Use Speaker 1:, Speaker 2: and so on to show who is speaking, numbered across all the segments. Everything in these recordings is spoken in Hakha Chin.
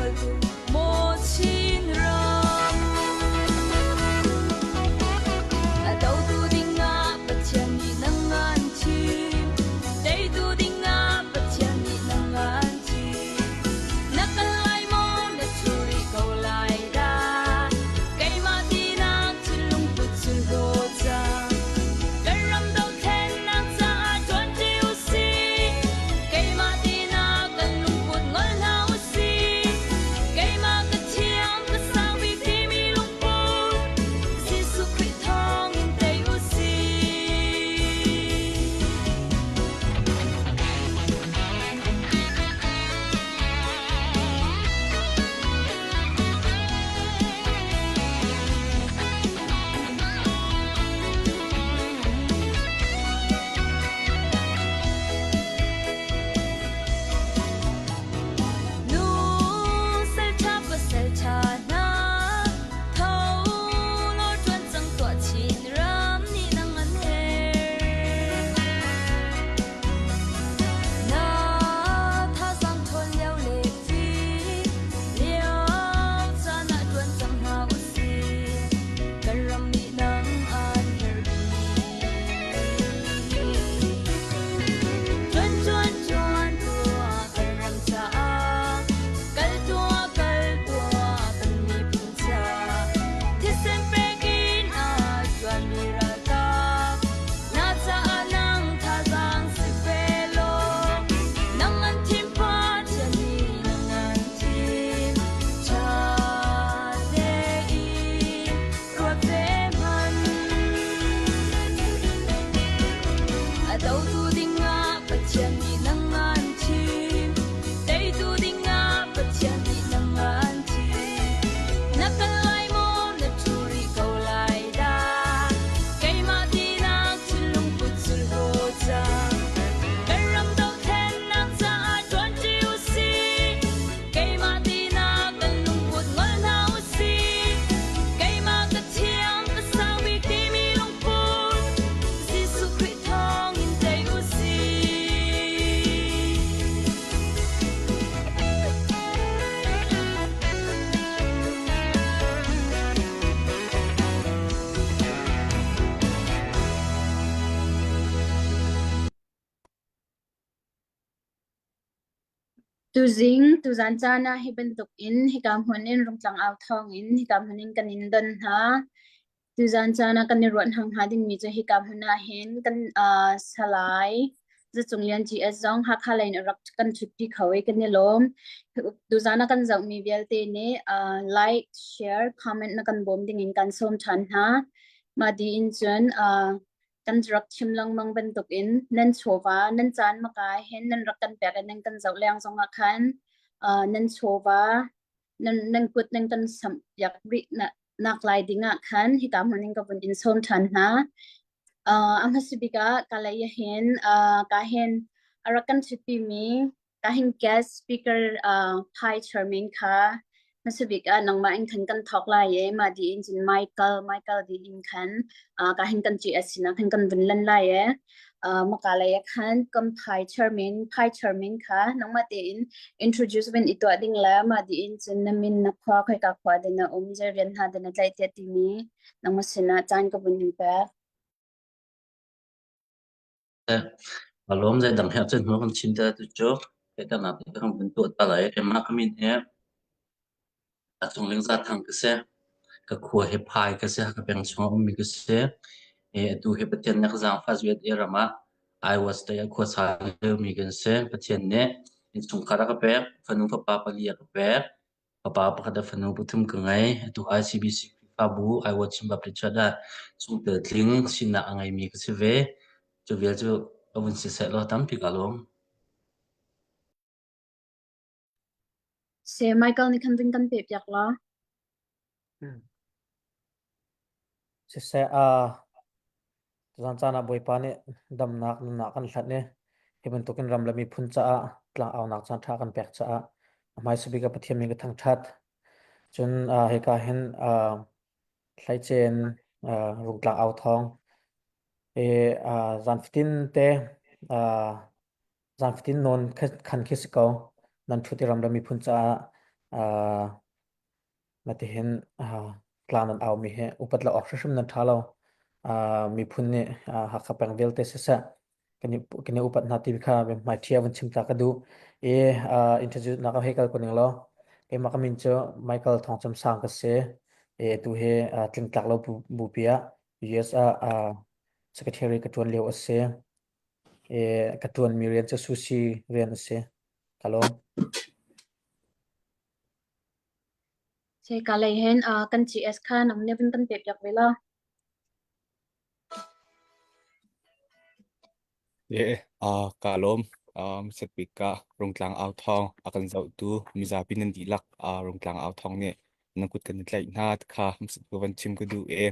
Speaker 1: sualtu maw Chin ram. A dotu dingah Pathian nih nang an thim. Teitu dingah Pathian nih nang an thim. Na kal lai maw na ṭhu rih ko lai dah? Keimah tinak thinlung put sulhlaw cang. Kan ram dothlennak caah ṭuanṭi u sih. Keimah tinak kan lungput ngol hna u sih. Keimah ka thiang ka sang bik timi lungput Jesuh Khrih thawngin tei u sih. Nu salṭha pasal ṭha hna, tho law ṭuan cang tuah chin ram nih nang an herh. Na thazaang ṭhawn lio le fih lio caan ah ṭuan cang hna u sih. Kan ram nih nang an herh bik. Ṭuan ṭuan ṭuan tuah kan ram caah, kal tuah kal tuah kan miphun caah. Thisen pek in aa ṭuanmi ralkap, na caah nang thazaang si ve law, nang an thim Pathian nih nang an thim. Ṭha tein ruat ve hmanh. A dotu dingah Pathian nih nang an thim. Teitu dingah Pathian nih nang an thim. Na kal lai maw na ṭhu rih ko lai dah? Keimah tinak thinlung put sulhlaw cang. Kan ram dothlennak caah ṭuanṭi u sih. Keimah tinak kan lungput ngol hna u sih. Keimah ka thiang ka sang bik timi lungput Jesuh Khrih thawngin tei u sih.
Speaker 2: Tuzing, tuzan caan ah hi bantuk in hika hmun in Rungtlang au thawng in hika hmun in kan in don hna. Tuzan caan ah kan i ruat hang hnga dingmi cu hika hmun ah hin kan uh, Salai Zacung Lian GS zong Hakha lei in a rak kan ṭhutpi kho i kan i lawm. Tuzan ah kan zohmi vialte nih uh, like, share, comment na kan bawm ding in kan sawm ṭhan hna. Mah dih in cun uh, kan rak chim lengmang bantukin nan chawva nan caan maka hin nan rak kan pek i nan kan zoh leng zongah khan uh, nan chawva nan nan kut nan kan samh piak rih na, nak lai dingah khan hika hmun in ka vun in sawm ṭhan hna. Uh, a hmasa bik ah kalay hin uh, ka hin a rak kan ṭhutpimi ka hin guest speaker uh, Pi Chairman kha hmasa bik ah nangmah in khan kan thawk lai i mah di in cun Michael Michael di in khan uh, ka hin kan GS sinak hin kan vun lan lai i uh, maka lei ah khan kan Pi Chairman Pi Chairman kha nangmah tein introduce vun i tuah ding le mah di in cun na min na khua khoika khua din na um zei rian hna din na tlaih tiah timi nangmah sinah caan ka vun in pek.
Speaker 3: Ka lawm zeidang he cun hnu kan chim te tu cu fehternak te kan vun tuah ta lai. Keimah ka min hi a cungling Zathang ka si. Ka khua hi Phai ka si. Ka peng chung a ummi ka si. E, atu hi Pathian nih ka zaangfah zuat i ram ah Iowa State ah khuasa liomi kan si. Pathian nih innchungkhar a ka pek. Fanu fapa pali a ka pek. Fapa pakhat le fanu pathum ka ngei. Atu ICBC Khrihfabu Iowa Chin Baptist Church ah chungtel tling sinak a ngeimi ka si ve. Cu vial cu ka vun si seh law tampi ka lawm.
Speaker 2: Se Michael nih khan vun kan pe piak la.
Speaker 4: Hmm. Siseh, uh, tuzan caan ah Bawipa nih damnak nunnak kan hlat i hi bantukin ram le miphun caah tlangaunak caan ṭha kan pek caah a hmaisa bik ah Pathian min ka thangṭhat. Cun uh, hika hin uh, hleicen uh, rungtlang au thawng i uh, zan fatin te uh, Zan fatin nawn khan khi si ko. Nan ṭhut i ram le miphun caah. Uh, matihin uh, tlang nan au mi hi upat lo awk hrimhrim nan ṭha lo. Uh, miphun nih uh, Hakha peng vialte siseh kan i kan i upat hna ti kha hmaiṭhi ah vun chim ta ka duh. I uh, introduce nak hei kal ko ning law. Keimah ka min cu Michael Thawng Cem Sang ka si. I atu hi uh, tlingtlak lo bu, bupi ah US ah uh, secretary ka ṭuan lio a si. I ka ṭuanmi rian cu sushi rian a si. Ka lawm.
Speaker 2: Se ka lei hin uh, kan GS kha nang nih vun kan pe piak ve la.
Speaker 5: Ye, uh, ka lawm. Um, setbik ka Rungtlang au thawng a kan zohtu mizapi nan dihlak uh, Rungtlang au thawng nih nan kut kan i tlaih hna kha ka van chim ka duh e.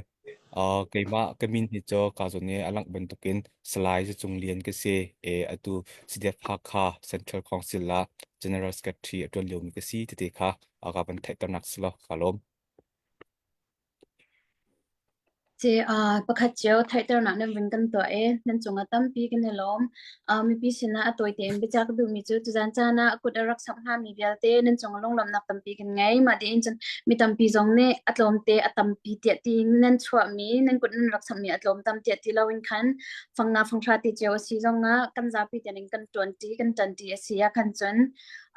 Speaker 5: Uh, keimah ka min hi cu ka zawn i a langh bantukin Salai Zacung Lian ka si. E, atu CDF Hakha Central Council ah General Secretary a ṭuan liomi ka si tete kha a ka van theihternak si lo ka lawm.
Speaker 2: Ci uh, pakhat cio theihternak nan vun kan tuah i nan cungah tampi kan i lawm. Uh, mipi sinah a tawi tein biacak ka duhmi cu tuzan caan ah kut a rak samh hngami vialte nan cungah lunglawmhnak tampi kan ngei. Mah tiin cun mi tampi zong nih a tlawmte a tampi tiah tiin nan chuahmi nan kut nan rak samhmi a tlawm tam tiah ti loin khan fangnga fanghra ti cio a si zongah kan zapi tein kan ṭuanṭi kan ṭanṭi a si ah khan cun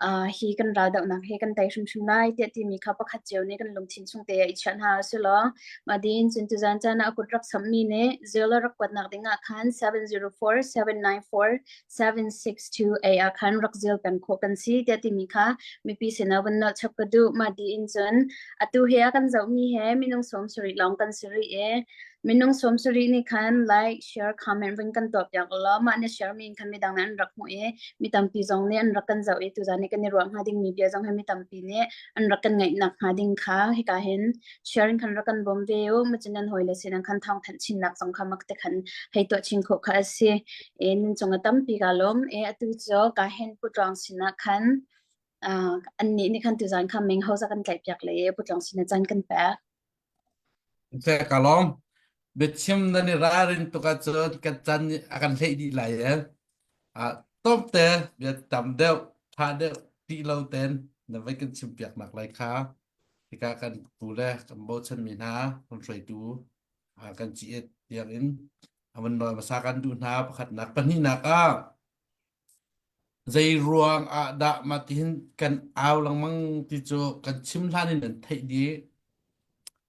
Speaker 2: uh, hi kan raldohnak hi kan tei hrimhrim lai tiah timi kha pakhat cio nih kan lungthin chung te ah i chiah hna si law mah din cun tuzan caan ah a kut rak sammi nih zero rak kuatnak ding ah khan 704 794 762 A ah khan rak zil peng khawh kan si tiah timi kha mipi sinah vun nolh chap ka duh mah din cun atu he a kan zohmi he minung 70 lawng kan si rih i Minung 70 nih khan like, share, comment vun kan tuah piak law mah na share mi in khan midang nih an rak hmuh i mi tampi zong nih an rak kan zoh i tuzan i kan i ruah hnga ding mi bia zong hi mi tampi nih an rak kan ngaih nak hnga ding kha hika hin sharing khan rak kan bawm ve u macun nan hawi le sin khan thawng thanh chinnak zong kha mak te khan hei tuah chin khawh kha a si e nun cung a tampi ka lawm e atu cu ka hen putluang sinah khan uh, an nih nih khan tuzan kha meng hoza kan tlaih piak le putluang sin chan kan pek
Speaker 6: Seh ka lawm. Biachim nan i ralrin tuk ahcun kan chan nih a kan hleih dih lai e. Ah, tlawmte bia tam deuh, ṭha deuh ti lo ten na vai kan chim piak nak lai kha. Hika kan pu le kan bochanmi hna, kan hruaitu, ah, kan ci-et tiang in a van nawl hmasa kan duh hna pakhatnak. Pahnihnak ah, zei ruang ah dah mah tihin kan au lengmang ti cu kan chim hlan in nan theih dih.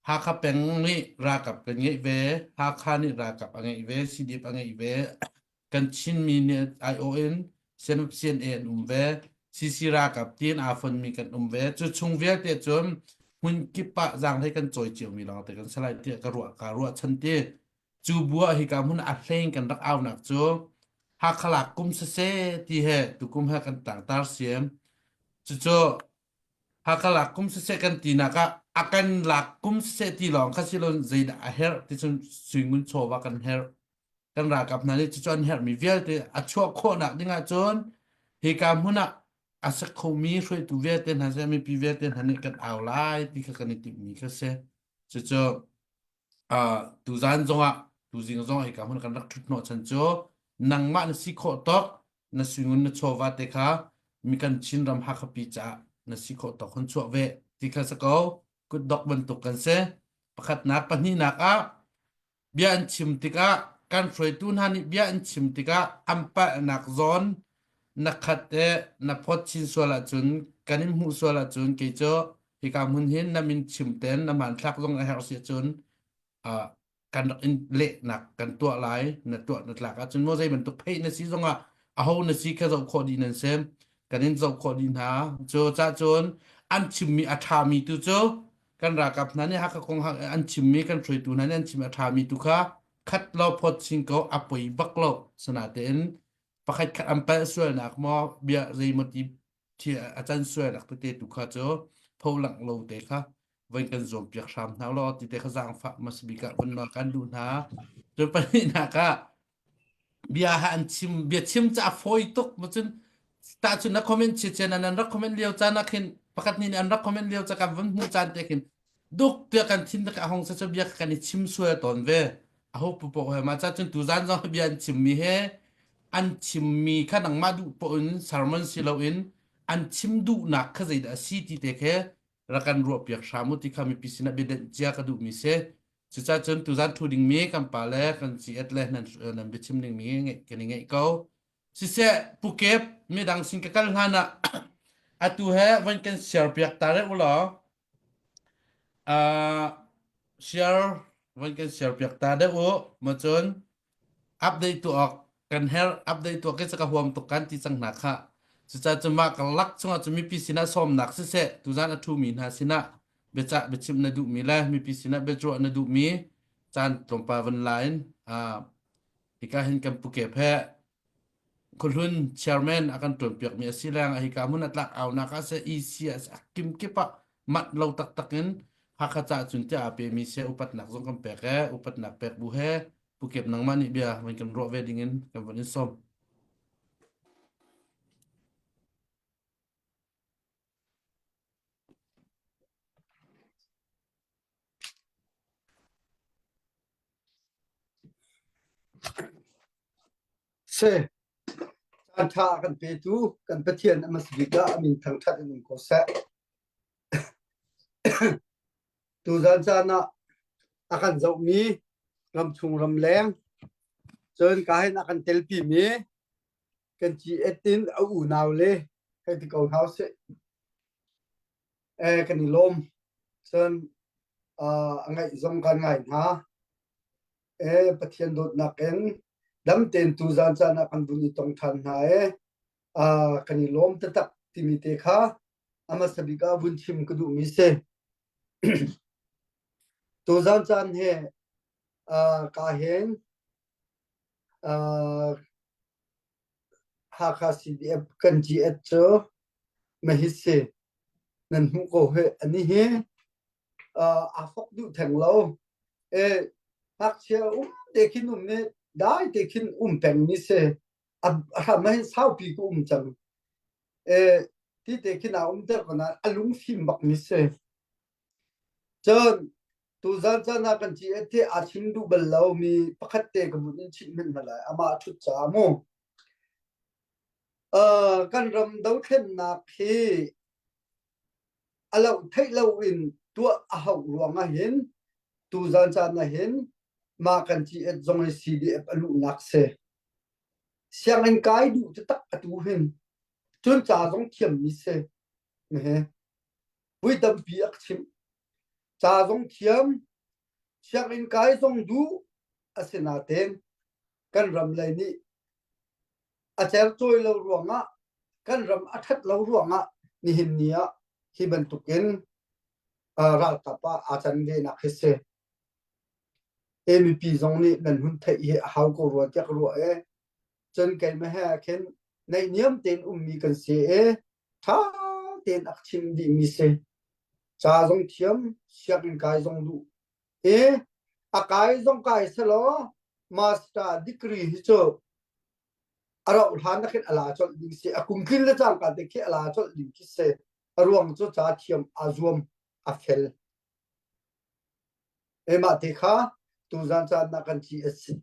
Speaker 6: Hakha peng nih ralkap kan ngeih ve, Hakha nih ralkap a ngeih ve, CDF a ngeih ve. Kan Chinmi nih aiawh in CNA an um ve, CC ralkap tiin aa fonmi kan um ve. Cu chung vialte cun hmun kip ah zaanghlei kan cawi ciomi lawngte kan si lai tiah ka ruah kaa ruahchan ti. Cu bu ah hika hmun a hleng kan rak aunak cu Hakha lak kum siseh ti he tukum he kan tlangtar siam. Cucu Hakha lak kum siseh kan tinak ah a kan lak kum siseh ti lawng kha si lo zeidah a herh ti cun suingun chawva kan herh. Kan ralkap hna nih cucu an herhmi vialte a chuah khawhnak ding ahcun hika hmun ah a sak khomi hruaitu vialte hna seh mipi vialte hna nih kan au lai ti kha kan i timhmi kha si. Cucu uh, tuzan zongah tuzing zongah hika hmun kan rak ṭhut hnawh chan cu nangmah na si khawh tawk na suingun na chawva te kha mi kan Chinram Hakhapi caah na si khawh tawk hun chuah ve ti kha si ko kutdok bantuk kan si pakhatnak pahnihnak ah bia an chim tikah kan hruaitu hna nih bia an chim tikah an palhnak zawn na khat e na phawt chin sual ahcun kan in hmuh sual ahcun kei cu hika hmun hin na min chim ten na hmanthlak zong a herh si ahcun uh, kan rak in lehnak kan tuah lai na tuah na tlak ahcun maw zei bantuk phei na si zongah aho na si kha zoh khawh dih nan sem kan in zoh khawh dih hna cu cah cun an chimmi a ṭhami tu cu kan ralkap hna nih Hakha kong an chimmi kan hruaitu hna nih an chimmi a ṭhami tu kha khat lo phawt chin ko a poi bak lo sanatein pakhat khat an palh sualnak maw bia zeimaw ti thil a can sualnak tete tu kha cu pholangh lo te kha voi kan zuam piak hram hna law ti te kha zaangfah masbik ah vun kan duh hna cu pahnihnak ah bia ha an chim bia chim ca fawi tuk ma cun ta cun na comment che che nan rak comment lio caan ah khin pakhat nih an rak comment lio ca kan vun hmuh caan te khin duk tiah kan thin ka hong sa bia kan i chim sual tawn ve a ho pu he ma cha cun tu zan zong bia an chim mi he an chim mi kha nangmah duh po in sermon si lo in An chim duhnak kha zeidah a si ti te khe rak kan ruahpiak hram u ti kha mipi sinah biadenh cia ka duhmi si. Cucaah cun tuzan thu dingmi kan pa le kan ci-et le nan, nan biachim dingmi ngeih kan i ngeih ko. Siseh Pukep midang sin ka kal hlan ah atu he van kan share piak ta rih u law uh, share van kan share piak ta deuh u ma cun update tu awk kan her update tu ke ka huam tuk kan ti cang hna kha cucaah cu mah ka lak chungah cu mipi sinah sawmnak siseh tuzan a ṭhumi hna sinah biacah biachim na duhmi le mipi sinah biacuah na duhmi caan tlawmpal van la in uh, hika hin kan pukep he khuhlun chairman a kan ṭuanpiakmi a si leng ah hika hmun a tlak aunak ah seh EC ah seh a kimkip ah manh lo taktak in Hakha ca cun tiah aa pemi seh upatnak zong kan pek e upatnak pek bu he Pukep nangmah nih bia van kan ruah ve ding in kan van in sawm.
Speaker 7: Seh, caanṭha a kan petu kan Pathian a hmasa bik ah a min thangṭhat in um ko seh. Tuzan caan ah a kan zohmi ramchung ramleng cun ka hin a kan telpimi kan ci-et in a unau le hei ti ko hna usih. Eh, kan i lawm. Cun uh, a ngaih zong kan ngai hna. Eh, Pathian dawtnak in dam tein tuzan caan ah kan vun i tong ṭhan hna e. Uh, kan i lawm taktak timi te kha a hmasa bik ah vun chim ka duhmi si. Tuzan caan he uh, ka hen uh, Hakha CDF kan GS cu na hi si nan hmuh ko hih ani hi uh, aa fok duh theng lo e ngakchia um te khin um ni dai te khin um peng mi si a hram hin saupi ku um cang e ti te khin a um ter ko na a lung fim bak mi si cun tuzan caan ah kan GS hi aa chim duh bal lo mi pakhat te ka vun in chimh hmanh hna lai amah a ṭhut caah mu Uh, kan ram dothlennak hi a loh theih lo in tuah a hauh ruang ah hin tuzan caan ah hin mah kan GS zong hi CDF a luhnak si. Sianginn kai duh taktak atu hin cun ca zong thiammi si. He. Vui tampi a ka chimh. Ca zong thiam, sianginn kai zong duh asinain kan ram lei nih a cercawi lo ruangah kan ram a ṭhat lo ruangah nihin ni ah hi bantukin ralkap ah aa can venak hi si. E mipi zong nih nan hun theih hi a hau ko rua tiah ka ruah e. Cun keimah he khin naihniam tein ummi kan si i ṭha tein a ka chim dihmi si. Ca zong thiam, sianginn kai zong duh. I a kai zong kai selaw master degree hi cu a rauh hlan ah khin a la colh ding si. A kum tlin le cangka te khi a la colh ding khi si. A ruang cu ca thiam aa zuam, a fel. Emah te kha tuzan caan na kan ci a si.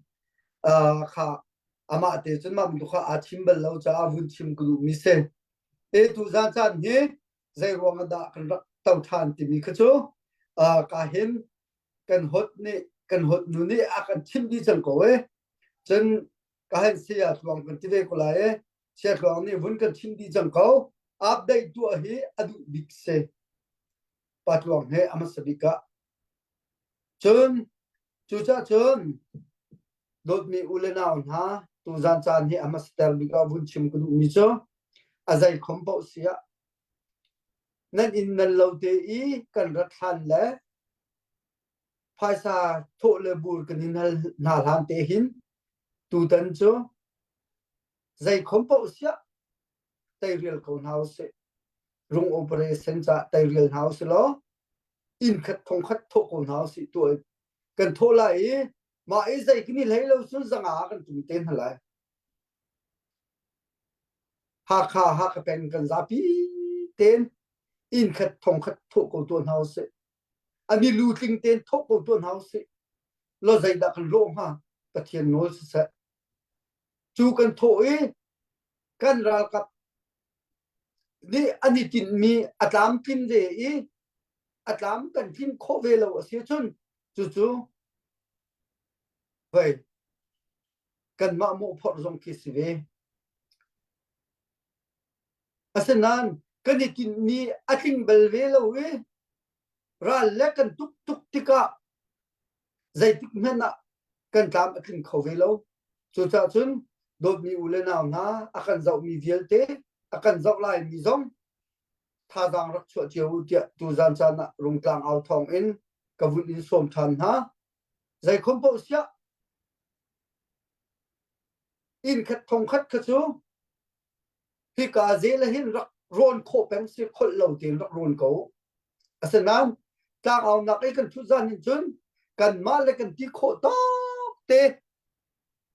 Speaker 7: Uh, kha amah te cun mah bantuk kha aa chim bal lo caah vun chim ka duhmi si. E tuzan caan hi zei ruang ah dah kan rak to ṭhan timi kha cu uh, ka hin kan hot nih kan hot nu nih a kan chim dih cang ko e. Cun ka hin saya tluang kan ti ve ko lai e. Saya tluang nih vun kan chim dih cang ko. Update tuah hi a duh bik si. Pa tluang he a hmasa bik ah. Cun cucaah cun dawtmi u le nau hna tuzan caan hi a hmasater bik ah vun chim ka duhmi cu a zei khom paoh si ah nan inn nan lo te i kan rat hlan le phaisa thawh le bur kan in hal hna hlan te hin tutan cu zei khom paoh siah teirial ko hna usih. Rung operation ca teirial hna usih law inn khat thong khat thawh ko hna usih tuah kan thawh lai i mah i zei kan i hlei lo cun zanga kan tum te hna lai. Hakha Hakha peng kan zapi ten inn khat thong khat thawh ko tuah hna usih. Ani lu tling ten thawh ko tuah hna usih. Lo zeidah kan lawh hnga Pathian nawl siseh. Cu kan thawh i kan ralkap. nih an i tinhmi a tlamtlin ve i a tlam kan tlin khawh ve lo a si cun cucu vei kanmah mawhphorh zong khi si ve. Asinain kan i tinhmi a tling bal ve lo i ral le kan tuk tuk tikah zeitik hmanh ah kan tlam a tling kho ve lo. Cucaah cun dawtmi u le nau hna a kan zohmi vialte a kan zoh laimi zong thazaang rak chuah cio u tiah tuzan caan ah Rungtlang au thawng in ka vun in sawm ṭhan hna. Zeikhom paoh siah inn khat thong khat kha cu hika zel ah hin rak rawn khawh peng si kholh lo tein rak rawn ko. Asinain tlangaunak i kan ṭhut zan hin cun kanmah le kan ti khawh tawk te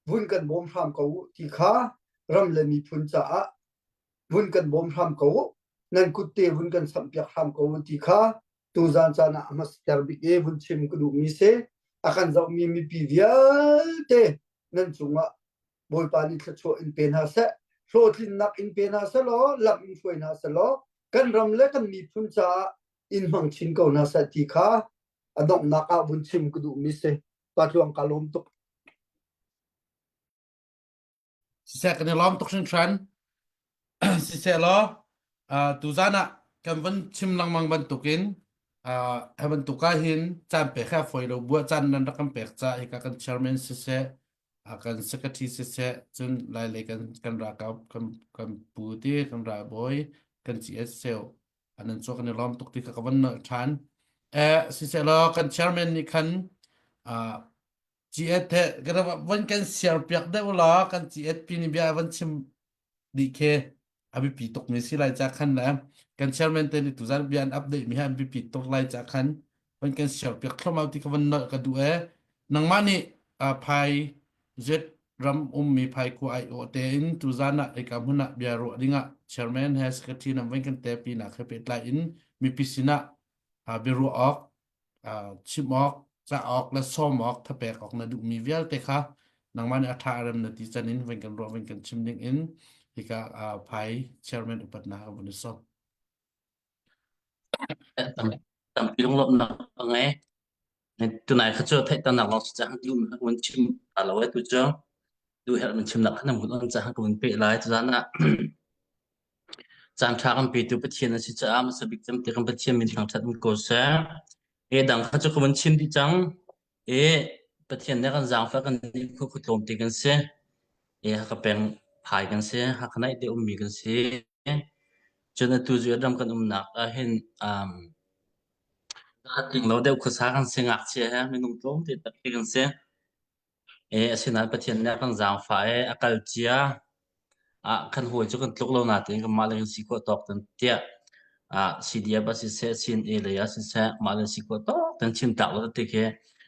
Speaker 7: vun kan bawm hram ko u ti kha ram le miphun caah vun kan bawm hram ko u nan kut te vun kan samhpiak hram ko u ti kha tuzan caan ah a hmasater bik i vun chim ka duhmi si a kan zohmi mipi vialte nan cungah Bawipa nih thluachuah in pe hna seh hlawhtlinnak in pe hna seh law lam in hruai hna seh law kan ram le kan miphun caah in hmang chin ko hna seh ti kha a donghnak ah vun chim ka duhmi si pa tluang ka lawm tuk
Speaker 6: Siseh kan i lawm tuk hringhran. Siseh law uh, tuzan ah kan van chim lengmang bantukin uh, hi bantuk ah hin caan pek hi a fawi lo buah caan nan rak kan pek ca hika kan chairman siseh uh, kan secretary siseh cun lai lei kan kan ralkap kan kan pu ti kan ralbawi kan CS seo anan cu kan i lawm tuk ti kha ka van nolh ṭhan. Eh siseh law kan chairman nih khan uh, GS he van kan share piak deuh law kan GS pi nih bia van chim dih khi a biapi tuk mi si lai ca khan le kan chairman te nih tuzan bia an update mi hi an biapi tuk lai ca khan van kan share piak thluamau ti ka van nolh ka duh e nangmah nih phai Z ram ummi phai khua ai aw tein tuzan ah eka hmun ah bia ruah dingah chairman he secretary nam van kan te pi nak he pehtlai in mipi sinah bia ruah awk chim awk, cah awk le sawm awk, thapek awk na duhmi vialte kha nangmah nih a ṭha a rem na ti can in van kan ruah van kan chim ding in hika phai chairman upatnak ka vun i sawm.
Speaker 3: Tampi lunglawmhnak ka ngei. Tunai kha cu theihternak lawng si cang duh ka vun chim ta lo e tu cu duh herh min chimnak kha na vun on cang ka vun peh lai tuzan ah Caanṭha kan petu Pathian a si caah hmasa bik cem ti kan Pathian min thangṭhat in ko seh. E dang kha cu ka vun chim dih cang. E Pathian nih kan zaangfah kan nih khu khu tlawm te kan si. E Hakha peng phai kan si. Hakha naih te ummi kan si. Cun atu cu ram kan umnak ah hin um, tling lo deuh khuasa kan si ngakchia he minung tlawm te tak kan si. E asinain Pathian nih a kan zaangfah i a kal cia ah kan hawi cu kan tluk lo natein kanmah le kan si khawh tawk ten tiah ah CDF ah siseh CNA lei ah siseh mah le si khawh tawk ten chim tak lo ti khi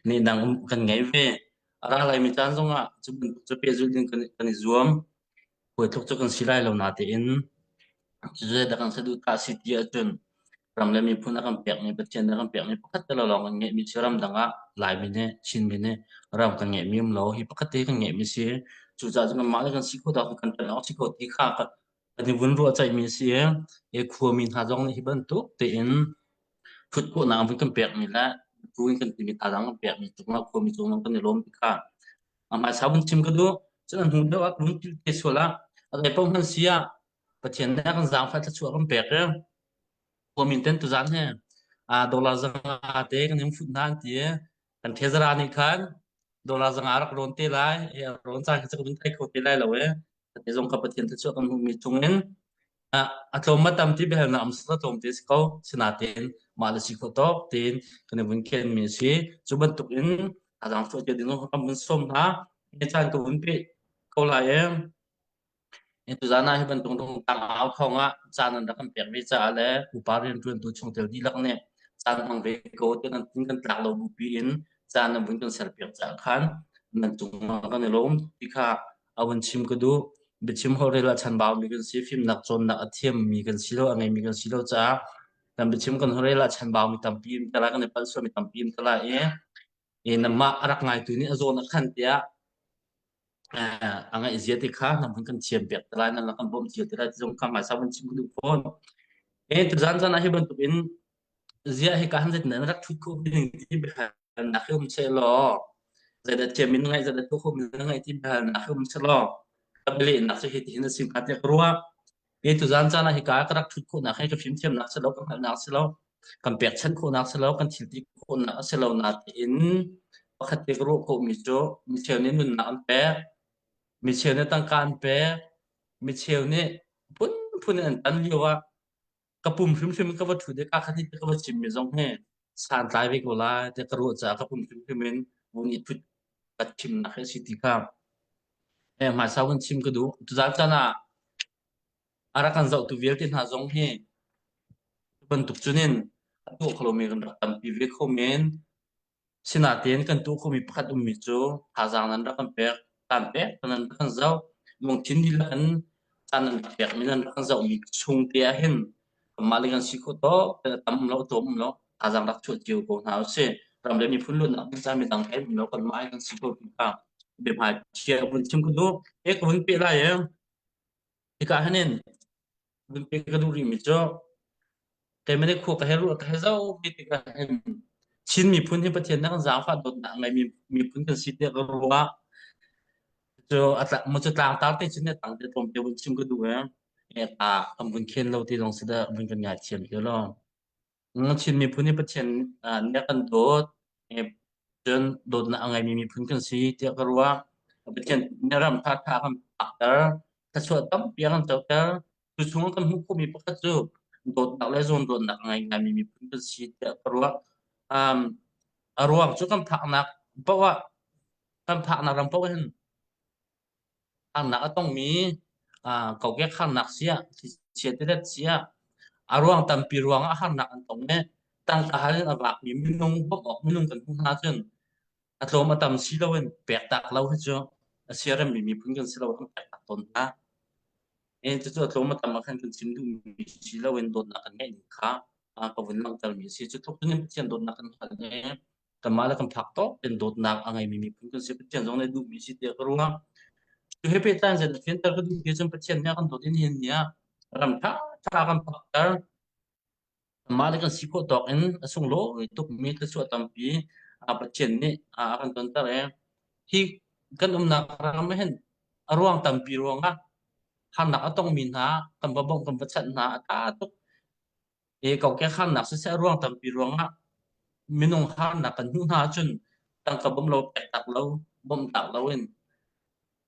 Speaker 3: nih dang um kan ngei ve. A ra laimi caan zongah cu bantuk cu pehzulh ding kan, kan i zuam. Hawi tluk cu kan si lai lo natein cucu zeidah kan saduhthah a si ti ahcun ram le miphun a kan pekmi Pathian nih a kan pekmi pakhat te lawng kan ngeihmi si ramdang ah Laimi nih Chinmi nih ram kan ngeihmi um lo hi pakhat te kan ngeihmi si cucaah cun kanmah le kan si khawh dawk kan ṭan awk si ko ti kha kan i vun ruahceihmi a si i hi khuami hna zong nih hi bantuk tein ṭhut khawhnak an vun kan pekmi le tu in kan timi thazaang kan pekmi cungah khuami cung zong kan i lawm ti kha a hmaisa vun chim ka duh. Cun a hnu deuh ah vun pil te sual ah a zei paoh hmanh si ah Pathian nih a kan zaangfah thluachuah kan pek i khuami ten tuzaan hi dollar zanga te kan in fut hna an ti i kan thezara nih khan dollar zanga rak rawn te lai i a rawn caan kha cu kan thei kho te lai lo i te zong kha Pathian thluachuah kan hmuhmi chungin a tlawm a tam ti biahalnak um a tlawm te si ko sinain mah le si khawh tawk tein kan i vun khenmi a si cu bantuk in thazaang chuah cia ding zong kan vun sawm hna ni caan ka vun pe ko lai e tuzaan ah hi bantuk tang au thawng ah caan an rak kan pek ve caah le pupa rianṭuantu chungtel dihlak nih caan hmang ve ko ti kan kan tlak lo bupi in caan an vun kan serpiak caah khan nan cungah kan i lawm ti kha a vun chim ka duh. Biachim holhrel ah chanbaumi kan si, fimnak cawnnak a thiammi kan si lo, a ngeimi kan si lo caah kan biachim kan holhrel ah chanbaumi tampi um te lai, kan i palh sualmi tampi um te lai i, i namah a rak ngaitu nih a zawn a khan tiah. A ngaih zia ti kha nang kan thiam pek te lai, nan kan bawmh cio te lai ti zong kha hmaisa van chim ka duh fawn. E tuzan zan ah hi bantuk in zia hi ka han zet nan rak thut khawh ding ti biahalnak hi um seh law zeidah thiam in ngaih zeidah tuah khawh min ngaih ti biahalnak hi um seh law ka bialehnak cu hi ti hin a sim hnga tiah ka ruah. E tuzan caan ah hika ka rak thut khawhnak hi ka fimthiamnak si lo, ka hngalhnak si lo, kan pekchanh khawhnak si lo, kan thil ti khawhnak a si lo natein pakhat te ka ruah khawhmi cu micheu nih nunnak an pek, micheu nih tangka an pek, micheu nih phunphun in an tan lio ah ka pum hrimhrim in ka va ṭhut i ka khat hi ka va chimmi zong hi santlai ve ko lai tiah ka ruah caah ka pum hrimhrim in vun i ṭhut ka chimnak hi a si ti kha eh hmaisa vun chim ka duh. Tuzaan caan ah a rak kan zohtu vialte hna zong hi bantuk cunin a tuah kho lomi kan rak tampi ve kho men. Sinain kan tuah khomi pakhat ummi cu thazaang nan rak kan pek, kaan pek, nan rak kan zoh, lungthin dihlak in caan nan rak pekmi nan rak kan zohmi chung te ah hin kanmah le kan si khawh tawk a tam um lo, a tlawm um lo, thazaang rak chuah cio ko hna usih. Ram le miphun luatnak ding caah midang he um lo kanmah he kan si ko ti kha biahmai chia vun chim ka duh. He ka vun peh lai e. Hika hin in vun peh ka duh rihmi cu keimah nih khua ka he ruah ka he zoh mi tikah hin Chin miphun hi Pathian nih kan zaangfah dawtnak a ngeimi miphun kan si tiah ka ruah. Cu a tla mu cu tlangtar te cun tang te tlawmte vun chim ka duh e. E ta kan vun khen lo ti zong si dah vun kan ngaithiam ti lo. Chin miphun hi Pathian nih a kan dawt. Cun dawtnak a ngeimi miphun kan si tiah ka ruah. Pathian nih ram ṭhaṭha a kan phakter, thluachuah tampi a kan coter. Cu chung kan hmuh khawhmi pakhat cu dawtnak le zawnruahnak a ngei ngaimi miphun kan si tiah ka ruah. Um, a ruang cu kan phaknak paoh ah kan phaknak ram paoh hin harnak a tongmi kokek harnak siah thlichia tilet siah a ruang tampi ruangah harnak an tong i tangka hal in a vakmi minung bawmh awk minung kan hmuh hna cun a tlawm a tam si loin pektak lo hi cu a siaremmi miphun kan si lo kan pektak tawn hna. E cucu a tlawm a tam ah khan kan chim duhmi si loin dawtnak kan ngeih ning kha ka vun langhtermi a si. Cu tluk cun Pathian dawtnak kan hngalh i kanmah le kan phak tawk in dawtnak a ngeimi miphun kan si. Pathian zong nih duhmi si tiah ka ruah. Cu he pehtlai in zeidah fianter ka duh ti cun Pathian nih a kan dawt in hin ni ah ram ṭha ṭha kan phakter. Kanmah le kan si khawh tawk in a sunglawi tukmi thluachuah tampi Pathian nih a kan tonter i hi kan umnak ram ah hin a ruang tampi ruangah harnak a tongmi hna kan va bawmh kan va chanh hna a ṭha tuk. I kokek harnak siseh a ruang tampi ruangah minung harnak kan hmuh hna ahcun tangka bawmh lo pektak lo bawmh tak loin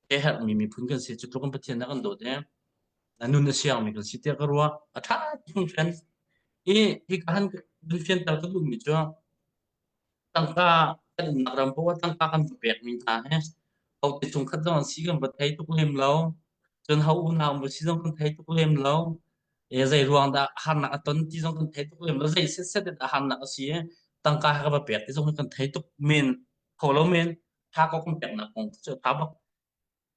Speaker 3: ke herhmi miphun kan si. Cu tluk in Pathian a kan dawt i a nun a siangmi kan si tiah ka ruah. A ṭha hringhran. I hika han kan fianter ka duhmi cu tangka kan umnak ram paoh ah tangka kan va pekmi hna hi hote chungkhat zong an si kan va thei tuk lem lo. Cun ho unau maw si zong kan thei tuk lem lo. E zei ruang dah harnak a ton ti zong kan thei tuk lem lo. Zei setset in dah harnak a si i tangka he ka va pek ti zong hi kan thei tuk men kho lo men. Tha ko kan peknak kong cu a tha bak.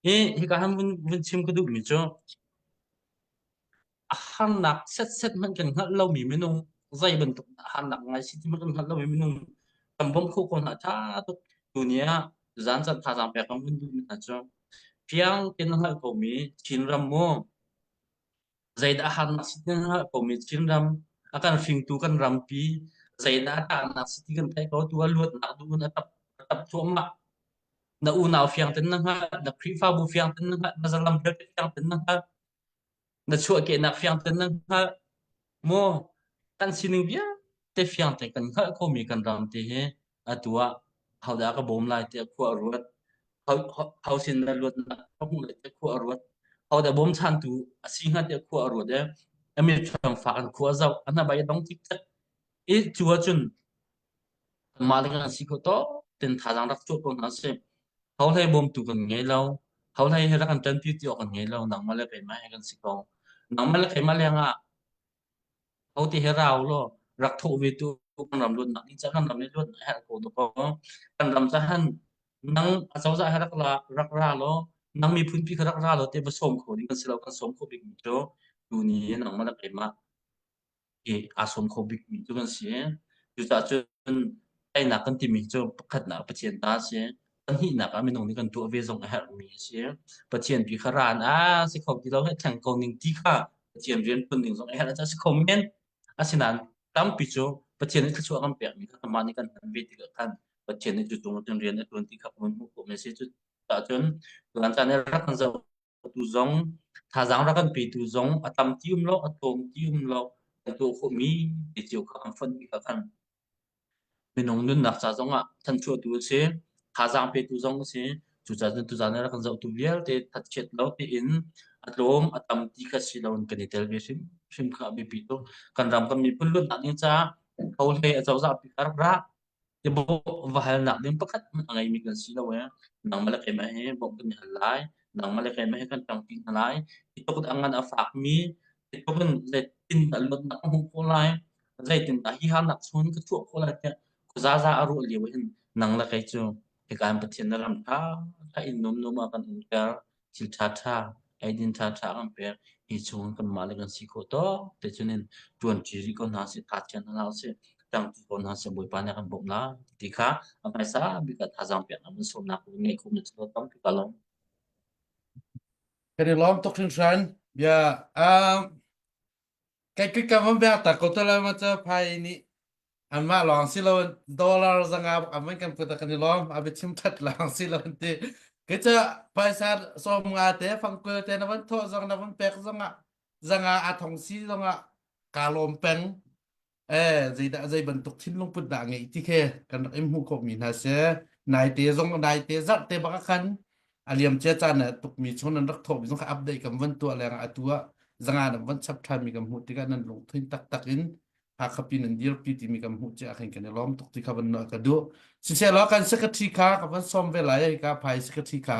Speaker 3: Hi hika han vun vun chim ka duhmi cu a harnak setset hmanh kan hngalh lomi minung zei bantuk harnak ngai si ti hmanh kan hngalh lomi minung kan bawmh khawh ko hna tha tuk. Tuni ah zan zan thazaang pek kan vun duhmi hna cu fiang tein na hngalh komi Chinram mu zeidah harnak si ti na hngalh komi Chinram a kan hringtu kan rampi zeidah a tahnak si ti kan theih ko tu a luatnak duh in a tap a tap thluahmah na unau fiang ten na hngalh na Khrihfabu fiang ten na hngalh na zalam vialte fiang ten na hngalh na chuahkehnak fiang ten na hngalh maw kan sining vialte fiang te kan hngalh khomi kan ram te hi atu ah hodah ka bawm lai tiah khua a ruat ho sin dah luatnak ka hmuh lai tiah khua a ruat hodah bawmchantu a si hnga tiah khua a ruat i a mit fak in khua a zoh a hnabai a dong cikcek i cu ahcun Kanmah le kan si kho tawk ten thazaang rak chuah ko hna sih. Ho hlei bawmtu kan ngei lo. Ho hlei he rak kan ṭanpi ti awk kan ngei lo. Nangmah le keimah he kan si ko. Nangmah le keimah lengah ho ti he rau law rak thawh ve tu kan ram luatnak ding ca kan ram nih luatnak a herh ko dakaw. Kan ram ca han nang acozah he rak la rak ra law nang miphun pi kha rak ra law te va sawm kho ding kan si lo kan sawm kho bik mi cu tuni nangmah le keimah hi aa sawm kho bikmi cu kan si. Cucaah cun teinak kan timi cu pakhatnak Pathian ta a si. Pahnihnak ah minung nih kan tuah ve zong a herhmi a si. Pathian pi kha ran ah si kho ti lo he thleng ko ning ti kha Pathian rian ṭuan ding zong a herh a si kho men. Asinain tampi cu Pathian nih thluachuah kan pekmi kha kanmah nih kan hman ve tikah khan Pathian nih cu cung cun rian a ṭuan ti kha kan hmuh khawhmi a si. Cucaah cun caan i rak kan zoh tu zong thazaang rak kan petu zong a tam ti um lo, a tlawm ti um lo, kan tuah khawhmi te cio kha kan fonh tikah khan Minung nunnak ca zongah thanchuahtu a si, thazaang petu zong a si. Cucaah cun tuzaan ah rak kan zohtu vialte thatchiat lo tein a tlawm a tam ti kha si loin kan i tel ve hrimhrim kha a biapi tuk. Kan ram kan miphun luatnak ding caah hohlei acozah pi kha rak ra va halnak ding pakhat hmanh a ngeimi kan si lo ee. Nangmah le keimah hi bawmh kan i hal lai. Nangmah le keimah hi kan ṭangṭi hna lai. Hi tluk in a ngan a fakmi, hi tluk in zeitindah luatnak ka hmuh khawh lai, zeitindah hi harnak chung ka chuah khawh lai tiah khuazaza a ruah lio hin nang le kei cu hika in Pathian na ram ṭha ṭha in nuamnuam ah kan umter, thil ṭha ṭha, eidin ṭha ṭha kan pek. Hi chung kanmah le kan si khawh tawk te cun in ṭuanṭi rih ko hna sih, tha thian hna usih, ṭangṭi ko hna sih, Bawipa nih a kan bawmh lai ti kha a hmaisa bik ah thazaang peknak mun sawmnak ngeih khawh na cu tampi ka lawm.
Speaker 6: Kan i lawm tuk hringhran. Bia um, Kai kai ka van bek ta ko to la ma cha phai nih anmah lawng si lo dollar zanga aman kan put kan i lawm a biachim that lawng si lo ti ke cha paisa som nga te fangkul te na van tho zong na van pek zong ah zanga a thong si zong ah ka lawm peng eh zeidah zei bantuk thinlung put dah ngei ti khe kan rak in hmuh khawh mi hna se nai te zong nai te zarh te bak khan a liam cia caan ah tukmi chung nan rak thawhmi zong kha update kan van tuah leng ah atu ah zanga nan van chap ṭhanmi kan hmuh tikah nan lungthin taktak in Hakha pi nan dirpi timi kan hmuh cia khin kan i lawm tuk ti kha van ka duh. Siseh kan secretary kha ka van sawm ve lai ka phai secretary kha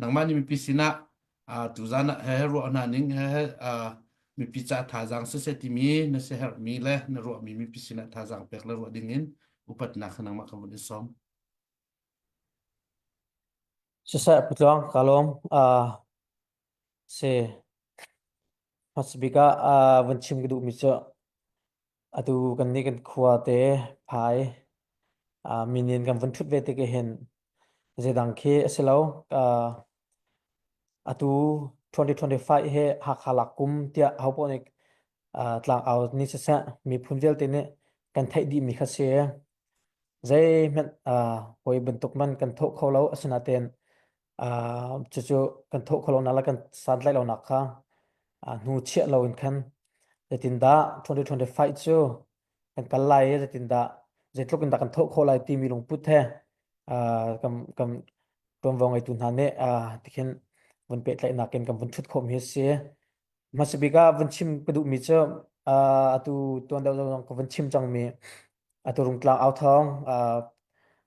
Speaker 6: nangmah nih mipi sinah tuzan ah he ruah hna ning he mipi ca thazaang siseh timi na siaherhmi le na ruahmi mipi sinah thazaang pek le ruah ding in upatnak kha nangmah ka van i sawm.
Speaker 4: Siseh Pu Tluang, ka lawm. Uh, si hmasabik ah uh, vun chim ka duhmi cu atu kan nih kan khua te phai uh, minin kan vun ṭhut ve tik hin zeidang khi a si lo. Uh, atu 2025 hi Hakha lak kum tiah hopoh nih uh, tlangau ni siseh miphun vialte nih kan theih dihmi kha si. Zeihmanh uh, hawi bantuk man kan thawh kho lo asinain uh, cucu kan thawh kho lonak le kan santlaih lonak kha uh, hnu chiah loin khan zeitindah 2025 cu kan kal lai i zeitindah zeitluk in dah kan thawh khawh lai timi lungput he uh, kan kan tuanvo ngeitu hna nih uh, tikhin vun pehtlaihnak in kan vun ṭhut khawhmi a si. Hmasa bik ah vun chim ka duhmi cu uh, atu tuan deuh zong ka vun chim cangmi atu Rungtlang au thawng uh,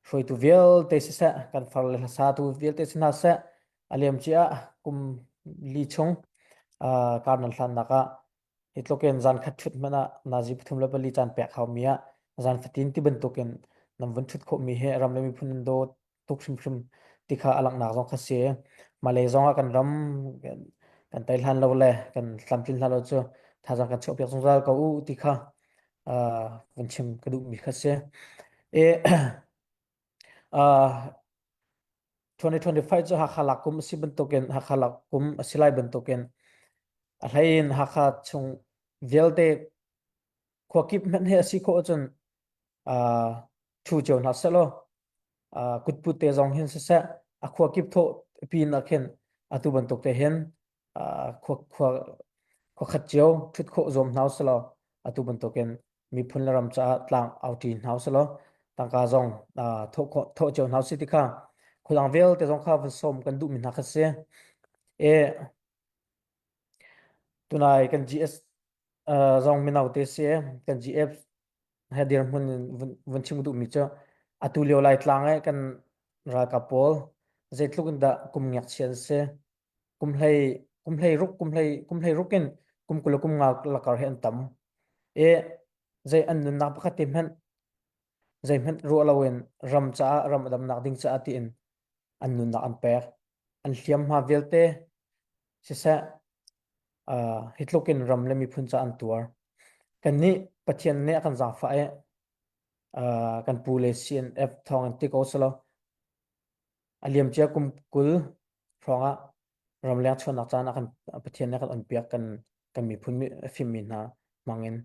Speaker 4: hruaitu vialte siseh kan far le hlasatu vialte si hna seh a liam cia kum li chung uh, kar nan hlannak ah hi tluk in zan khat ṭhut hmanh ah nazi pathum le pali caan pek haumi ah zan fatin ti bantukin nan vun ṭhut khawhmi hi ram le miphun nan dawt tuk hrimhrim ti kha a langhnak zong kha si. Malay zong ah kan ram kan tei hlan lo le kan tlamtlin hlan lo cu thazaang kan chuahpiak zungzal ko u ti kha uh, vun chim ka duhmi kha si. E, uh, 2025 cu Hakha lak kum a si bantukin Hakha lak kum a si lai bantukin a hlei in Hakha chung vialte khuakip hmanh he a si khawh ahcun uh, ṭhu cio hna sehlaw uh, kutput te zong hin siseh a khua kip thawh pin ah khin atu bantuk te hin uh, khua khua khua khat cio ṭhut khawh zuam hna usih atu bantukin miphun le ram caah tlang auṭi hna usih law tangka zong uh, thawh khawh thawh cio hna usih ti kha khuadang vialte zong kha vun sawm kan duhmi hna kha si. E tunai kan GS uh, zong mino te si kan GF he dirhmun in vun, vun chim duhmi cu atu lio Laitlang i kan ralkap pawl zeitluk in dah kum ngakchia an si kum hlei kum hlei ruk kum hlei kum hlei ruk in kum 20 le kum nga lakar hi an tam i zei an nunnak pakhat te hmanh zeihmanh ruah loin ram caah ram a damnak ding caah tiin an nunnak an pek an hliamhma vialte siseh uh, hi tluk in ram le miphun ca an tuar. Kannih Pathian nih a kan zaangfah i uh, kan pu le CNF thawng in ti ko selaw. A liamcia kum 20 hrawng ah ramleng chuahnak caan ah kan Pathian nih a kan onpiak kan kan miphun fimmi hna hmangin.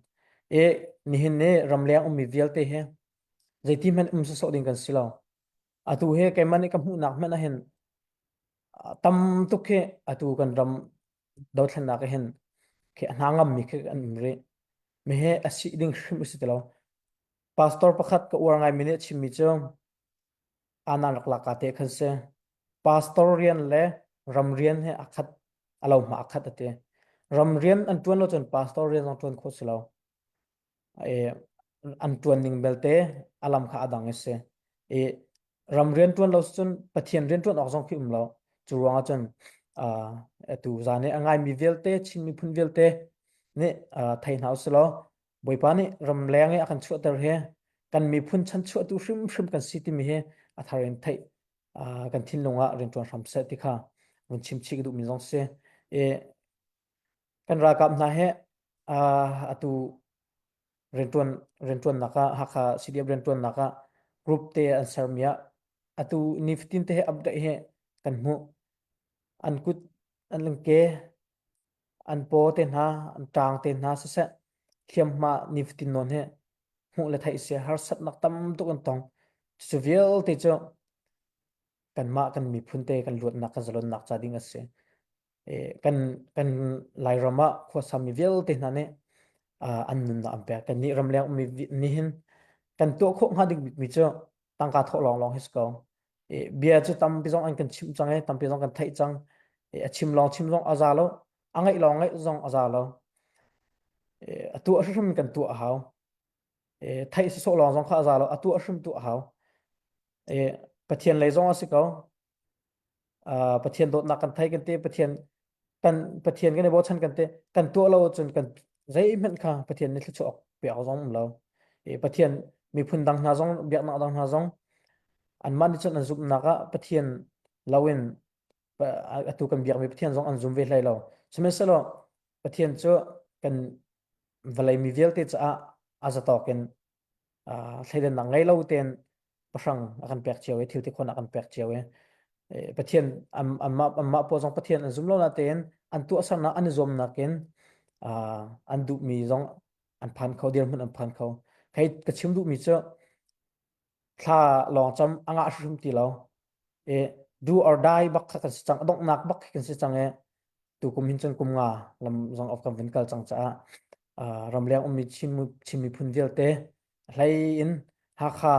Speaker 4: I nihin ni ramleng ummi vialte hi zeiti hmanh um sawsawh ding kan si lo. Atu hi keimah nih ka hmuhnak hmanh ah hin tam tuk hi atu kan ram dothlennak ah hin khi a hna ngammi khi an um rih. Mi hi a si ding hrim a si ti lo. Pastor pakhat ka uar ngaimi nih a chimmi cu anan rak lak ka te khan si. Pastor rian le ram rian hi a khat a lo hma a khat a ti. Ram rian an ṭuan lo cun pastor rian zong ṭuan khawh si lo. An ṭuan ning belte a lam kha a dang a si. I ram rian ṭuan lo cun Pathian rian ṭuan awk zong khi um lo. Cu ruangah cun atu zan i a ngaimi vialte Chin miphun vialte nih thei hna usih law Bawipa nih ramleng i a kan chuahter hi kan miphun chanchuahtu hrimhrim kan si timi hi a thar in theih kan thinlung ah rianṭuan hram seh ti kha vun chim chih ka duhmi zong si. I kan ralkap hna hi atu rianṭuan rianṭuannak ah Hakha CDF rianṭuannak ah group te an sermi ah atu nifatin te hi update hi kan hmuh. An kut an ke an paw te hna an ṭang te hna siseh hliamhma nifatin nawn hi hmuh le theih si harsatnak tam tuk an tong. Cucu vialte cu kanmah kan miphun te kan luatnak kan zalonnak ca ding a si. Kan kan Lairam ah khuasami vialte hna nih an nunnak an pek. Kannih ramleng ummi nih hin kan tuah khawh hnga ding bikmi cu tangka thawh lawnglawng hi si ko. Bia cu tampi zong an kan chimh cang i tampi zong kan theih cang. A chim lawng chim zong a za lo. A ngaih lawng ngaih zong a za lo. A tuah hrimhrim kan tuah a hau. Theih sawsawh lawng zong kha a za lo. A tuah hrim tuah a hau. Pathian lei zong a si ko. Pathian dawtnak kan thei kan ti Pathian kan Pathian kan i bochan kan ti kan tuah lo cun kan zeihmanh kha Pathian nih thluachuah pek zong um lo Pathian miphun dang hna zong biaknak dang hna zong anmah nih cun an zumhnak ah Pathian loin atu kan biakmi Pathian zong an zum ve hlei lo sihmanhsehlaw Pathian cu kan vawlei mi vialte caah a zatawk in thleidannak ngei lo tein pahrang a kan pek cio i thil ti khawhnak an pek cio i Pathian anmah anmah pawl zong Pathian an zum lo na tein an tuahsernak an i zuamnak in an duhmi zong an phan kho dirhmun an phan kho hei ka chim duhmi cu thla lawng cam a ngah hrim ti lo i do or die bak kha kan si cang a donghnak bak kan si cang i tu kum hin cun kum nga lam zong of kan vun kal cang caah ramleng ummi Chin Chin miphun vialte hlei in Hakha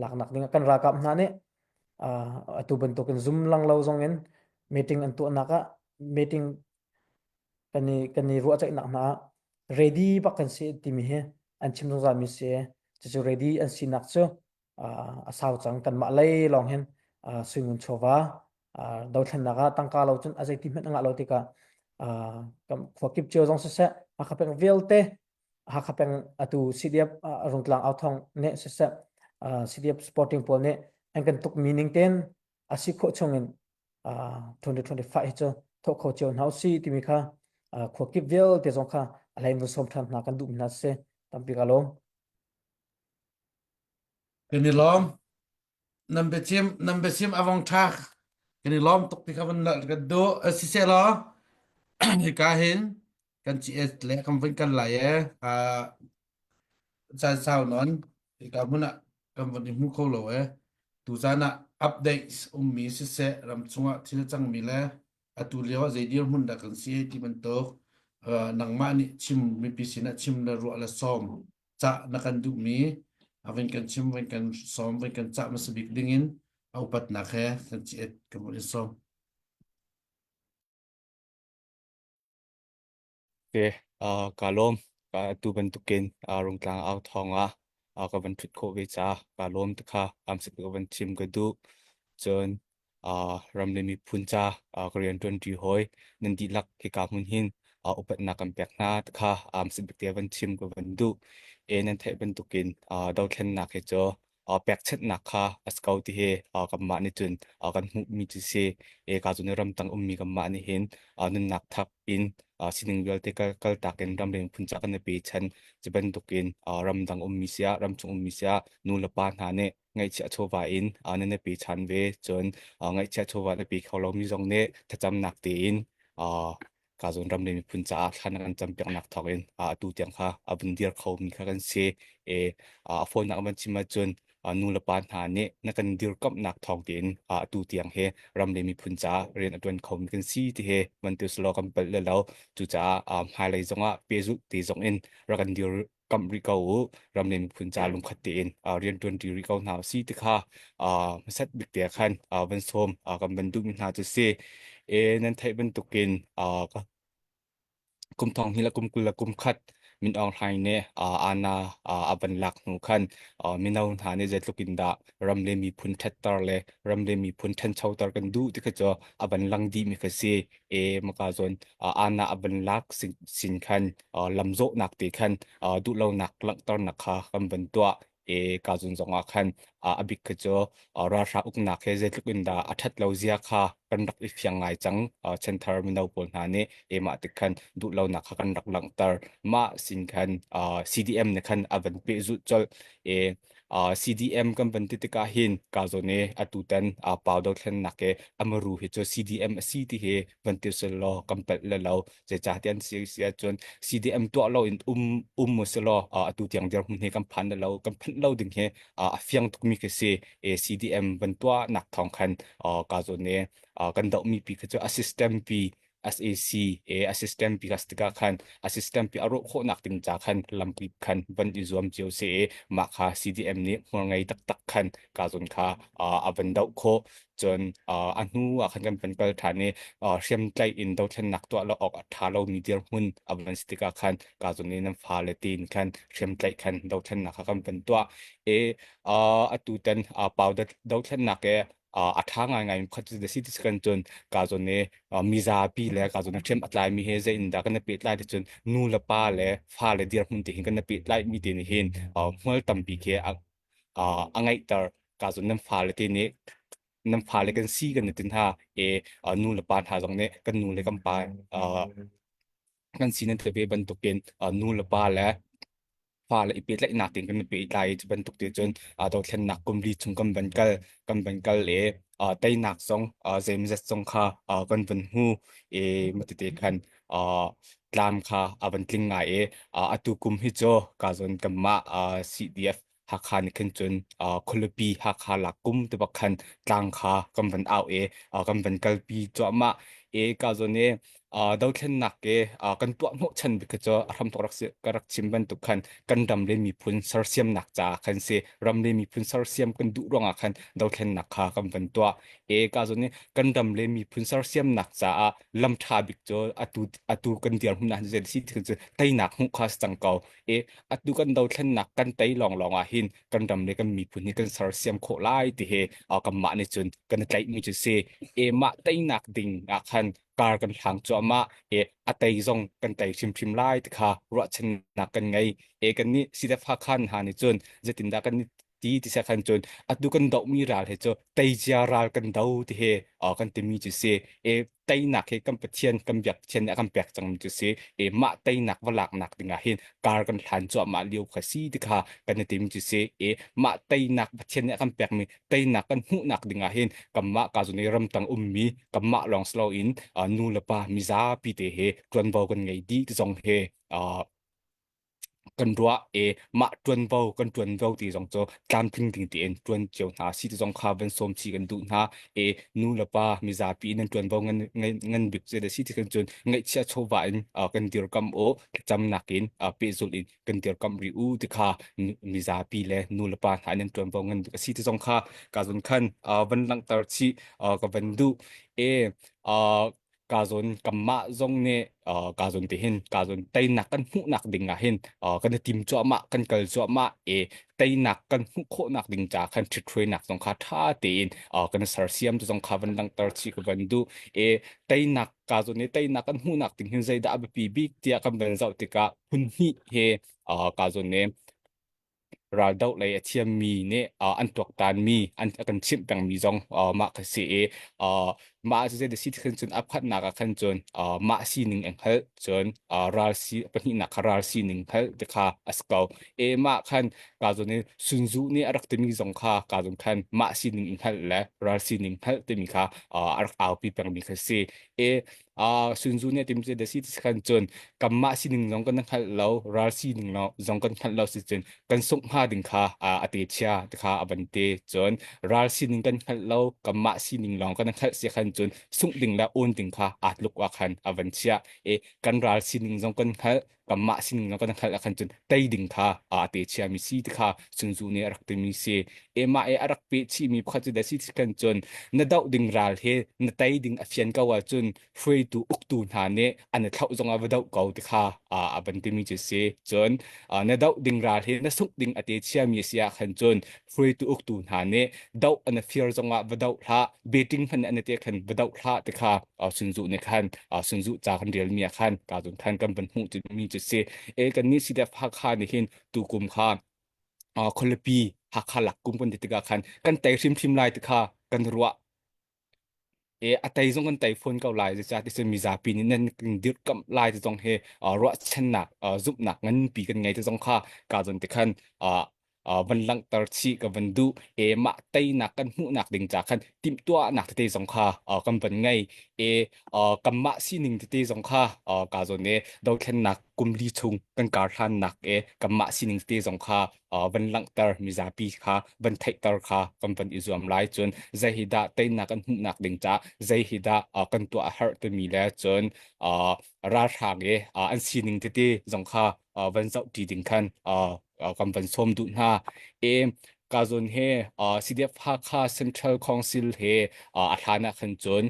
Speaker 4: laknak ding kan ralkap hna nih atu bantukin zum lang lo zong in meeting an tuahnak ah meeting kan i kan i ruahceihnak hna ah ready bak kan si timi hi an chim zungzal mi si cucu ready an sinak cu a sau cang kanmah lei lawng hin suingun chawva dothlennak ah tangka lo cun a zeiti hmanh a ngah lo tikah khua kip cio zong siseh Hakha peng vialte Hakha peng atu CDF Rungtlang Authong nih siseh CDF supporting pawl nih an kan tuk mi ning ten a si khawh chung in 2025 hi cu thawh kho cio hna usih timi kha khua kip vialte zong kha a hlei vun sawm ṭhan hna kan duh mi hna si tampi ka lawm.
Speaker 6: Kan i lawm. Nan biachim nan biachim a vong ṭha. Kan i lawm tuk ti kha van kan duh. Siseh law hika hin kan CS le kan vun kal lai e. Caan sau nawn hika hmun ah kan vun i hmu kho lo e. Tuzaan ah updates ummi siseh ram chungah thil cangmi le atu lio ah zei dirhmun dah kan si ti bantuk nangmah nih chim mipi sinah chim le ruah le sawm cah na kan duhmi a vun kan chim vun kan sawm vun kan cah hmasa bik dingin a upatnak he kan ci kan vun in sawm.
Speaker 5: Te uh, ka lawm ka tu bantukin uh, rungtlang au thawng ah uh, ka van thut khawh ve ca ka lawm te kha am sik ka van chim ka duh cun uh, ram le miphun ca uh, ka rian ṭuan ṭi hawi nan dihlak hika hmun hin uh, upatnak kan pek hna te kha am sik te van chim ka van duh e nan theih bantukin uh, dothlennak hi cu. pekchanhnak kha a si ko ti hi kanmah nih cun kan hmuhmi cu si. E ka cun ramtang ummi kanmah nih hin nunnak thap in sining vialte kal kaltak in ramleng phun ca kan i pechan. Cu bantukin ramdang ummi siah ramchung ummi siah nu le pa hna nih ngaihchiah chawva in nan i pechan ve. Cun ngaihchiah chawva na pe kho lomi zong nih thlacamnak tein ka zawn ram le miphun caah thla na kan campiaknak thawngin atu tiang kha a vun dir khomi kha kan si. E a fawinak van chim ahcun nu le pa hna nih na kan dirkamhnak thawng tein atu tiang he ram le miphun caah rian a ṭuan khomi kan si ti he van tu selaw kan palh le lo. Cucaah hmailei zongah pehzulh te zong in rak kan dir kamh rih ko u ram le miphun ca lungkhat tein rian ṭuan ṭi rih ko hna usih ti kha hmasat bik te khan van sawm kan van duhmi hna cu si e nan theih bantukin kum thong hi le kum 20 le kum khat Min Aung Hlaing nih ana a van lak hnu khan mino hna nih zeitluk in dah ram le miphun ṭhatter le ram le miphun ṭhanchoter kan duh ti kha cu a van lang dihmi kha si e maka zawn ana a van lak sin khan lamzawhnak te khan duhlonak langhternak kha kan van tuah e ka zun zong ah khan a bik kha cu ralhrang uknak he zeitluk in dah a ṭhat lo zia kha kan rak i fiang ngai cang chanthar mino pawl hna nih e mah tik khan duhlonak kha kan rak langhter mah sin khan CDM ne khan a van pehzulh colh e CDM kan van ti tikah hin ka zawn i atutan pau dothlennak ke amaru hi cu CDM a si ti hi van ti sel law kan palh le lo zeicahtiah an si si ahcun CDM tuah lo in um um mu si law atu tiang dirhmun hi kan phan lo kan phanh lo ding hi a fiang tukmi khi si CDM van tuah nak thawng khan ka zawn i kan dohmi pi kha cu a system pi SAC e a system pi kas tikah khan a system pi a rawh khawhnak ding ca khan lampi khan van i zuam cio se i mah kha CDM nih hmual ngei taktak khan ka zon kha a van doh khawh cun a hnu ah khan kan van kal ṭhan i hriamtlaih in dothlennak tuah lo awk a ṭha lomi dirhmun a van si tikah khan ka zon i nan fale tiin khan hriamtlaih khan dothlennak kha kan van tuah i atu tan pau dothlennak e a ṭha ngaingai mi pakhat cu si ti kan cun ka zawn i mizapi le ka zawn ṭhiam a tlaimi he zei in dah kan i pehtlai ti cun nu le pa le fa le dirhmun te hin kan i pehtlai mi te nih hin hmual tampi khi a ngeihter ka zawn nan fale te nih nan fale kan si kan i tin hna e nu le pa hna zong nih kan nu le kan pa kan si nan te ve bantukin nu le pa le fale i pehtlaihnak tein kan i pehtlai i cu bantuk te cun dothlennak kum li chung kan van kal kan van kal i teinak zong zeimazet zong kha kan van hmu i matete khan tlam kha a van tling ngai i atu kum hi cu ka zawn kanmah CDF Hakha nih khin cun khualipi Hakha lak kum te bak khan tlang kha kan van au i kan van kalpi cuahmah i ka zawn i dothlennak ke kan tuah hnawhchan bik kha cu a hramthawk rak si ka rak chim bantuk khan kan ram le miphun sersiamnak caah khan si ram le miphun sersiam kan duh ruangah khan dothlennak kha kan van tuah e ka zawn i kan ram le miphun sersiamnak caah lam ṭha bik cu atu atu kan dirhmun ah zei si thil cu teinak hmuh kha si cang ko e atu kan dothlennak kan tei lawnglawng ah hin kan ram le kan miphun hi kan sersiam khawh lai ti he kanmah nih cun kan i tlaihmi cu si e mah teinak ding ah khan kar kan hlang cuahmah e a tei zong kan tei hrimhrim lai ti kha ruahchannak kan ngei e kan nih CDF Hakha hna nih cun zeitindah kan ti ti se khan cun atu kan dohmi ral he cu teicia ral kan do ti he kan timi cu si e teinak he kan Pathian kan biak Pathian nih a kan pek cangmi cu si e mah teinak va laknak dingah hin kar kan hlan cuahmah lio kha si ti kha kan i tim cu si e mah teinak Pathian nih a kan pekmi teinak kan hmuhnak dingah hin kanmah ka zun i ramtang ummi kanmah lawng si loin nu le pa mizapi te he ṭuanvo kan ngei dih ti zong he kan ruah i mah ṭuanvo kan ṭuanvo ti zong cu tlamtling ding tein ṭuan cio hna si ti zong kha van sawm chih kan duh hna i nu le pa mizapi nan ṭuanvo ngan ngan bik cu si ti kan cun ngaihchia chawva in kan dirkam u thlacamnak in pehzulh in kan dirkamh rih u ti kha mizapi le nu le pa hna nan ṭuanvo ngan bik a si ti zong kha ka zun khan van langhter chih ka van duh e ka zawn kanmah zong nih ka zawn ti hin ka zawn teinak kan hmuhnak ding ah hin kan i tim cuahmah kan kal cuahmah e teinak kan hmuh khawhnak ding ca khan ṭhithruainak zong kha ṭha tein kan sersiam tu zong kha van langhter chih ka van duh e teinak ka zawn i teinak kan hmuhnak ding hin zeidah a biapi bik tiah kan van zoh tikah phun hnih he ka zawn i Raldoh lei a thiammi nih an tuaktanmi an a kan chimh pengmi zong mah kha si i mah cu zei si khan cun a phatnak ah khan cun mah sining an hngalh cun ral si pahnihnak kha ral sining hngalh ti kha a si ko. E mah khan ka zawn in Sun Tzu nih a rak timi zong kha ka zawn khan mah sining in hngalh le ral sining hngalh timi kha a rak aupi pengmi kha si. E Sun Tzu nih a tim cu da si ti khan cun kanmah sining zong kan hngalh lo ral sining zong kan hngalh lo si cun kan sungh hnga ding kha a te chia ti kha a van te cun ral sining kan hngalh lo kanmah sining lawng kan hngalh si khan cun sungh ding le awn ding kha aa tluk ah khan a van chia e kan ral sining zong kan hngalh kanmah sining zong kan hngalh ah khan cun tei ding kha a te chiami si ti kha Sun Tzu nih a rak timi si. Emah e a rak peh chihmi pakhat cu da si ti khan cun na doh ding ral he na tei ding a fian ko ahcun hruaitu uktu hna nih an i thlauh zong ah va doh ko ti kha a van timi cu si. Cun na doh ding ral he na sungh ding a te chiami a si ah khan cun hruaitu uktu hna nih doh an fir zongah va doh hlah betting hmanh an te khan va doh hlah ti kha Sun Tzu nih khan Sun Tzu ca kan relmi ah khan ka zun khan kan van hmuh mi cu si e kan nih CDF Hakha nih hin tukum kha khualipi Hakha lak kum kan ti tikah khan kan tei hrimhrim lai ti kha kan ruah e a tei zong kan tei fawn ko lai zeicah ti cun mizapi nih nan kan dirhkamh lai ti zong hi ruahchannak zumhnak nganpi kan ngei ti zong kha ka zon ti khan van langhter chih ka van duh e mah teinak kan hmuhnak ding ca khan timhtuahnak tete zong kha kan van ngei e kanmah sining tete zong kha ka zawn e dothlennak kumli chung kan kar hlannak e kanmah sining tete zong kha van langhter mizapi kha van theihter kha kan van i zuam lai cun zei hi dah teinak kan hmuhnak ding ca zei hi dah kan tuah a herh timi le cun ralhrang i an sining tete zong kha van zoh ṭi ding khan kan van sawm duh hna e ka zawn he CDF Hakha Central Council he a hlan ah khan cun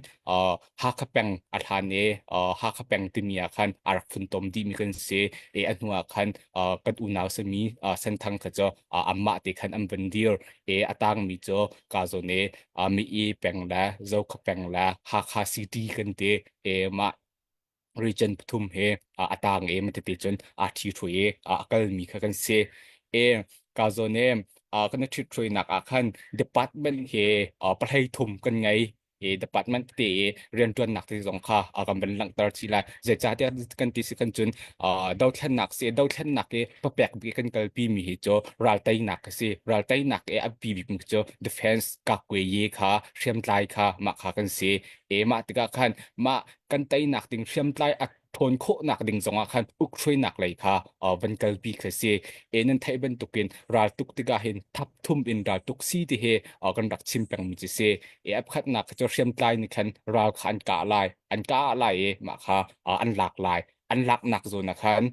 Speaker 5: Hakha peng a hlan i Hakha peng timi ah khan a rak funtom dihmi kan si i a hnu ah khan kan unau sami Senthang kha cu anmah te khan an van dir i a tangmi cu ka zawn i Mi peng le Zokha peng le Hakha City kan ti i mah region pathum he a tang i matete cun aa ṭhi ṭhui i a kalmi kha kan si. E ka zawn i kan i ṭhit-ṭhuinak ah khan department he pahlei thum kan ngei. I department te i rianṭuannak te zong kha kan van langhter chih lai. Zeicahtiah kan ti si kan cun dothlennak si dothlennak i papek bik kan kalpi mi hi cu ralteinak a si. Ralteinak i a biapi bik mi cu defense kakwe ye kha hriamtlai kha mah kha kan si. E mah tikah khan mah kan teinak ding hriamtlai a ṭhawn khawhnak ding zongah khan ukhruainak lei kha van kalpi kha si. E nan theih bantukin raltuk tikah hin thap thum in raltuk si ti hi kan rak chim pengmi cu si. E a pakhatnak cu hriamtlai nih khan ral kha an kah lai, an kah lai i mah kha an lak lai. An laknak zawn ah khan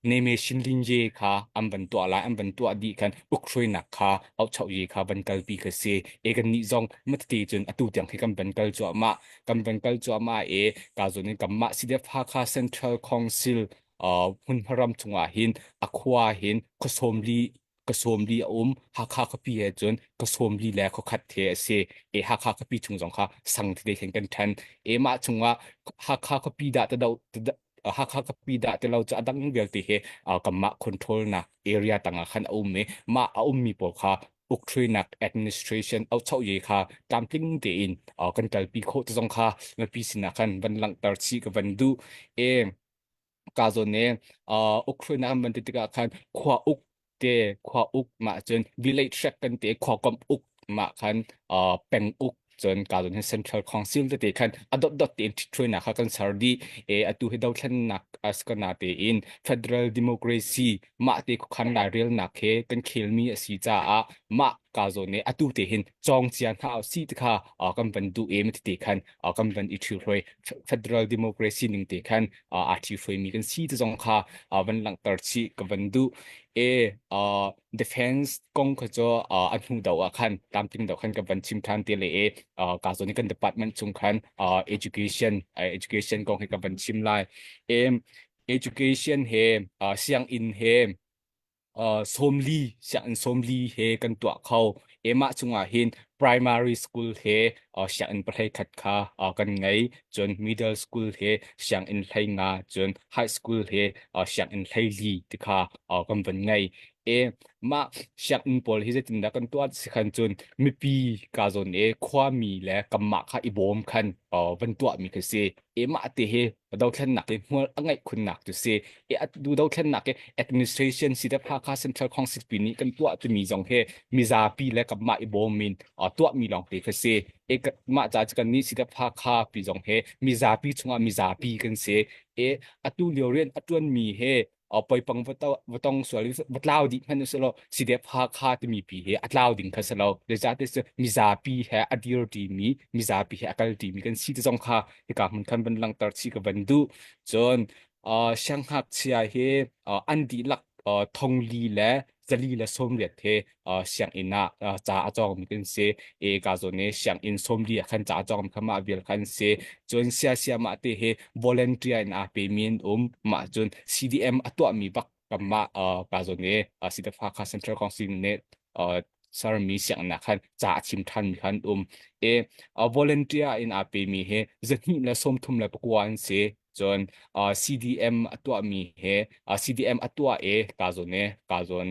Speaker 5: Neme Shinlinje kha an van tuah lai an van tuah dih khan ukhruainak kha auhchoh kha van kalpi kha si e kan nih zong matete cun atu tiang khi kan van kal cuahmah kan van kal cuahmah e ka zon in kanmah CDF Hakha Central Council hmunhma ram chungah hin a khua hin khuasawmli ka sawmli a um Hakha khuapi he cun ka sawmli le khuakhat he a si e Hakha khuapi chung zong kha sang tete khin kan ṭhen e mah chungah Hakha khuapi dah te do Hakha khuapi dah ti lo cu a dang vialte he kanmah control nak area tangah khan a um i mah a ummi pawl kha ukṭhuinak administration auchoh ye kha tlamtling tein kan kalpi khawh ti zong kha mipi sinah khan van langhter chih ka van duh e ka zawn ne ukhruainak an van ti tikah khan khua uk te khua uk mah cun village track kan te khua komh uk mah khan peng uk cun ka zawn hin central council tete khan a dot dot tein ṭhitṭhuainak kha kan ser dih e atu hi dothlennak askana tein federal democracy mah te khuakhan lairelnak he kan khelmi a si caah mah ka zawn ne atu te hin cawng cia hna si ti kha kan van duh em tete khan kan van i ṭhihruai federal democracy ning te khan aa ṭhihruaimi kan si ti zong kha van langhter chih ka van duh e defense kong kha cu a hnu do ah khan tlamtling do khan ka van chim ṭhan te le e ka zawn kan department chung khan education education kong hi ka van chim lai e education he sianginn he 40 sianginn 40 he kan tuah kho. Emah chungah hin primary school he sianginn pahlei khat kha kan ngei. Cun middle school he sianginn 15 cun high school he sianginn 14 ti kha kan van ngei. E mah sianginn pawl hi zeitindah kan tuah si khan cun mipi ka zawn e khuami le kanmah kha i bawm khan van tuahmi khi si. E mah te hi dothlennak hi hmual a ngeih khunnak cu si. E atu dothlennak hi administration CDF Hakha Central Council pi nih kan tuah timi zong hi mizapi le kanmah i bawm in tuahmi lawngte khi si. E mah ca cu kannih CDF Hakha pi zong hi mizapi chungah mizapi kan si. E atu lio rian a ṭuanmi he poipang va tong sual va tlau dih hmanh usih law CDF Hakha timi pi hi a tlau ding kha si lo. Zeicahtiah cu mizapi he a dir ṭimi, mizapi he a kal ṭimi kan si ti zong kha hika hmun khan van langhter chih ka van duh. Cun siangngakchia hi an dihlak thongli le zali le 80 he sianginn ah ca a cawngmi kan si. E ka zawn i sianginn 40 ah khan ca a cawngmi kha mah vial khan si. Cun siasia mah te hi volunteer in aa pemi an um. Mah cun CDM a tuahmi bak kanmah ka zawn i CDF Hakha Central Council nih sermi sianginn ah khan ca a chim ṭhanmi khan um. E volunteer in aa pemi hi 239 an si. Cun CDM a tuahmi he CDM a tuah i kazawn i kazawn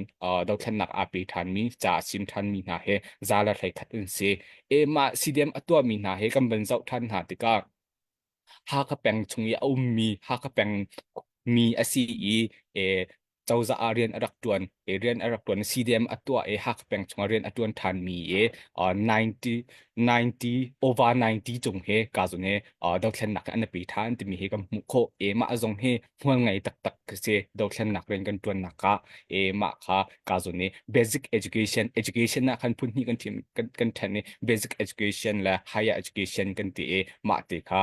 Speaker 5: dothlennak aa pe ṭhanmi ca a chim ṭhanmi hna he za le 11 an si. E mah CDM a tuahmi hna he kan van zoh ṭhan hna tikah Hakha peng chung i a ummi Hakha peng mi a si i e, cozah ah rian a rak ṭuan i rian a rak ṭuan CDM a tuah i Hakha peng chungah rian a ṭuan ṭhanmi i 90 90 over 90 cung he ka zun he dothlennak an pe ṭhan timi hi kan hmuh khawh i mah zong hi hmual ngei taktak si dothlennak rian kan ṭuannak ah i mah kha ka zun i basic education education ah khan phun hnih kan thim kan kan ṭhen i basic education le higher education kan ti i mah te kha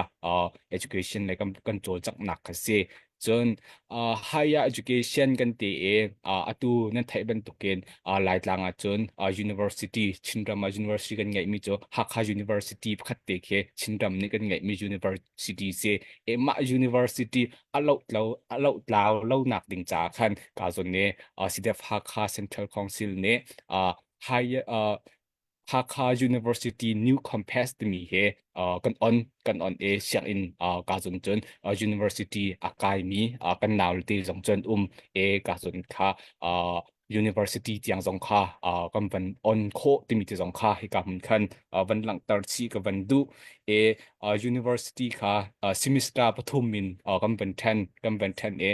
Speaker 5: education le kan kan cawlcanghnak kha si Cun uh, higher education kan ti i uh, atu nan theih bantukin uh, Laitlang ah cun uh, university Chinram ah university kan ngeihmi cu Hakha University pakhat te khi Chinram nih kan ngeihmi university si. E mah university a lohtlo a lohtlau lonak ding caah khan ka zawn nih uh, CDF Hakha Central Council nih uh, higher uh, Hakha University New Compass timi hi uh, kan on kan on i sianginn uh, ka zung cun uh, university a kaimi uh, kan nau te zong cun um e ka zun kha uh, university tiang zong kha uh, kan van on khawh timi te zong kha hika hmun khan uh, van langhter chih ka van duh e uh, university kha uh, semester pathum in uh, kan van then kan van then e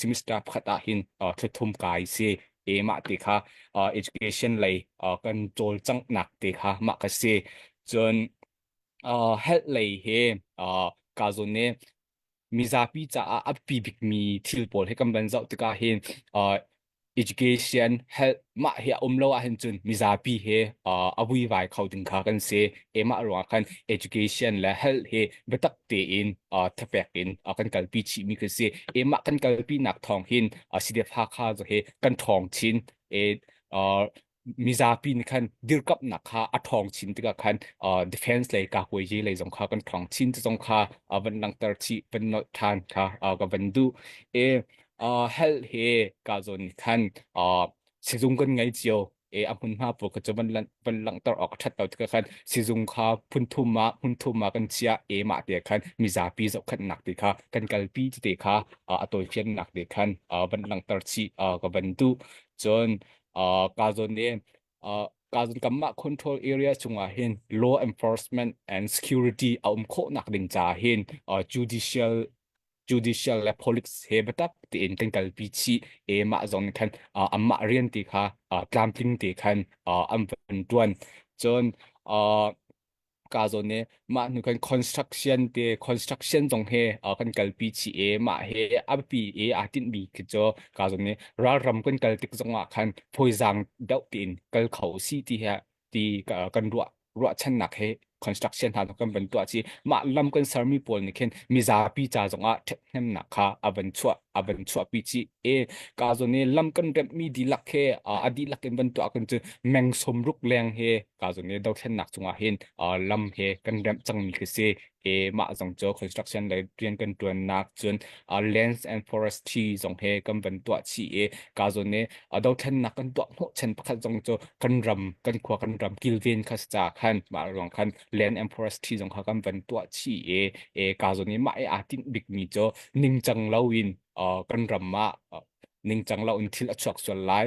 Speaker 5: semester pakhat ah hin uh, thla kai si e mah ti kha uh, education lei uh, kan cawlcanghnak te kha mah ka si cun uh, health lei he uh, ka zawn ne mizapi caah a biapi bikmi thil pawl hi kan van zoh tikah hin uh, education health mah hi a um lo ahhin cun mizapi he uh, a vuivai kho ding kha kan si e mah ruangah khan education le health hi biatak tein uh, thapek in uh, kan kalpi chihmi kan si e mah kan kalpi nak thawng hin uh, CDF Hakha zo hi kan ṭhawng chin e uh, mizapi nih khan dirkamnak kha a ṭhawng chin tikah khan uh, defense lei kakuaiji lei zong kha kan ṭhawng chin ti zong kha uh, van langhter chih van nolh ṭhan kha uh, ka van duh e uh, health he ka zawn nih khan uh, sizung kan ngei cio e a hmunhma pawl kha cu van van langhter awk a ṭhat lo tikah khan sizung kha phun thum ah hmun thum ah kan chiah e mah te khan mizapi zohkhenhnak te kha kan kalpi te kha a tawifiannak te khan van langhter chih ka van duh cun ka zawn ne ka zawn kanmah control area chungah hin law enforcement and security a um khawhnak ding caah hin judicial judicial le politics he biatak tein kan kalpi chih e mah zong nih khan anmah rian te kha tlamtling te khan an van tuan cun ka zawn ne mah hnu kan construction te construction zong he kan kalpi chih e mah he a biapi e aa tinhmi khi cu ka zawn ne ralram kan kal tik zong ah khan fawizaang deuh tein kal kho si ti he ti kan ruah ruahchannak he construction hna kan van tuah chi mah lam kan sermi pawl nih khin mizapi ca zongah ṭhathnemnak kha a van chuah a van chuahpi chi e ka zawn i lam kan remhmi dihlak he a dihlak in van tuah kan cu meng 60 leng he ka zawn i dothlennak cungah hin lam he kan remh cangmi khi si e mah zong cu construction lei rian kan ṭuannak cun lands and forestry zong he kan van tuah chih i ka zawn i dothlennak kan tuah hnawhchan pakhat zong cu kan ram kan khua kan ram kilven kha si ca khan mah ruang khan land and forestry zong kha kan van tuah chih i e ka zawn i mah i aa tinh bikmi cu ningcang loin kan ram ah. Ningcang lo in thil a chuak sual lai.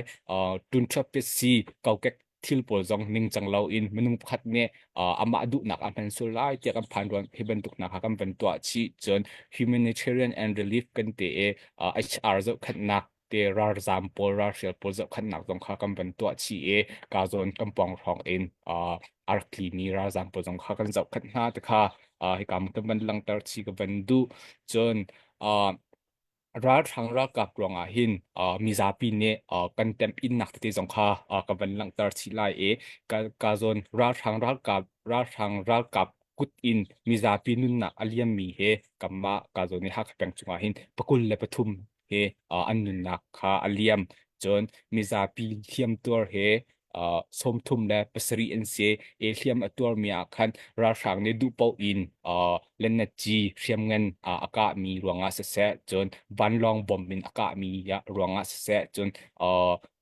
Speaker 5: Ṭunṭhuap si kokek thil pawl zong ningcang lo in minung pakhat nih amah duhnak a hman sual lai tiah kan phan ruang hi bantuk hna kha kan van tuah chih. Cun humanitarian and relief kan ti i HR zohkhenhnak te ralzaam pawl ralhrial pawl zohkhenhnak zong kha kan van tuah chih i ka zawn kan pawng hrawng in a rak tlimi ralzaam pawl zong kha kan zohkhenh hna ti kha hika kan van langhter chih ka van duh. Cun ralhrang ralkap ruangah hin mizapi nih kan temh-innak tete zong kha ka van langhter chih lai i ka zawn ralhrang ralkap ralhrang ralkap kut in mizapi nunnak a liammi he kanmah ka zawn i Hakha peng chungah hin pakul le pathum he an nunnak kha a liam. Cun mizapi hliamtuar he 37 an si. I hliam a tuarmi ah khan ralhrang nih duh paoh in lennet-ci hriamngan a kahmi ruangah siseh, cun vanlawng bomb in a kahmi ruangah siseh, cun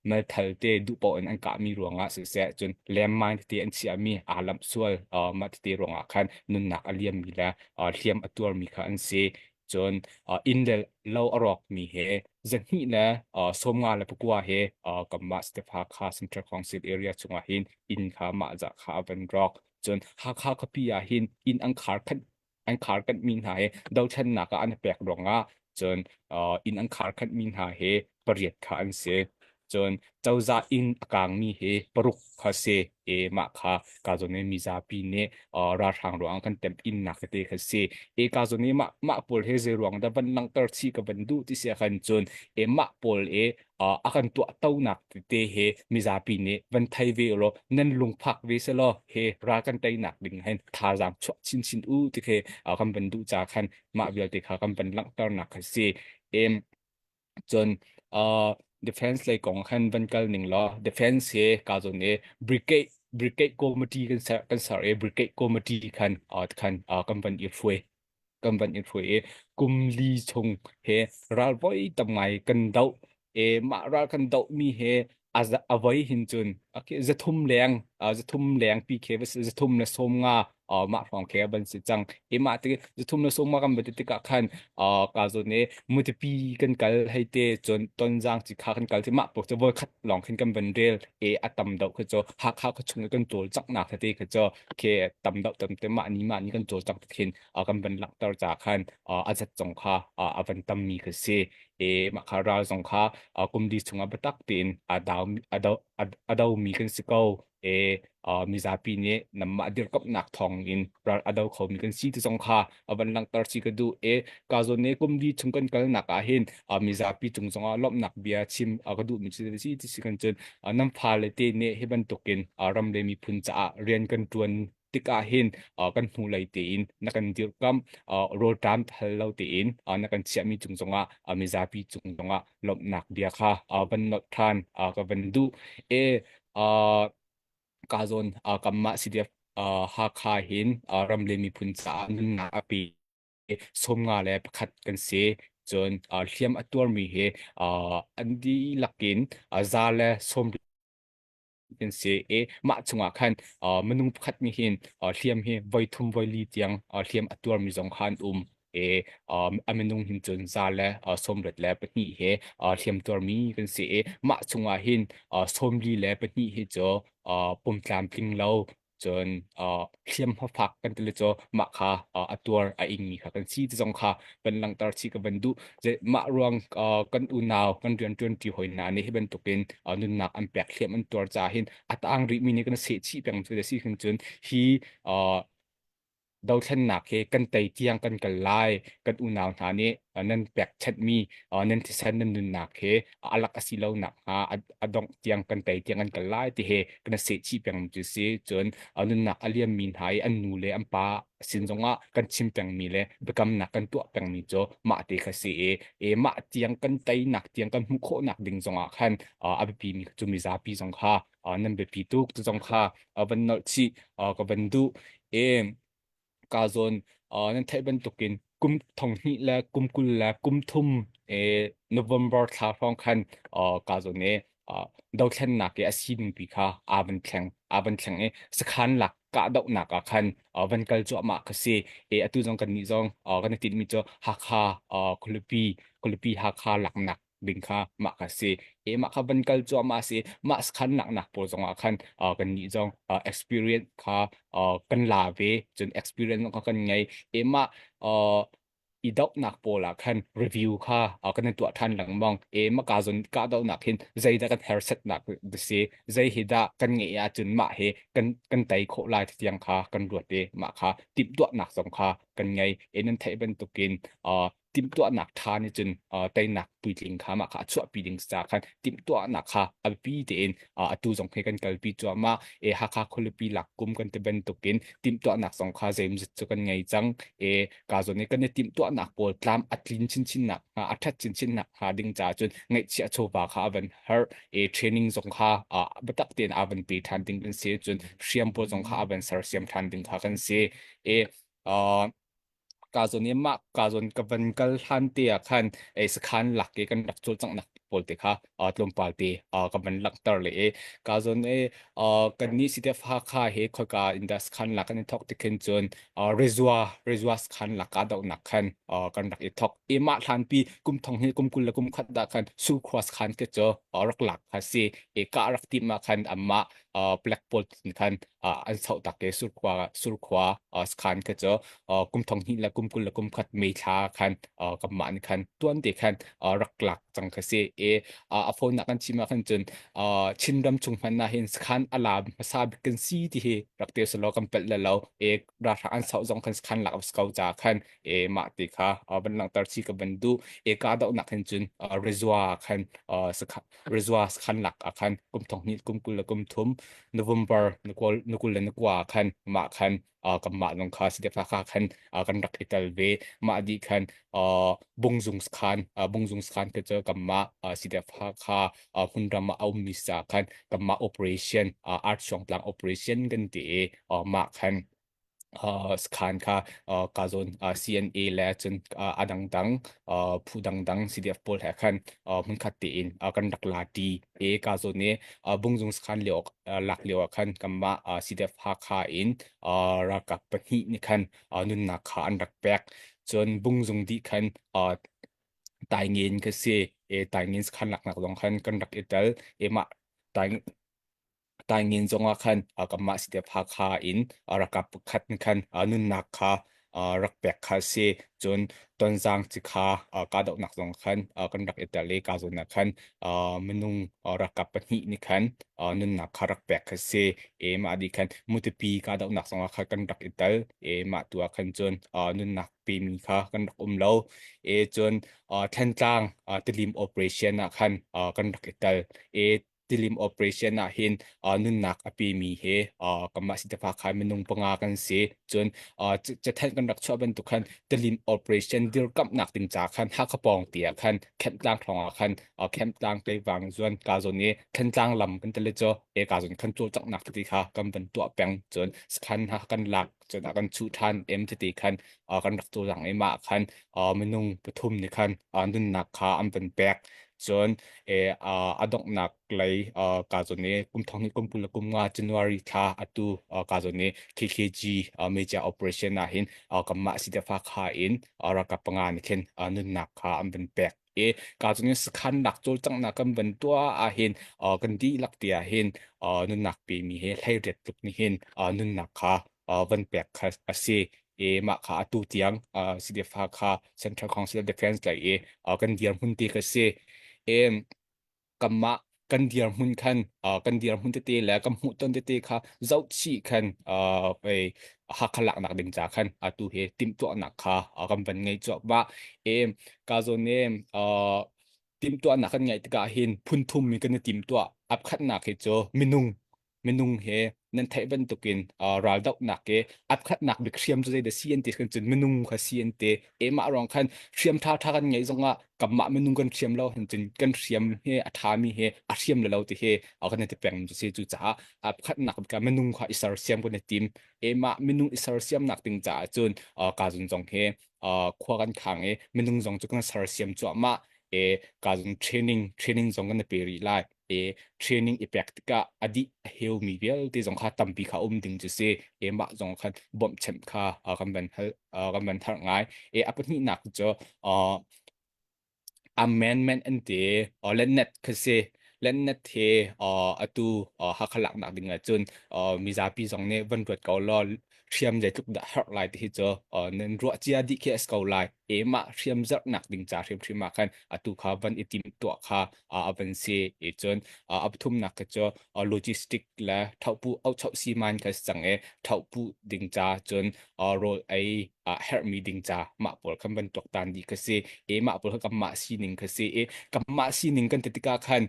Speaker 5: meithal te duh paoh in an kahmi ruangah siseh, cun landmine tete an chiahmi aa lamh sual mah tete ruangah khan nunnak a liammi le hliam a tuarmi kha an si. Cun inn le lo a rawkmi he zahnih le 59 he kanmah Step Hakha Central Council area chungah hin inn kha mah zah kha a van rawk. Cun Hakha khuapi ah hin inn an khar khat an khar kanhmi hna he dothlennak ah an i pek ruangah cun inn an khar khanhmi hna he pariat kha an si. Cun cozah inn a kaangmi hi paruk kha si i mah kha ka zawn i mizapi nih ralhrang ruangah kan temh innak tete kha si. I ka zawn i mah mah pawl hi zei ruang dah van langhter chih ka van duh ti si ahkhan cun i mah pawl i a kan tuahtonak tete hi mizapi nih van thei ve ulaw nan lungfak ve selaw hi ral kan teinak ding hin thazaang chuah chinchin u ti khi kan van duh ca khan mah vialte kha kan van langhternak kha si. Cun uh, defense lei kong khan van kal ning law defense he ka zawn i brigade brigade committee kan ser kan ser i brigade committee khan uh, khan uh, kan van i hruai kan van i hruai i kum li chung he ral voi tam ngai kan doh e mah ral kan doh mi he a voi hin cun zathum leng zathum leng pi khe zathum le som nga mah hrawng khe ban si cang e mah te zathum le som nga kan bat tikah khan ka zo ne mutipi kan kal hei te cun tonzang chi kha kan kal ti mah pok chu voi khat long khin kan van rel e a tam deuh kha cho hakha kha chung kan chawl chak nak te kha cho khe tam deuh tam te mah ni mah ni kan chawl chak khin kan van langhter cha khan a zat zong kha a van tam mi kha si e mah kha ral zong kha kum li chungah biatak tein a dau a do a domi kan si ko e mizapi nih namah dirkamhnak thawng in ral a do khomi kan si ti zong kha a van langhter si ka duh e ka zawn ne kum li chung kan kalnak ah hin mizapi cung zongah lawmhnak bia chim ka duhmi cu si ti si kan cun nan fale te nih hi bantukin ram le miphun caah rian kan ṭuan tikah hin kan hnulei tein na kan dirhkamh rawlṭam hal lo tein na kan chiahmi cung zongah mizapi cung zongah lawmhnak bia kha van nolh ṭhan ka van duh e ka zawn kanmah CDF Hakha hin ram le miphun caah nunnak a pe 51 kan si cun hliam a tuarmi hi an dihlak in za le sawm kan si i mah chungah khan minung pakhat nih hin hliam hi voi thum voi li tiang hliam a tuarmi zong kha an um i a minung hin cun za le 62 he hliam tuarmi kan si i mah chungah hin 42 hi cu pum tlamtling lo cun hliamhma fak kan ti le cu mah kha a tuar a ingmi kha kan si ti zong kha van langhter chih ka van duh. Mah ruang kan unau kan rianṭuanṭi hawi hna nih hi bantukin nunnak an pek hliam an tuar caah hin a taang rihmi nih kan seh chih peng cu si hin cun hi dothlennak hi kan tei tiang kan kal lai kan unau hna nih nan pekchanhmi nan thisen nan nunnak hi a lak a si lo nak hnga a dongh tiang kan tei tiang kan kal lai ti hi kan seh chih peng cu si cun nunnak a liammi hna i an nu le an pa sin zongah kan chim pengmi le biakamnak kan tuah pengmi cu mah te kha si i e mah tiang kan teinak tiang kan hmuh khawhnak ding zongah khan a biapi mi cu mizapi zong kha nan biapi tuk tu zong kha van nolh chih ka van duh e ka zawn nan theih bantukin kum thong hnih le kum kul le kum thum e November thla hrawng khan ka zawn e dothlennak i a sining pi kha aa van thleng aa van thleng i sakhan lak kahdohnak ah khan van kal cuahmah kha si e atu zong kan nih zong kan i tinhmi cu Hakha khualipi khualipi Hakha laknak. ding kha mah kha si. E mah kha van kal cuahmah si. Mah sakhan laknak pawl zong ah khan kan nih zong experience kha kan la ve. Cun experience zong kha kan ngei. E mah i dohnak pawl ah khan review kha kan in tuah ṭhan lengmang. E maka zon kahdohnak hin zeidah kan hersetnak si, zei hi dah kan ngeih ahcun mah hi kan kan tei khawh lai tiang kha kan ruat i mah kha timhtuahnak zong kha kan ngei. E nan theih bantukin timhtuahnak ṭha nih cun teinak puitling kha mah kha a chuahpi ding ca khan timhtuahnak kha a biapi tein atu zong hi kan kalpi cuahmah. E Hakha khualipi lak kum kan ti bantukin timhtuahnak zong kha zeimzat cu kan ngei cang. E ka zawn i kan i timhtuahnak pawl tlam a tlin chinchin nak hnga a ṭhat chinchin nak hnga ding caah cun ngaihchiah chawva kha a van har e training zong kha biatak tein a van pe ṭhan ding kan si cun hriam pawl zong kha a van sersiam ṭhan ding kha kan si e ka zawn i mah ka zawn ka van kal hlan te ah khan e sakhan lak i kan rak cawlcanghnak pawl te kha tlawmpal te ka van langhter le e ka zawn e kan nih CDF Hakha he khoika indus khan lak kan i thok ti khin cun Rezua Rezua khan lak ka dohnak khan kan rak i thok i mah hlanpi kum thong hi kum 20 le kum khat dah khan Su Cross khan ke cu rak lak kha si e ka rak tim ah khan amma black pawl khan an sauh tak ke surkhua surkhua khan ke cu kum thong hnih le kum 20 le kum khat May thla khan kanmah nih khan tuan te khan rak lak cang kha si e a phone nak kan chim ah khan cun Chinram chung hmanh ah hin sakhan a la hmasa bik kan si ti hi rak te selaw kan pelh le lo e ralhrang an sauh zong khan sakhan lak ko ca khan e mah ti kha van langhter chi ka van du e ka dohnak hin cun Rezua khan Rezua sakhan lak ah khan kum thong hnih kum 20 le kum thum November nukul le nukua khan mah khan kanmah zong kha CDF kha khan kan rak i tel ve mah dih khan bungzung sakhan bungzung sakhan te cu kanmah CDF kha hmunram ah a ummi sa khan kanmah operation art suangtlang operation kan ti i mah khan sakhan kha ka zawn CNA le cun a dangdang phu dangdang CDF pawl he khan hmunkhat tein kan rak la ṭi i ka zawn i bungzung sakhan lio lak lio ah khan kanmah CDF Hakha in ralkap pahnih nih khan nunnak kha an rak pek. Cun bungzung dih khan Taingen ka si i Taingen sakhan laknak zong khan kan rak i tel i mah Taingen zongah khan kanmah CDF Hakha in ralkap pakhat nih khan nunnak kha rak pek kha a si. Cun Tonzang cikha kahdohnak zong khan kan rak i tel i ka zawn ah khan minung ralkap pahnih nih khan nunnak kha rak pek kha si. I mah dih khan Matupi kahdohnak zongah khan kan rak i tel i mah tu ah khan cun nunnak pemi kha kan rak um lo. I cun Thantlang Tilim operation ah khan kan rak i tel i tilim operation ah hin nunnak a pemi he kanmah sitafa khai minung panga kan si cun cathanh kan rak chuah bantuk khan tilim operation dirkamhnak ding ca khan Hakha pawng ti ah khan Khemtlang hrawng ah khan Khemtlang Tleivang zuan ka zawn i Thantlang lam kan tele cu e ka zawn khan cawlcanghnak tete kha kan van tuah peng cun sakhan ha kan lak cun a kan chuh ṭhan em tete khan kan rak cawlcang i mah khan minung pathum nih khan nunnak kha an van pek cun a donghnak lei ka zawn i kum thong hnih kum 20 le kum nga January thla atu ka zawn i KKG major operation ah hin kanmah CDF kha in ralkap panga nih khin nunnak kha an van pek i ka zawn in sakhan nak cawlcanghnak kan van tuah ah hin kan dihlak ti ah hin nunnak pemi he hleiriat tluk nih hin nunnak kha van pek kha a si i mah kha atu tiang CDF kha Central Council of Defense lei i kan dirhmun ti ka si. I kanmah kan dirhmun khan kan dirhmun tete le kan hmuhton tete kha zohchih khan pei Hakha laknak ding ca khan atu hi timhtuahnak kha kan van ngei cuahmah. I ka zawn i timhtuahnak kan ngeih tikah hin phun thum mi kan i timtuah. Apkhatnak hi cu minung minung he nan theih bantukin uh, raldohnak ke apkhatnak bik hriam cu zeidah si an ti kan cun minung kha si an ti emah ruang khan hriam tha tha kan ngeih zongah kanmah minung kan hriam lo hin cun kan hriam he a thami he a hriam le lo ti he a kan ti peng cu si cu caah apkhatnak bik minung kha i sersiam kan i tim emah minung i sersiamnak ding caah cun ka zun zong he khua kan khang i minung zong cu kan sersiam cuahmah e ka zung training training zong kan pe rih lai e training i pek tikah a dih a heumi vialte zong kha tampi kha um ding cu si e mah zong khan bawmhchanh kha kan van hal kan van tharh ngai e a pahnihnak cu. Amendment an ti. Lennet kha si. Lennet hi atu Hakha laknak ding ahcun mizapi zong nih van ruat ko law hriam zeitluk dah herh lai ti hi cu nan ruah cia dih khi a si ko lai. E mah hriam zarhnak ding ca hrimhrim ah khan atu kha van i timhtuah kha a van si. I cun a pathumnak kha cu logistic le thohpu auchoh siman kha si cang i thohpu ding ca cun rawl ei herhmi ding ca mah pawl khan van tuaktan dih kha si. E mah pawl kha kanmah sining kha si i kanmah sining kan ti tikah khan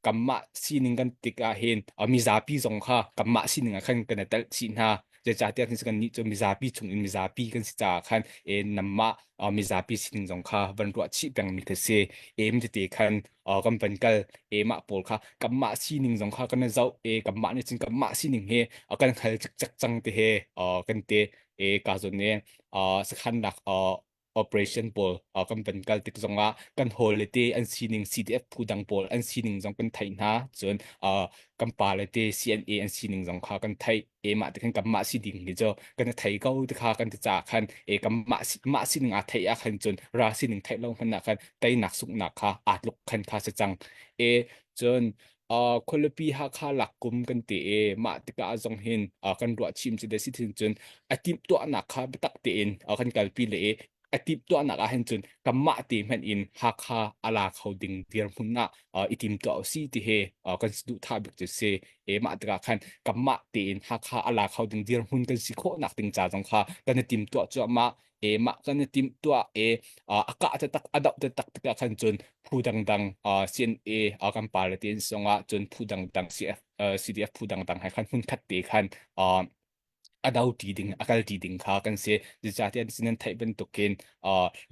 Speaker 5: kanmah sining kan tikah hin mizapi zong kha kanmah sining ah khan kan i telh chih hna. Zeicahtiah kan nih cu mizapi chung in mizapi kan si caah khan e namah mizapi sining zong kha van ruah chih pengmi kha si. Em tete khan kan van kal e mah pawl kha kanmah sining zong kha kan i zoh e kanmah nih cun kanmah sining he kan hngal cikcek cang te he kan te e ka zon ne sakhan lak operation pawl kan van kal tik zongah kan hawl le te an sining CDF phu dang pawl an sining zong kan theih hna cun kan pa le te CNA an sining zong kha kan theih e mah te khan kan mah si ding hi cu kan thei ko te kha kan ti ca khan e kan mah mah sining aa theih ah khan cun ra sining theih lo hmanh ah khan teinak sunghnak kha aa tluk khan kha si cang e cun uh, khualipi Hakha lak kum kan ti i mah tikah zong hin uh, kan ruah chim ci de si thin cun a timh tuahnak kha biatak tein uh, kan kalpi le i a timh tuahnak ah hin cun kanmah te hmanh in Hakha a la kho ding dirhmun ah uh, i tim tuah si ti he uh, kan duh tha bik cu si e mah tikah khan kanmah tein Hakha a la kho ding dirhmun kan si khawh nak ding ca zong kha kan i tim tuah cuahmah e mah kan i timh tuah e a kah te tak a doh te tak tikah khan cun phu dangdang CNA kan pa le tin songah cun phu dangdang CF CDF phu dangdang he khan hmun khat te khan a do ti ding a kal ti ding kha kan si zeicahtiah nan theih bantukin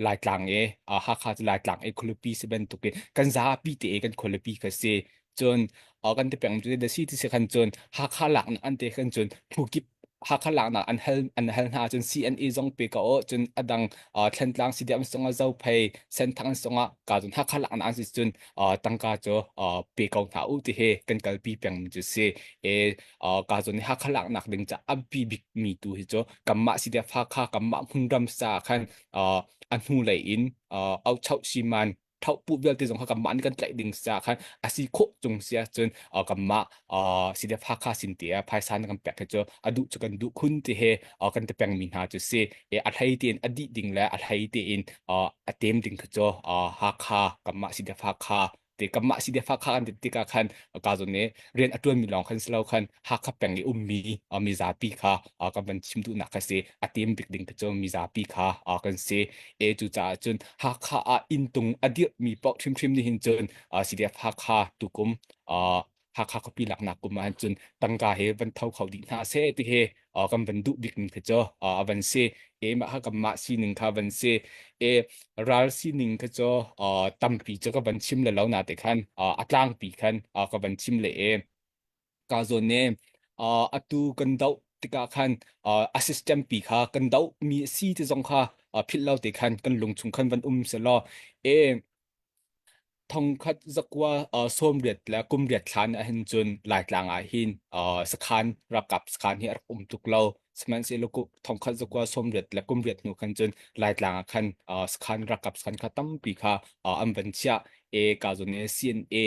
Speaker 5: Laitlang e Hakha cu Laitlang e khualipi si bantukin kan zapi te e kan khualipi kha si cun kan ti peng cu da si ti si khan cun Hakha laknak an te khan cun phu kip Hakha laknak an hal an hal hna cun CNA zong pe ka o cun adang Thlantlang CDM songah Zophei Senthang songah ka cun Hakha laknak an si cun tangka cu pe ko hna u ti he kan kalpi peng mi cu si e ka cun Hakha laknak ding ca abbi bik mi tu hi cu kanmah CDF Hakha kanmah hmunram sa khan a hnu lei in auchoh siman thohpuh vialte zong kha kanmah nih kan tlaih ding ca khan a si khawh cung si ahcun kanmah CDF Hakha sin te ah phaisa na kan pek hi cu a duh cu kan duh khun ti he kan ti pengmi hna cu si a hlei tein a dih ding le a hlei tein a tem ding kha cu Hakha kanmah CDF Hakha te kanmah CDF Hakha kan ti tikah khan ka zawn nih rian a ṭuanmi lawng khan si lo khan Hakha peng i ummi mizapi kha kan van chim duhnak kha si a tem bik ding cu mizapi kha kan si e cucaah cun Hakha ah inntung a dirhmi paoh hrimhrim nih hin cun CDF Hakha tukum Hakha khuapi laknak kum ah cun tangka he van tho kho dih hna seh ti he kan van duh bik ning khi cu a van si e mah kha kanmah sining kha van si e ral sining kha cu tampi cu ka van chim le lo na te khan a tlangpi khan ka van chim le e ka zawn ne atu kan doh tikah khan a system pi kha kan doh mi si ti zong kha philh lo te khan kan lung chung khan van um se law e thongkhat zakua 80 le kum riat thlan ah hin cun Laitlang ah hin sakhan ralkap sakhan hi a rak um tuk lo sihmanhsehlaw thongkhat zakua 80 le kum riat hnu khan cun Laitlang ah khan sakhan ralkap sakhan kha tampi kha an van chiah e ka zon e CNA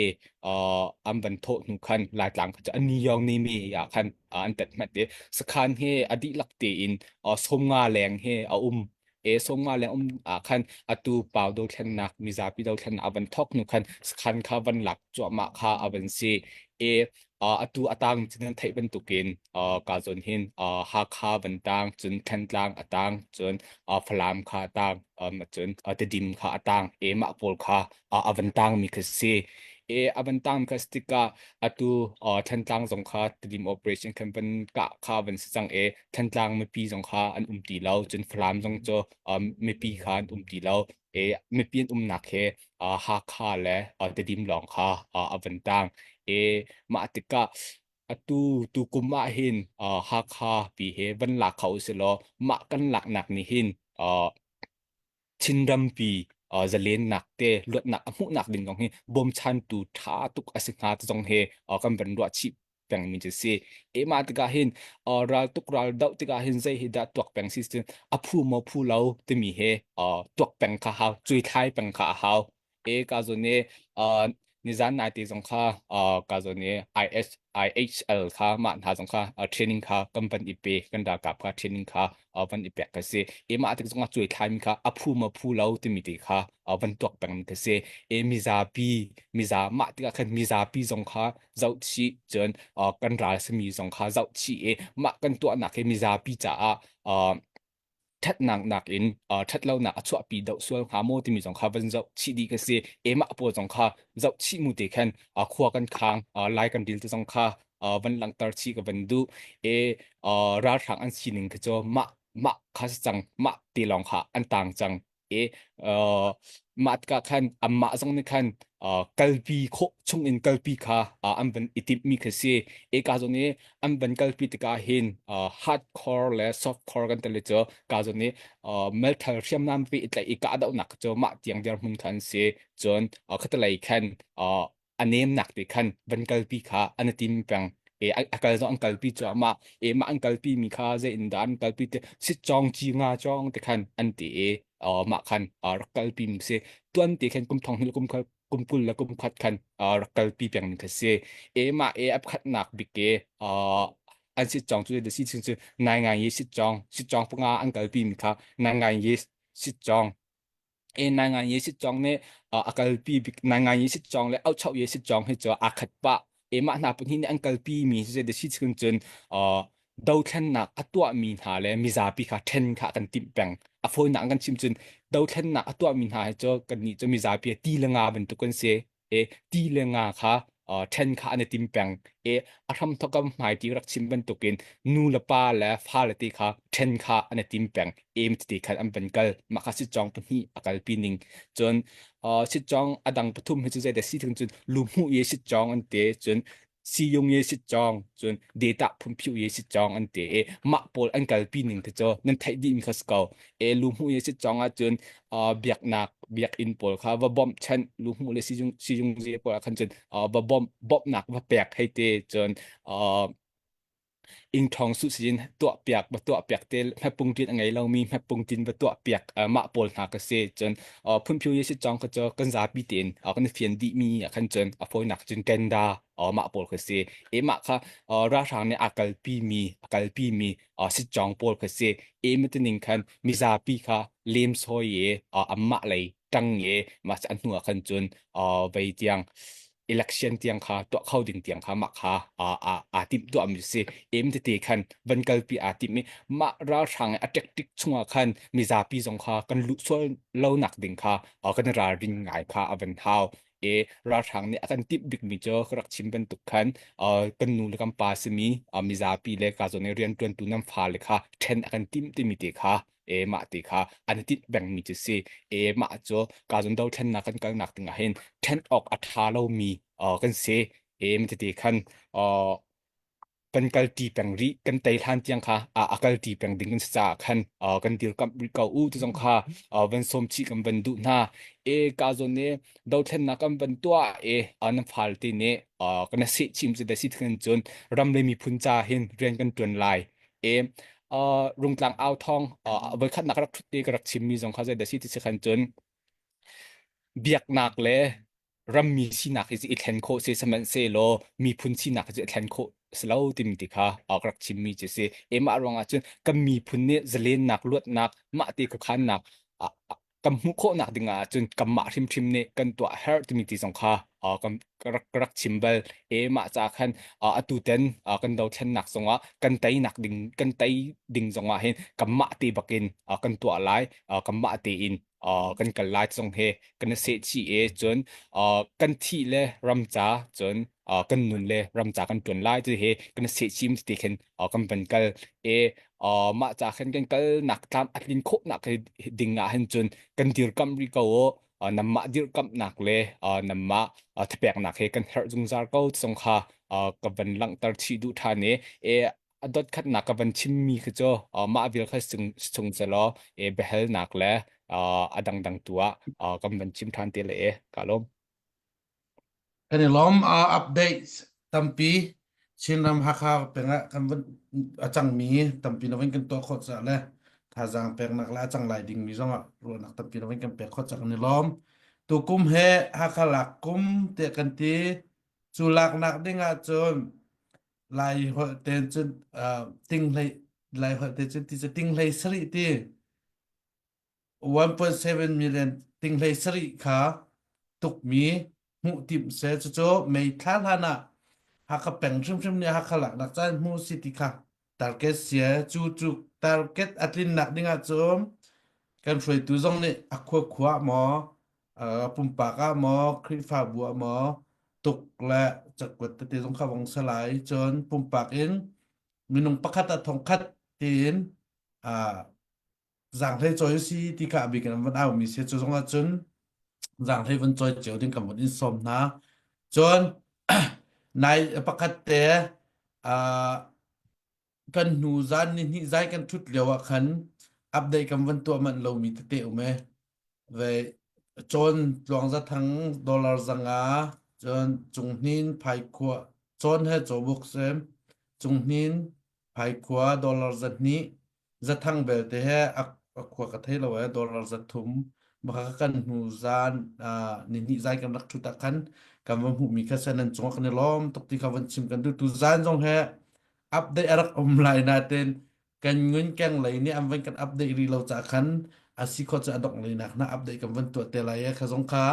Speaker 5: an van thawh hnu khan Laitlang kha cu an ni yong ni mi ah khan an tet hmat i sakhan he a dihlak tein 50 leng he a um e 50 leng um ah khan atu pau dothlennak mizapi dothlennak a van thawk hnu khan sakhan kha van lak cuahmah kha a van si e atu atang cun nan theih bantukin ka zawn hin Hakha van tang cun Thantlang a tang cun Falam kha a tang cun Tedim kha a tang e mah pawl kha a van tang mi kha si e a van tang kha si tikah atu Thantlang zong kha Tedim operation khan van kah kha van si cang e Thantlang mipi zong kha an um ti lo cun Falam zong cu mipi kha an um ti lo e mipi an umnak he Hakha le Tedim lawng kha a van tang e mah tikah atu tukum ah hin Hakha pi he van lak kho usih law mah kan laknak nih hin Chinrampi zalennak te luatnak a hmuhnak ding zong hi bawmchantu ṭha tuk a si hnga ti zong hi kan van ruah chih pengmi cu si. E mah tikah hin ral tuk ral doh tikah hin zei hi dah tuak peng si cun a phu maw phu lo timi he tuak peng kha hau, cuithlai peng kha a hau. E ka zawn i uh, nizan nai te zong kha uh, ka zawn i IS IHL kha mah hna zong kha uh, training kha kan van i pe kan ralkap kha training kha uh, van i pek ka si. E mah tik zong ah cuai thlai mi kha a phu ma phu lo timi te kha uh, van tuak peng mi ka si. E mizapi miza mah tikah khan mizapi zong kha zoh chih cun uh, kan ral simi zong kha zoh chih i mah kan tuahnak hi mizapi caah uh, ṭhatnak nakin uh, ṭhatlonak a chuahpi deuh sual hnga maw timi zong kha van zoh chih dih ka si. Emah pawl zong kha zoh chih mu te khan uh, khua kan khang uh, lai kan dil te zong kha uh, van langhter chih ka van duh. E uh, ralhrang an sining kha cu mah mah kha si cang mah te lawng kha an tang cang i uh, mah tikah khan anmah zong nih khan uh, kalpi khawh chung in kalpi kha uh, an van i timhmi kha si eka zawn i an van kalpi tikah hin uh, hardcore le softcore kan tel cu ka zawn i uh, melthal hriamnam pe i tlaih i kahdohnak cu mah tiang dirhmun kha an si cun uh, khatalei khan uh, a nemnak te khan van kalpi kha an i tim peng e a kal zong an kalpi cuahmah e mah an kalpi mi kha zei in dah an kalpi te sit chong chi nga chong te khan an ti e mah khan rak kalpi mi si tuan te khan kum thong hnih kum khal kum kul le kum khat khan rak kalpi peng mi kha si e mah e ap khat nak bik ke an sit chong cu de si ching chu nai ngai ye sit chong sit chong panga an kalpi mi kha nai ngai ye sit chong e nai ngai ye sit chong ne a kalpi bik nai ngai ye sit chong le au chau ye sit chong hi chu a khat pa e mah hna pun hi nih an kalpi mi si de si chung cun dothlennak a tuah mi hna le mizapi kha then kha kan timh peng a fawinak kan chim cun dothlennak a tuah mi hna hi cu kan nih cu mizapi ti le nga bantuk kan si e ti le nga kha ṭhen kha an i tim peng e a hram thokam hmai ti rak chim bantukin nu le pa le fa le ti kha ṭhen kha an i tim peng em ti khan an van kal mah kha sitcawng pahnih a kalpi ning cun sitcawng a dang pathum hi cu zei dah si thing cun lu hmuh i sitcawng an te cun siyung ye sitcawng cun data phunphiu ye sitcawng an te i mah pawl an kalpi ning te cu nan theih dih mi kha si ko e lu hmuh ye sitcawng ahcun biaknak biakinn pawl kha va bawmh chanh lu hmuh le sizung sizung zi pawl ah khan cun va bawmh bawmhnak va pek hei te cun ingthong su sin tuah piak va tuah piak te hmepung tin a ngei lomi hmepung tin va tuah piak mah pawl hna ka si cun phunphiu ye sitcawng kha cu kan zapi tein kan fian dih mi ah khan cun a fawinak cun kenda mah pawl kha si e mah kha ralhrang nih a kalpi mi a kalpi mi sitcawng pawl kha si e matining khan mizapi kha lem sawi i anmah lei ṭang i mah an hnu ah khan cun vei tiang election tiang kha tuah kho ding tiang kha mah kha aa timh tuahmi si em tete khan van kalpi aa timh i mah ralhrang a tactic chungah khan mizapi zong kha kan luh sual lo nak ding kha kan ralring ngai kha a van hau e ralhrang nih a kan timh bikmi cu ka rak chim bantuk khan kan nu le kan pa simi mizapi le ka zawn i rianṭuantu nan fale kha ṭhen a kan timh timi te kha e mah ti kha an i tinh pengmi cu si e mah cu ka zawn dothlennak kan kalnak ding ah hin ṭhen awk a ṭha lomi kan si e mi tete khan kan kalṭi peng rih kan tei hlan tiang kha a kalṭi peng ding kan si caah khan kan dirkamh rih ko u ti zong kha van sawm chih kan van duh hna e ka zawn ne dothlennak kan van tuah e nan fal te nih kan seh chim cu da si thing cun ram le miphun ca hin rian kan ṭuan lai e rungtlang au thong voikhatnak rak ṭhut te ka rak chimmi zong kha zei da si ti si khan cun biaknak le rammi sinak hi i thlen khawh si sihmanhsehlaw miphun sinak hi i thlen khawh si lo timi ti kha ka rak chimmi cu si. Emah ruangah cun kan miphun nih zalennak luatnak mah te khuakhannak kan hmuh khawhnak ding ah cun kanmah hrimhrim nih kan tuah herh timi ti zong kha kan rak rak chim bal. E mah ca khan atu ten kan dothlennak zongah kan teinak ding kan tei ding zongah hin kanmah te bakin kan tuah lai kanmah tein kan kal lai zong he kan i seh chih i cun kan thih le ram ca cun kan nun le ram ca kan ṭuan lai ti he kan i seh chih ti khin kan van kal i mah ca khan kan kal nak tlam a tlin khawh nak ding ah hin cun kan dirkamh rih ko u namah dirkamhnak le namah thapeknak he kan herh zungzal ko zong kha ka van langhter chih duh ṭhan i a dot khatnak ka van chimmi khi cu mah vial kha chung chung selaw e biahalnak le a dangdang tu ah kan van chim ṭhan te le e ka lawm.
Speaker 6: Kan i lawm update tampi Chinram Hakha pengah kan van a cangmi tampi na van kan tuah khawh caah le thazaang peknak le a cang lai dingmi zongah ruahnak tampi na van kan pek khawh caah kan i lawm. Tukum he Hakha lak kum tiah kan ti. Cu laknak ding ahcun Lai holh ten cun uh, ting hlei Lai holh te cun ti cu ting hlei sarih ti 1.7 million ting hlei sarih kha tukmi hmuh timh se cucu mei thla hlan ah Hakha peng hrimhrim nih Hakha laknak caan hmu si ti kha target sia cu cu target a tlinnak ding ahcun kan hruaitu zong nih a khua khua maw pumpak ah maw Khrihfabu ah maw tuk le cakuat tete zong kha vong salai cun pumpak in minung pakhat ah thongkhat tiin zaanghlei cawi si ti kha a bik in an van aumi si cu zong ahcun zaanghlei van cawi cio ding kan von in sawm hna cun nai pakhat te kan hnu zan ni hnih zai kan thut lio ah khan update kan van tuah manh lomi tete um e ve cawn tluang za thang dollar zanga cun cunghnin phaikhua cawn he cawbuk sem cunghnin phaikhua dollar za hnih zathang belte he a khua ka thei lo e dollar 300 maka kan hnu zan ni hnih zai kan rak thut ah khan kan va hmuhmi kha sen an cungah kan i lawm tuk ti kha van chim kan duh tu zan zong he update a rak um lai nain kan ngun keng lei nih an van kan update rih lo ca khan a si kho cu a dongh lei nak na update kan van tuah te lai e kha zong kha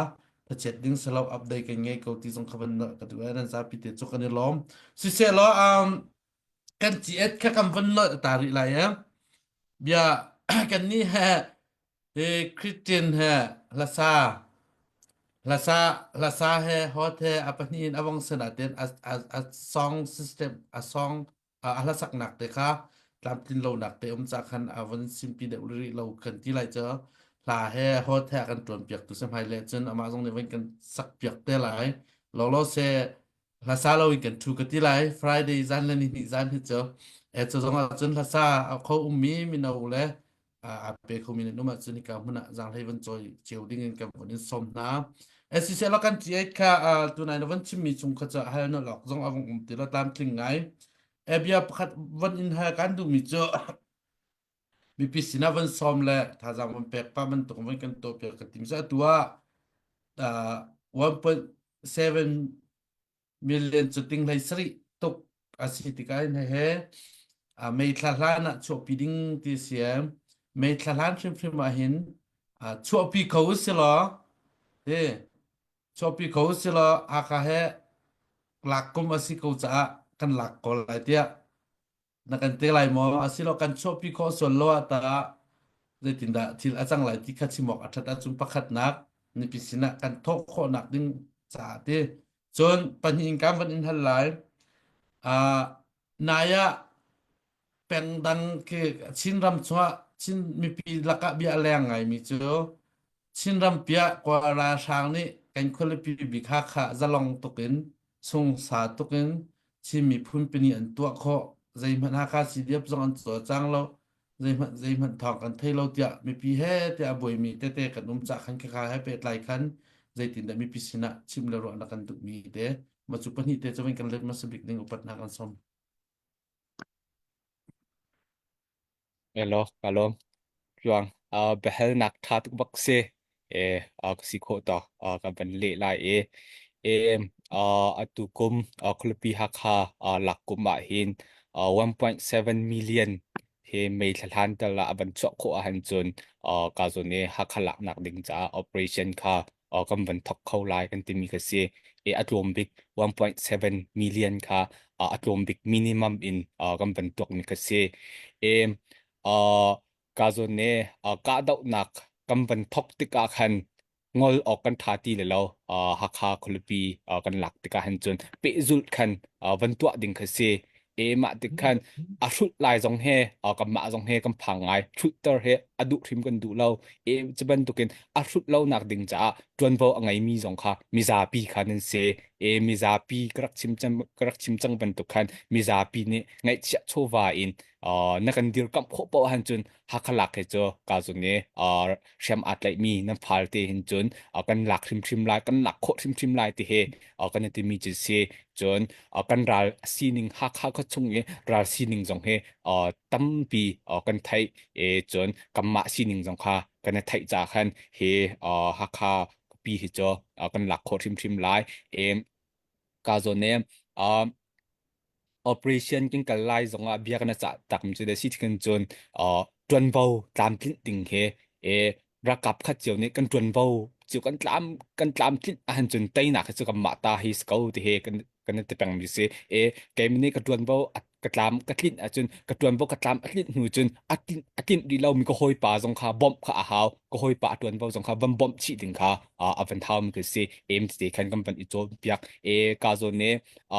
Speaker 6: thachiat ding selo update kan ngei ko ti zong kha van ka duh e nan zapi te cu kan i lawm siseh law um kan ci-et kha kan van nolh ta rih lai e bia kan nih he hi Christian he hlasa hlasa hlasa he hot he a pahnih in awang sen ah ten a a a song system a song a hlasaknak te kha tlamtlin lonak te um ca khan a von simpi deuh rih lo kan ti lai cu hla he hot he a kan tuan piak tu se hmai le cun amah zong nih van kan sak piak te lai lolo se hlasa lo in kan thu ka ti lai Friday zan le ni hnih zan hi cu e cu zong ah cun hlasa a kho ummi mino le a pe kho mi nan um ahcun hika hmun ah zaanghlei van cawi cio ding in kan von in sawm hna SCC la kan G8 kha tunai na van chimmi chung kha cu hal na lok zong a vong um ti lo tlamtling ngai e bia pakhat van in hal kan duhmi cu mipi sinah van sawm le thazaang van pek pa bantuk van kan tuah piak ka tim cu atu ah 1.7 million cu ting hlei sarih tuk a si tikah hin he mei thla hlan ah chuahpi ding ti si mei thla hlan hrimhrim ah hin chuahpi kho si law hi chuahpi kho si law Hakha he lak kum a si ko caah kan lak ko lai tiah na kan te lai maw asilo kan chuahpi khawh sual lo ah tah zeitindah thil a cang lai ti kha chim awk a ṭhat ahcun pakhatnak mipi sinah kan thawh khawhnak ding caah ti cun pahnih in kan van in hal lai uh, nai ah pengdang khi Chinram chungah Chin mipi lakah bia a leng ngaimi cu Chinram piah Kawl ralhrang nih kan khualipi bik Hakha zalong tukin sungsa tukin Chin miphun pini an tuah khawh zeihmanh Hakha CDF zong an cawlcang lo zeihmanh zeihmanh thawng kan thei lo tiah mipi he tiah a buaimi tete kan um cah khan khakha he pehtlai khan zeitindah mipi sinah chim le ruahnak kan duhmi te ma cu pahnih te cu kan let hmasa bik ding upatnak an som.
Speaker 5: Elaw, ka lawm. Tluang, uh, biahalnak ṭha tuk bak si. E, uh, ka si khawh tawk. Uh, ka van leh lai e. E, uh, atu kum, uh, khualipi Hakha, uh, lak kum ah hin, uh, 1.7 million he mei thla tal ah a van chuah khawh ahhin cun, uh, ka zawn i Hakha laknak ding caah operation kha kan van thok kho lai kan timi kha si i a tlawm bik 1.7 million kha a tlawm bik minimum in kan van tuak mi kha si e ka zawn ne kahdohnak kan van thok tikah khan ngol awk kan tha ti le lo Hakha khualipi kan lak tikah hin cun pehzulh khan van tuah ding kha si e mah tik khan a hrut lai zong he kanmah zong he kan phang ngai hrut he a duh hrim kan duh lo e cu bantukin a hrut lo nak ding caah ṭuanvo a ngeimi zong kha mizapi kha nan si e mizapi ka rak chim cang ka rak chim cang bantuk khan mizapi nih ngaihchiah chawva in na kan dirkamh khawh poah han cun Hakha lak he cu ka zun i hriam aa tlaihmi nan fal te hin cun kan lak hrimhrim lai kan lak khawh hrimhrim lai ti hi kan i timi cu si cun kan ral sining Hakha khua chung i ral sining zong hi tampi kan theih i cun kanmah sining zong kha kan i theih ca khan hi Hakha pi. khuapi hi cu kan lak khawh hrimhrim lai. E ka zawn ne operation kan kal lai zongah bia kan cah tak mi cu de si thikin cun ṭuanvo tlamtlinh ding he e ralkap khat cio nih kan ṭuanvo cio kan tlam kan tlamtlinh ahhin cun teinak hi cu kanmah ta hi si ko ti he kan kan ti peng mi si. E keimah nih ka ṭuanvo ka tlam ka tlinh ahcun ka ṭuanvo ka tlam a tlinh hnu cun a tlinh a tlinh rih lo mi ka hawipa zong kha bawmh kha a hau, ka hawipa a ṭuanvo zong kha van bawmh chih ding kha a van hau mi khi si. Em tete khan kan van i cawnpiak. E ka zawn ne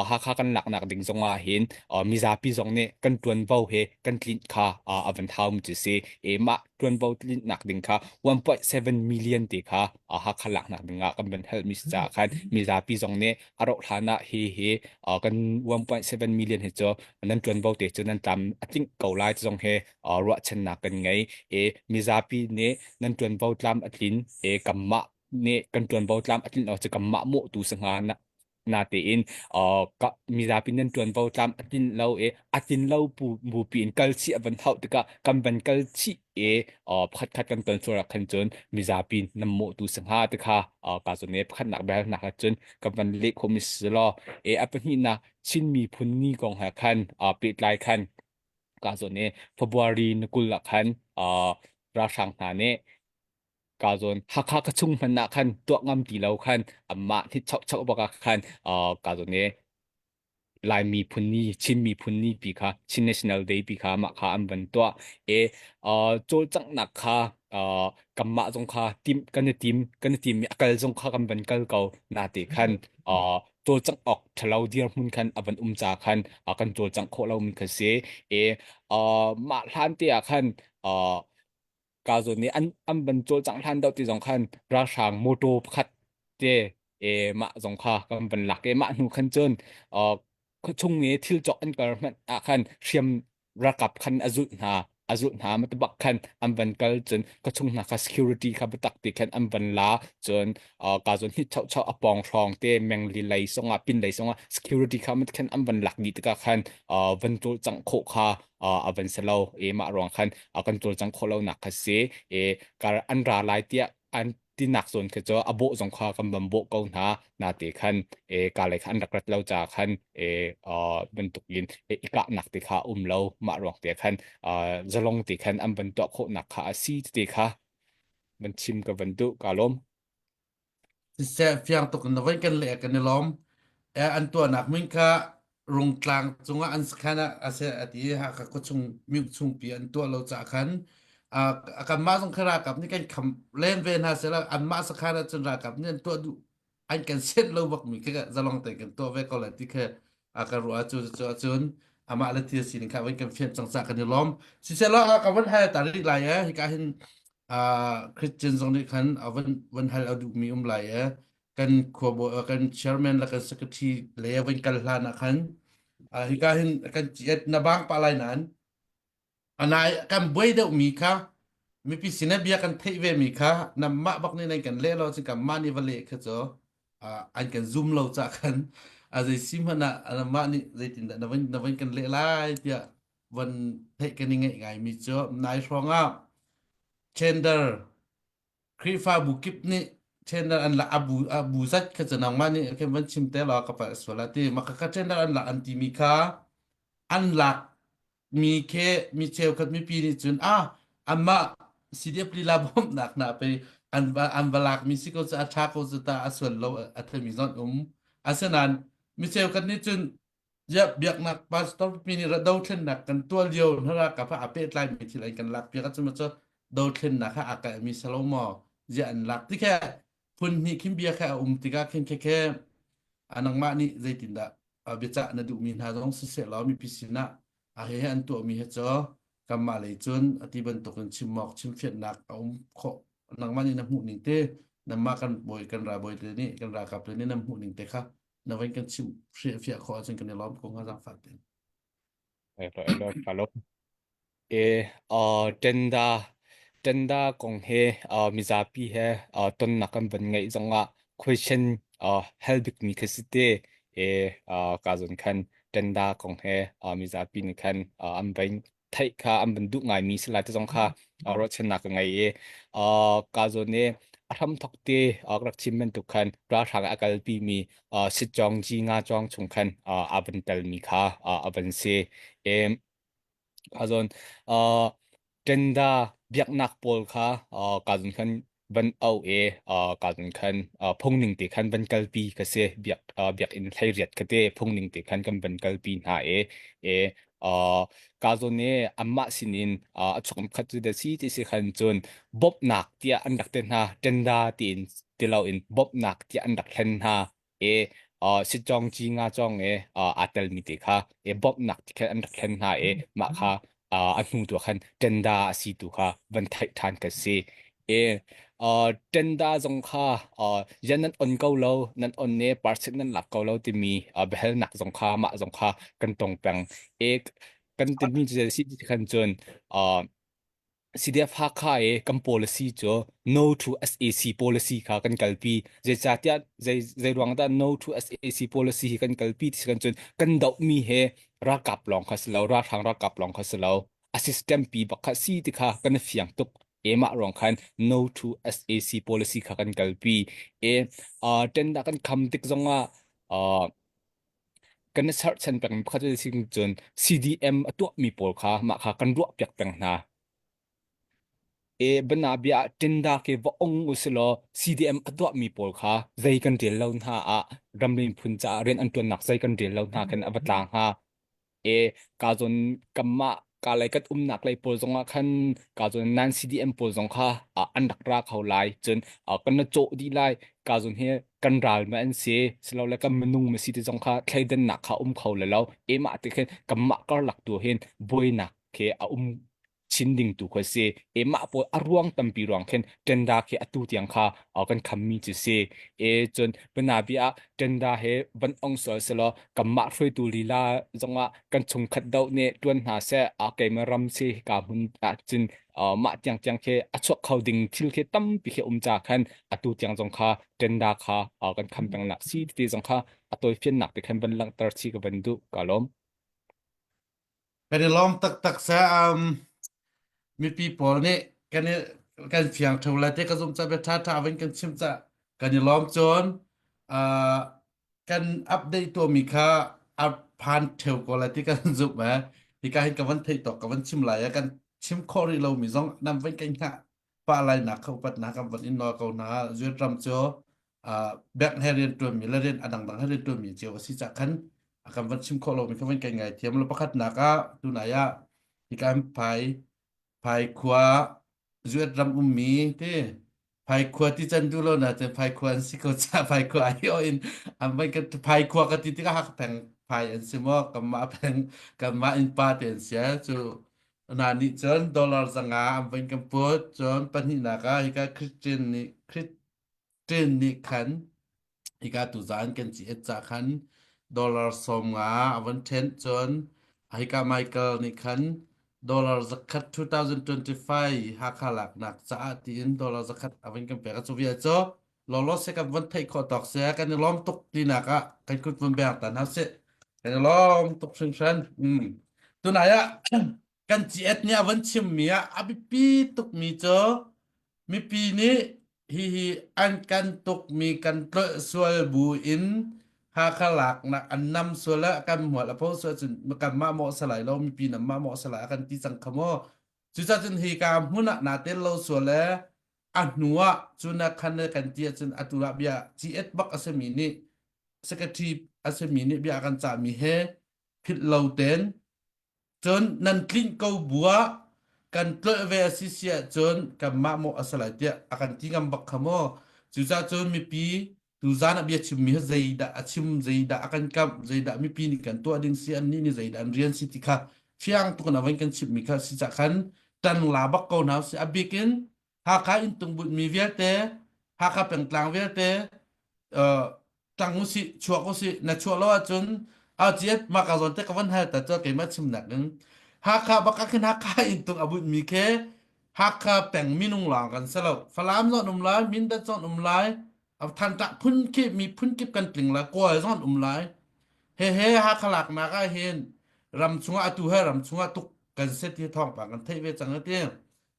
Speaker 5: Hakha kan laknak ding zong ah hin mizapi zong nih kan ṭuanvo he kan tlinh kha a van hau mi cu si. E mah ṭuanvo tlinhnak ding kha 1.7 million te kha Hakha laknak ding ah kan van hal mi si caah khan mizapi zong nih a rauh hlan ah hi hi kan 1.7 million hi cu nan ṭuanvo te cu nan tlam a tling ko lai ti zong he ruahchannak kan ngei. E mizapi nih nan ṭuanvo tlam a tlin e kanmah nih kan ṭuanvo tlam a tlin lo cu kanmah mawh tu si hnga na natein mizapi nan ṭuanvo tlam a tlin lo i a tlin lo bu bupi in kal chih a van hauh tikah kan van kal chih i pakhat khat kan ton sual ah khan cun mizapi nan mawh tu si hnga ti kha ka zawn i pakhatnak biahalnak ah cun kan van leh khawhmi si law e a pahnihnak Chin miphun ni kong he khan pehtlai khan ka zawn i February ni 20 ah khan ralhrang hna nih ka zawn Hakha ka chung hmanh ah khan tuah ngam ti lo khan amah hit chok chok bak ah khan ka zawn i Lai miphun ni Chin miphun ni pi kha Chin National Day pi kha mah kha an van tuah e cawlcanghnak kha kanmah zong kha tim kan i tim kan i tim i a kal zong kha kan van kal ko na te khan cawlcangh awk ṭhalo dirhmun khan a van um ca khan kan cawlcangh khawh lomi kha si e mah hlan te ah khan ka zawn nih an an van cawlcangh hlan deuh ti zong khan ralhrang motor pakhat te e mah zong kha kan van lak i mah hnu khan cun khuachung i thil cawk an kal hmanh ah khan hriam ralkap khan a zulh hna a zulh hna ma bak khan an van kal cun khuachung hna kha security kha biatak ti khan an van la cun ka zawn hi chau chau a pawng hrawng te mengli lei songah pin lei songah security kha mat khan an van lak dih tikah khan van cawlcangh khawh kha a van si lo e mah ruang khan kan cawlcang khawh lo nak kha si e kar an ra lai tiah an tinak zawn kha cu a bawh zong kha kan van bawh ko hna na te khan e ka lei kha an rak rat lo ca khan e bantuk in e ikah nak te kha um lo mah ruang te khan zalong te khan an van tuah khawh nak kha a si te kha van chim ka van duh ka lawm.
Speaker 6: Siseh fiang tuk in na voi kan leh kan i lawm. Eh, an tuahnak min kha Rungtlang cungah an sakhan ah a si a ti i Hakha khuachung myu chungpi an tuah lo caah khan ah kanmah zong kha ralkap nih kan kham len ve hna sehla anmah sakhan ah cun ralkap nih an tuah duh an kan senh lo bakmi khi zalong tein kan tuah ve ko lai ti khi a ka ruah cu cu ahcun amah le thil sining kha van kan fian cang caah kan i lawm. Siseh ka van hal ta rih lai eh hika hin Christian zong nih khan a van van hal a duhmi um lai eh kan khuabawi kan chairman le kan secretary le van kal hlan ah khan hika hin kan na bang pa lai nain anai kan buai deuh mi kha mipi sin bia kan theih ve mi kha namah bak nih nan kan leh lo cun kanmah nih va leh kha cu an kan zum lo ca khan a zei si hmanh ah namah nih zeitindah na van na van kan leh lai tiah van theih kan i ngeih ngai mi cu nai hrawng ah tender Khrihfabu kip nih tender an lak abu abu zat kha cu nangmah nih khin van chim te law ka palh sual ah ti maka kha tender an lak an ti mi kha an lak mi khe mi cheukhat mipi nih cun ah anmah CDF lila bawmhnak na pe an va an va lak mi si ko cu a tha ko cu ta a sual lo a themi zon um asinain mi cheukhat nih cun biaknak pastor mi nih dothlennak kan tuah lio na ralkap ah aa pehtlai mi thil an kan lak piak ahcun cu dothlennak ha aa kalh mi si lo maw ziah an lak ti khe phun hnih khin bia khe a um tikah khin khe khe nangmah nih zeitindah biacah na duhmi hna zong siseh law mipi sinah a he an tuahmi he cu kanmah lei cun ati bantukin chimawk chimfianhnak a um khawh nangmah nih na hmuh ning te nangmah kan bawi kan ralbawi te nih kan ralkap le nih nan hmuh ning te kha na van kan chim fiah khawh ahcun kan i lawm ko hnga zaangfah tein.
Speaker 5: Elo elo E tenda tenda kong he mizapi he tonnak kan van ngeih zongah question hal bikmi kha si te e ka zon khan tenda kong he mizapi nih khan an van theih kha an van duh ngaimi si lai te zong kha ruahchannak ka ngei i ka zawn i. A hramthok te ka rak chim bantuk khan ralhrang a kalpi mi sitcawng ji nga cawng chung khan a van telmi kha a van si. Ka zawn tenda biaknak pawl kha ka zawn khan van au e ka zawn khan phungning te khan van kalpi ka si biak biakinn hleiriat kha te phungning te khan kan van kalpi hna e e ka zawn e anmah sinin a chuak khat cu da si ti si khan cun bawmhnak tiah an rak te hna tenda tiin ti loin bawmhnak tiah an rak thlen hna e sitcawng ci nga cawng e aa telmi te kha e bawmhnak ti khan an rak thlen hna e mah kha a hnu tu khan tenda a si tu kha van theih ṭhan ka si e tenda zong kha yan nan on ko lo nan on ne parset nan lak ko lo timi biahalnak zong kha mah zong kha kan tong peng e kan timi cu si ti khan cun CDF Hakha i kan policy cu no to SAC policy kha kan kalpi. Zeicahtiah zei zei ruang dah no to SAC policy hi kan kalpi ti si kan cun kan dohmi he ralkap lawng kha si lo, ralhrang ralkap lawng kha si lo. A system pi bak kha si ti kha kan i fiang tuk. E mah ruang khan no to SAC policy kha kan kalpi. E uh, tenda kan kham tik zongah uh, kan i serhchan peng pakhat cu si cun CDM a tuahmi pawl kha mah kha kan ruah piak peng hna. E bana bia ah tinda ke va ong u si law CDM a tuahmi pawl kha zei kan rel lo hna ah ramri phun caah rian an tuannak zei kan rel lo hna khan a va tla hnga. E ka zawn kanmah ka lei kan umnak lei pawl zongah khan ka zawn nan CDM pawl zong kha an rak ra kho lai cun kan na cawh dih lai ka zawn hi kan ral ma an si silole kan minung ma si ti zong kha thleidannak kha um kho le lo e mah ti khin kanmah karlak tu hin buainak khi a um chin ding tu kha si e mah pawl a ruang tampi ruang khin tenda khi atu tiang kha kan khammi cu si e cun panabi ah tenda he van ong sual selaw kanmah hruaitu lila zongah kan chungkhat do nih tuan hna seh a keima ram si ka hmun ah cun mah tiang tiang khi a chuak kho ding thil khi tampi khi um ca khan atu tiang zong kha tenda kha kan kham peng nak si ti zong kha a tawifiannak te khan van langhter chi ka van duh ka lawm
Speaker 6: Kan i lawm taktak sa um, mipi pawl nih kan i kan fiang ṭheo lai te ka zumh ca bia ṭha ṭha vin kan chim ca kan i lawm cun uh, kan update tuahmi kha a phan ṭheo ko lai ti kan zumh eh hika hin ka van theih tawk ka van chim lai eh kan chim khawh rih lomi zong nam van kan hngah pah lai nak kha upatnak kan van in nawl ko hna Zuet ram cu uh, bank he rian ṭuanmi le rian a dangdang he rian ṭuanmi cio a si cah khan a kan van chim khawh lomi kha van kan ngai thiam lo pakhatnak ah tunai ah hika hin phai phai khua Zuet ram ummi ti phai khua ti can duh lo na cun phai khua an si ko ca phai khua ai o in an van kan phai khua ka ti tikah hak peng phai an si maw kanmah peng kanmah innpa te an si cu Na nih cun dollar 500 an van kan put. Cun pahnihnak ah hika Christian nih Christian nih khan hika tuzaan kan ci et ca khan dollar 50 a van ṭhenh. Cun hika Michael nih khan dollar 100 2025 Hakha laknak caah tiin dollar 100 a van kan pek. Cu vial cu lawlaw se kan van theih khawh tawk se kan i lawm tuk tinak ah kan kut van beng ta hna sih kan i lawm tuk hringhran mm. tunai ah kan ciet nih a van chimmi ah a biapi tukmi cu mipi nih hihi an kan tukmi kan tlolh sual bu in Hakha laknak an nam sual ah kan hmual a pho sual cun kanmah mawh salai lo mipi nam mah mawh salai a kan ti cang kha maw cucah cun hi ka hmun ah naa tel lo sual le a hnu ah cun a khan kan ti ahcun atu ah bia GS bak a simi nih secretary a simi nih bia a kan cahmi he philh lo ten cun nan tlinh ko bu ah kan tlolh ve a si si ahcun kanmah mawh a si lai tiah a kan ti ngam bak kha maw cucaah cun mipi tuzan ah bia chimmi hi zeidah a chim zeidah a kan kamh zeidah mipi nih kan tuah ding si annih nih zeidah an rian si ti kha fiang tuk in a van kan chimhmi kha si cah khan tan la bak ko hna usih a bik in Hakha inn tung bunhmi vialte Hakha pengtlang vialte uh, tang usih chuak usih na chuah lo ahcun a ciat mah ka zawn te ka van hal ta cu keimah chimnak in Hakha bak ah khin Hakha inn tung a bunhmi khi Hakha peng minung lawng kan si lo Falam zong um lai Mindat zong um lai Thantak phun kip mi phun kip kan tling lai Kawl zong an um lai he he Hakha laknak ah hin ram chungah atu he ram chungah tuk kan si ti thawngpang kan theih ve cang ati.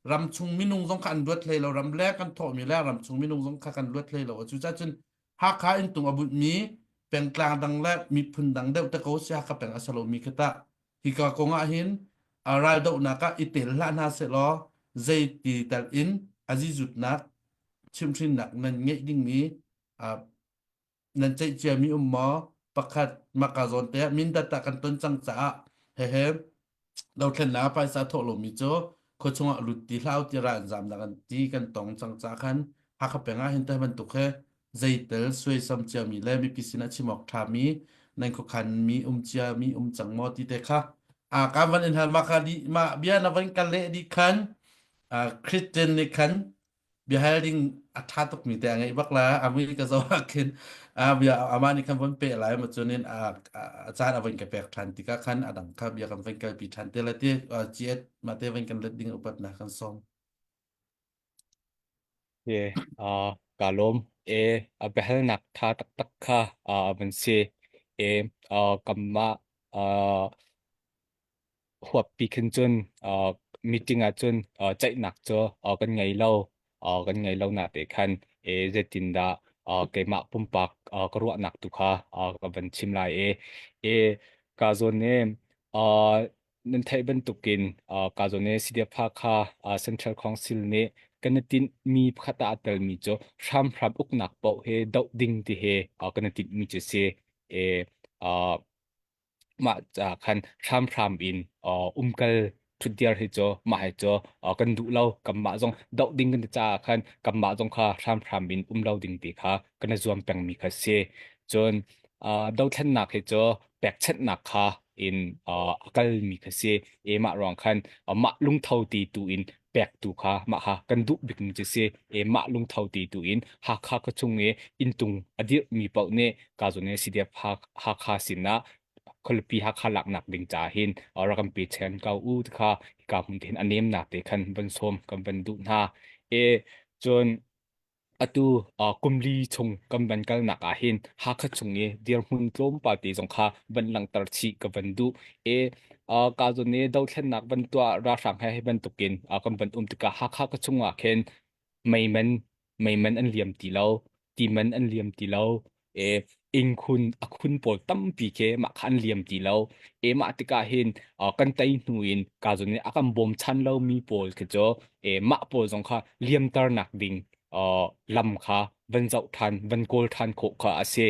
Speaker 6: Ramchung minung zong kha an luat hlei lo, ramleng kan thawhmi le ramchung minung zong kha kan luat hlei lo. Cucaah cun Hakha inntung a bunhmi pengtlang dang le miphun dang deuh te ko si Hakha peng a si lomi khi tah hika kong ah hin raldohnak ah i tel hlah hna sehlaw zeiti tal in a zizutnak chimhhrinnak nan ngeih dingmi nan ceih ciami um maw? Pakhat maka zawn te ah Mindat ah kan ton cang caah hehe dothlennak ah paisa thawh lomi cu khuachung ah lut ti hlah ti ra an zamnak an ti kan tong cang caah khan Hakha peng ah hin te bantuk he zeitel suaisam ciami le mipi sinah chim awk ṭhami nan khuakhan mi um ciami um cang maw ti te kha a ka van in hal ma kha di ma bia na van kal leh di khan Christian nih khan biahal ding a ṭha tukmi te a ngeih bak la a mui ka zoh ah khin a bia amah nih khan von peh lai ma cunin a a caan a von ka pek ṭhan tikah khan a dang kha bia kan von kalpi ṭhan te la ti ciat ma te von kan let ding upatnak kan sawm.
Speaker 5: E uh, ka lawm e a biahalnak ṭha taktak kha uh, van si e uh, kamah uh, huappi khin cun uh, meeting ah cun uh, ceihnak cu uh, kan ngei lo uh, kan ngei lo na te khan e zeitindah uh, keimah pumpak uh, ka ruahnak tu kha uh, ka van chim lai e e ka zawn ne uh, nan theih bantukin uh, ka zawn ne CDF kha uh, Central Council nih kan i tinhmi pakhat ah a telmi cu hramhram uknak paoh he doh ding ti he uh, kan i tinhmi cu si e uh, Mah ca khan hramhram in umkal ṭhutdir hi cu mah hi cu kan duh lo. Kanmah zong doh ding kan ti caah khan kanmah zong kha hramhram in um lo ding ti kha kan i zuam pengmi kha si. Cun dothlennak hi cu pekchanhnak kha in a kalmi kha si. I mah ruang khan mah lungtho ti tu in pek tu kha mah kha kan duh bikmi cu si. I mah lungtho ti tu in Hakha khuachung i inntung a dirhmi paoh nih ka zawn i CDF Hakha sinah khualipi Hakha laknak ding ca hin rak kan pe chen ko u ti kha hika hmun te hin a nemnak te khan van sawm kan van duh hna. E cun atu kumli chung kan van kalnak ah hin Hakha chung i dirhmun tlawmpal te zong kha van langhter chih ka van duh. E ka zawn i dothlennak van tuah ralhrang he hi bantukin kan van um tikah Hakha ka chung ah khin mei man mei man an liam ti lo ti man an liam ti lo e inn khun a khun pawl tampi khi mah kha an liam ti lo e mah tikah hin kan tei hnu in ka zun a kan bawm chan lo mi pawl khi cu e mah pawl zong kha liamter nak ding lam kha van zoh than van kawl than khawh kha a si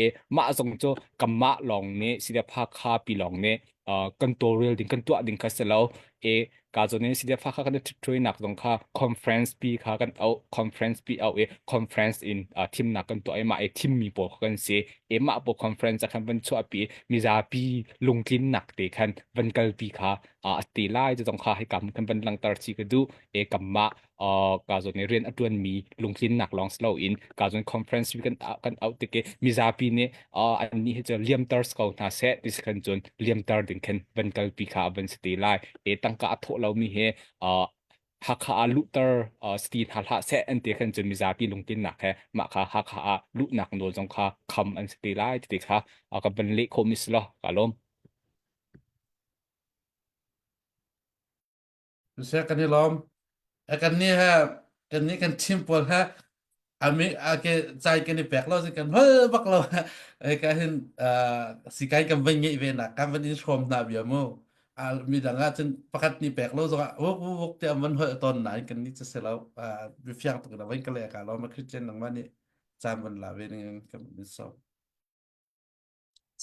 Speaker 5: e mah zong cu kanmah lawng nih CDF Hakha pi lawng nih kan tawlrel ding kan tuah ding kha si lo e ka zawn in CDF Hakha kan ṭhitṭhuainak zong kha conference pi kha kan auh conference pi auh i conference in thimnak kan tuah i mah i thimmi pawl kha kan si e mah pawl conference ah khan van chuahpi mizapi lungtlinnak te khan van kalpi kha a ti lai cu zong kha hika kan van langhter chi ka duh e kanmah ka zawn i rian a ṭuanmi lungtlinnak lawng si loin ka zawn conference kan kan auh tik i mizapi nih annih hi cu liamter ko hna seh ti si khan cun liamter ding khin van kalpi kha van si te lai e tangka a thawh lomi hi Hakha ah luhter si hna hlah seh an ti khan cun mizapi lungtlinnak he mah kha Hakha ah luhnak nawl zong kha kham an si te lai ti kha ka van leh khawhmi si lo ka lawm.
Speaker 6: Seh kan i lawm. Kan nih he kan nih kan team pawl he ami ake chai kan i pek lo kan hol bak lo e ka hin sikai kan van ngeih ve nak kan van in hrawm hna bia mu mi dang ah cun pakhat ni pek lo zong ah wuk wuk te an van hol ton nain kan ni chu se lo bifiang tuk na van ka le ka lo ma Christian nangmah nih caan van la ve ning kan in so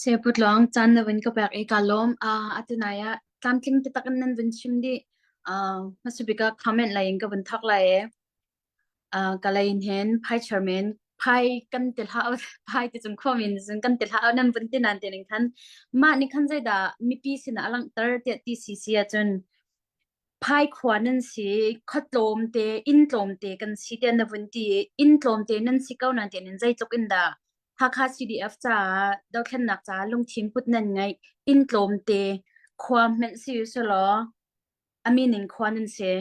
Speaker 2: Seputlawng caan na vun ka pek i kaa lawm. Uh, atu nai ah tlamtling taktak in nan vun chim dih. Uh, hmasabik ah comment lei in ka vun thawk lai i uh, ka lei in hin phai chairman phai kan ti hlah phai ti cung khuami in cun kan ti hlah nan vun ti nan ti ning khan mah nih khan zeidah mipi sinah a langhter tiah ti si si ahcun Phai khua nan si, khua tlawmte, inn tlawmte kan si tiah na vun ti i inn tlawmte nan si ko nain tiah zeitluk in dah Hakha CDF caah dothlennak caah lungthin put nan ngeih. Inn tlawmte khua hmenh si u selaw a min in khua nan si.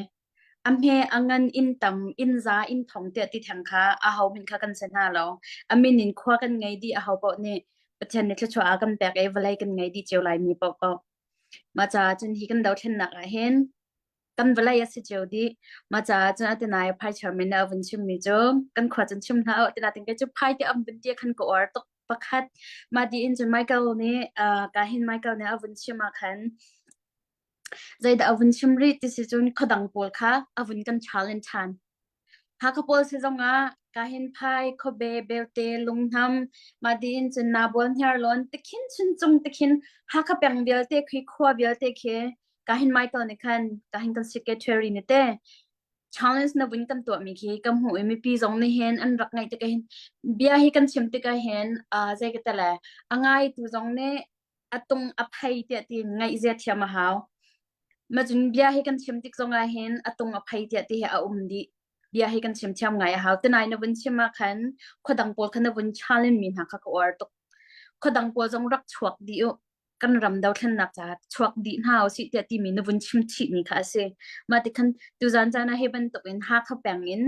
Speaker 2: A hme a ngan inn tam, inn za, inn thong tiah ti theng kha aho hmanh kha kan si hna lo. A min in khua kan ngei dih aho paoh nih Pathian nih thluachuah a kan pek i vawlei kan ngei dih cio lai mi paohpaoh. Mah caah cun hi kan dothlennak ah hin. Kan vawlei a si cio dih. Mah caah cun atinai phai chairman nih a vun chimmi cu kan khua cun chim hlah u tina ting cu phai ti am vun ti khan ka uar tuk pakhat. Mah ti in cun Michael nih uh, ka hin Michael nih a vun chim ah khan zeidah a vun chim rih ti si cun khuadang pawl kha a vun kan challenge ṭhan. Hakha pawl si zongah kahin phai, khuabe, belte, lunghnam, mah tiin cun Nabual hniarlawn tikhin chuncung tikhin Hakha peng vialte khi khua vialte khi kahin Michael nih khan kahin kan secretary nih te challenge na vun kan tuahmi khi ka hmuh i mipi zong nih hin an rak ngaih tikah hin bia hi kan chim tikah hin uh, zei ka tele a ngaitu zong nih a tung a phei tiah tiin ngaihzia thiam a hau. Macun bia hi kan chim tik zongah hin a tung a phei tiah ti hi a um dih. Bia hi kan chim thiam ngai a hau. Tenai na vun chim ah khan khuadang pawl kha na vun challenge mi hna kha ka uar tuk. Khuadang pawl zong rak chuak dih u. Kan ram dothlennak caah chuak dih hna usih tiah timi na vun chim chih mi kha a si. Mah ti khan tuzan caan ah hi bantuk in Hakha peng in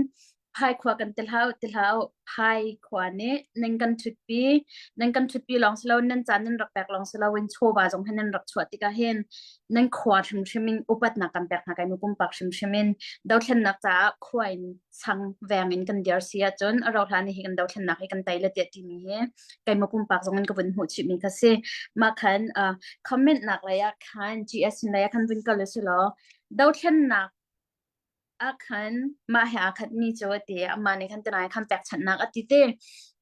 Speaker 2: Phai khua kan ti hlah u, ti hlah u. Phai khua nih nan kan ṭhutpi, nan kan ṭhutpi lawng si lo, nan caan nan rak pek lawng si loin chawva zong hi nan rak chuah tikah hin nan khua hrimhrim in upatnak kan pek hna kai mu pumpak hrimhrim in dothlennak caah khua in sang veng in kan dir si ahcun a rauh hlan hi kan dothlennak hi kan tei le tiah timi hi keimah pumpak zong in ka vun hmuh chihmi kha si. Mah khan uh, comment nak lei ah khan GS lei ah khan vun kal u si law dothlennak ah khan mah he aa khatmi cu a ti. Amah nih khan tinai khan pekchanhnak a ti te.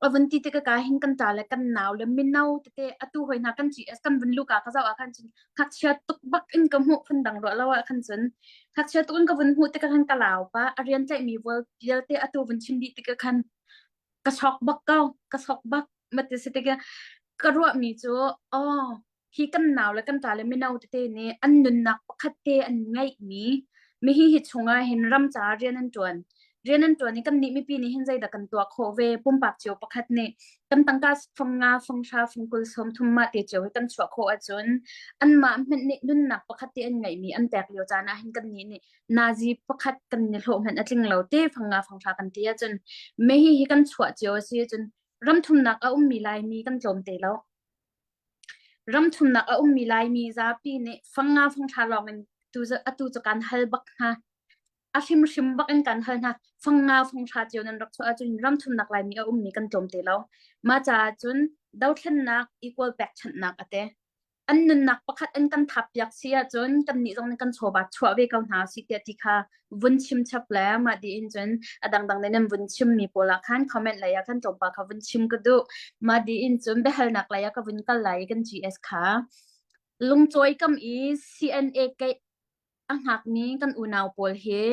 Speaker 2: A vun ti tik ka hin kan ṭa le kan nau le mino tete atu hoi hna kan GS kan vun luka ka zoh ah khan cun ngakchia tuk bak in ka hmuh phun dang ruah lo ah khan cun ngakchia tuk in ka vun hmuh tikah khan ka lau pa a rian tlaihmi vialte atu vun chim dih tikah khan ka sok bak ko ka sok bak mati si tikah ka ruahmi cu oh Hi kan nau le kan ṭa le mino tete nih an nunnak pakhat te an ngeihmi mihi hi chungah hin ram caah rian an ṭuan. Rian an ṭuan i kannih mipi nih hin zeidah kan tuah khawh ve? Pumpak cio pakhat nih kan tangka fang nga, fang hra, fang 20, 30 mah te cio hi kan chuah khawh ahcun anmah hmanh nih nunnak pakhat te an ngeihmi an pek lio caan ah hin kannih nih nazi pakhat kan ni hlawh hmanh a tling lo te fang nga fang hra kan ti ahcun mihi hi kan chuah cio a si ahcun ramthumnak a ummi Laimi kan tlawm te lo. Ramthumnak a ummi Laimi zapi nih fang nga fang thla lawngin tu atu cu kan hal bak hna. A hrimhrim bak in kan hal hna. Fang nga fang thla cio nan rak chuah ahcun ramthumnak Laimi a ummi kan tlawm te lo. Mah caah cun dothlennak equal pekchanhnak a te. An nunnak pakhat an kan thap piak si ahcun kannih zong nih kan chawva chuah ve ko hna si tiah ti kha vun chim chap le mah tiin cun a dangdang nih nan vun chimmi pawl ah khan comment lei ah khan tlawmpal kha vun chim ka duh. Mah tiin cun biahalnak lei ah ka vun kal lai i kan GS kha lungcawi kam i CNA keih a hngakmi kan unau pawl hi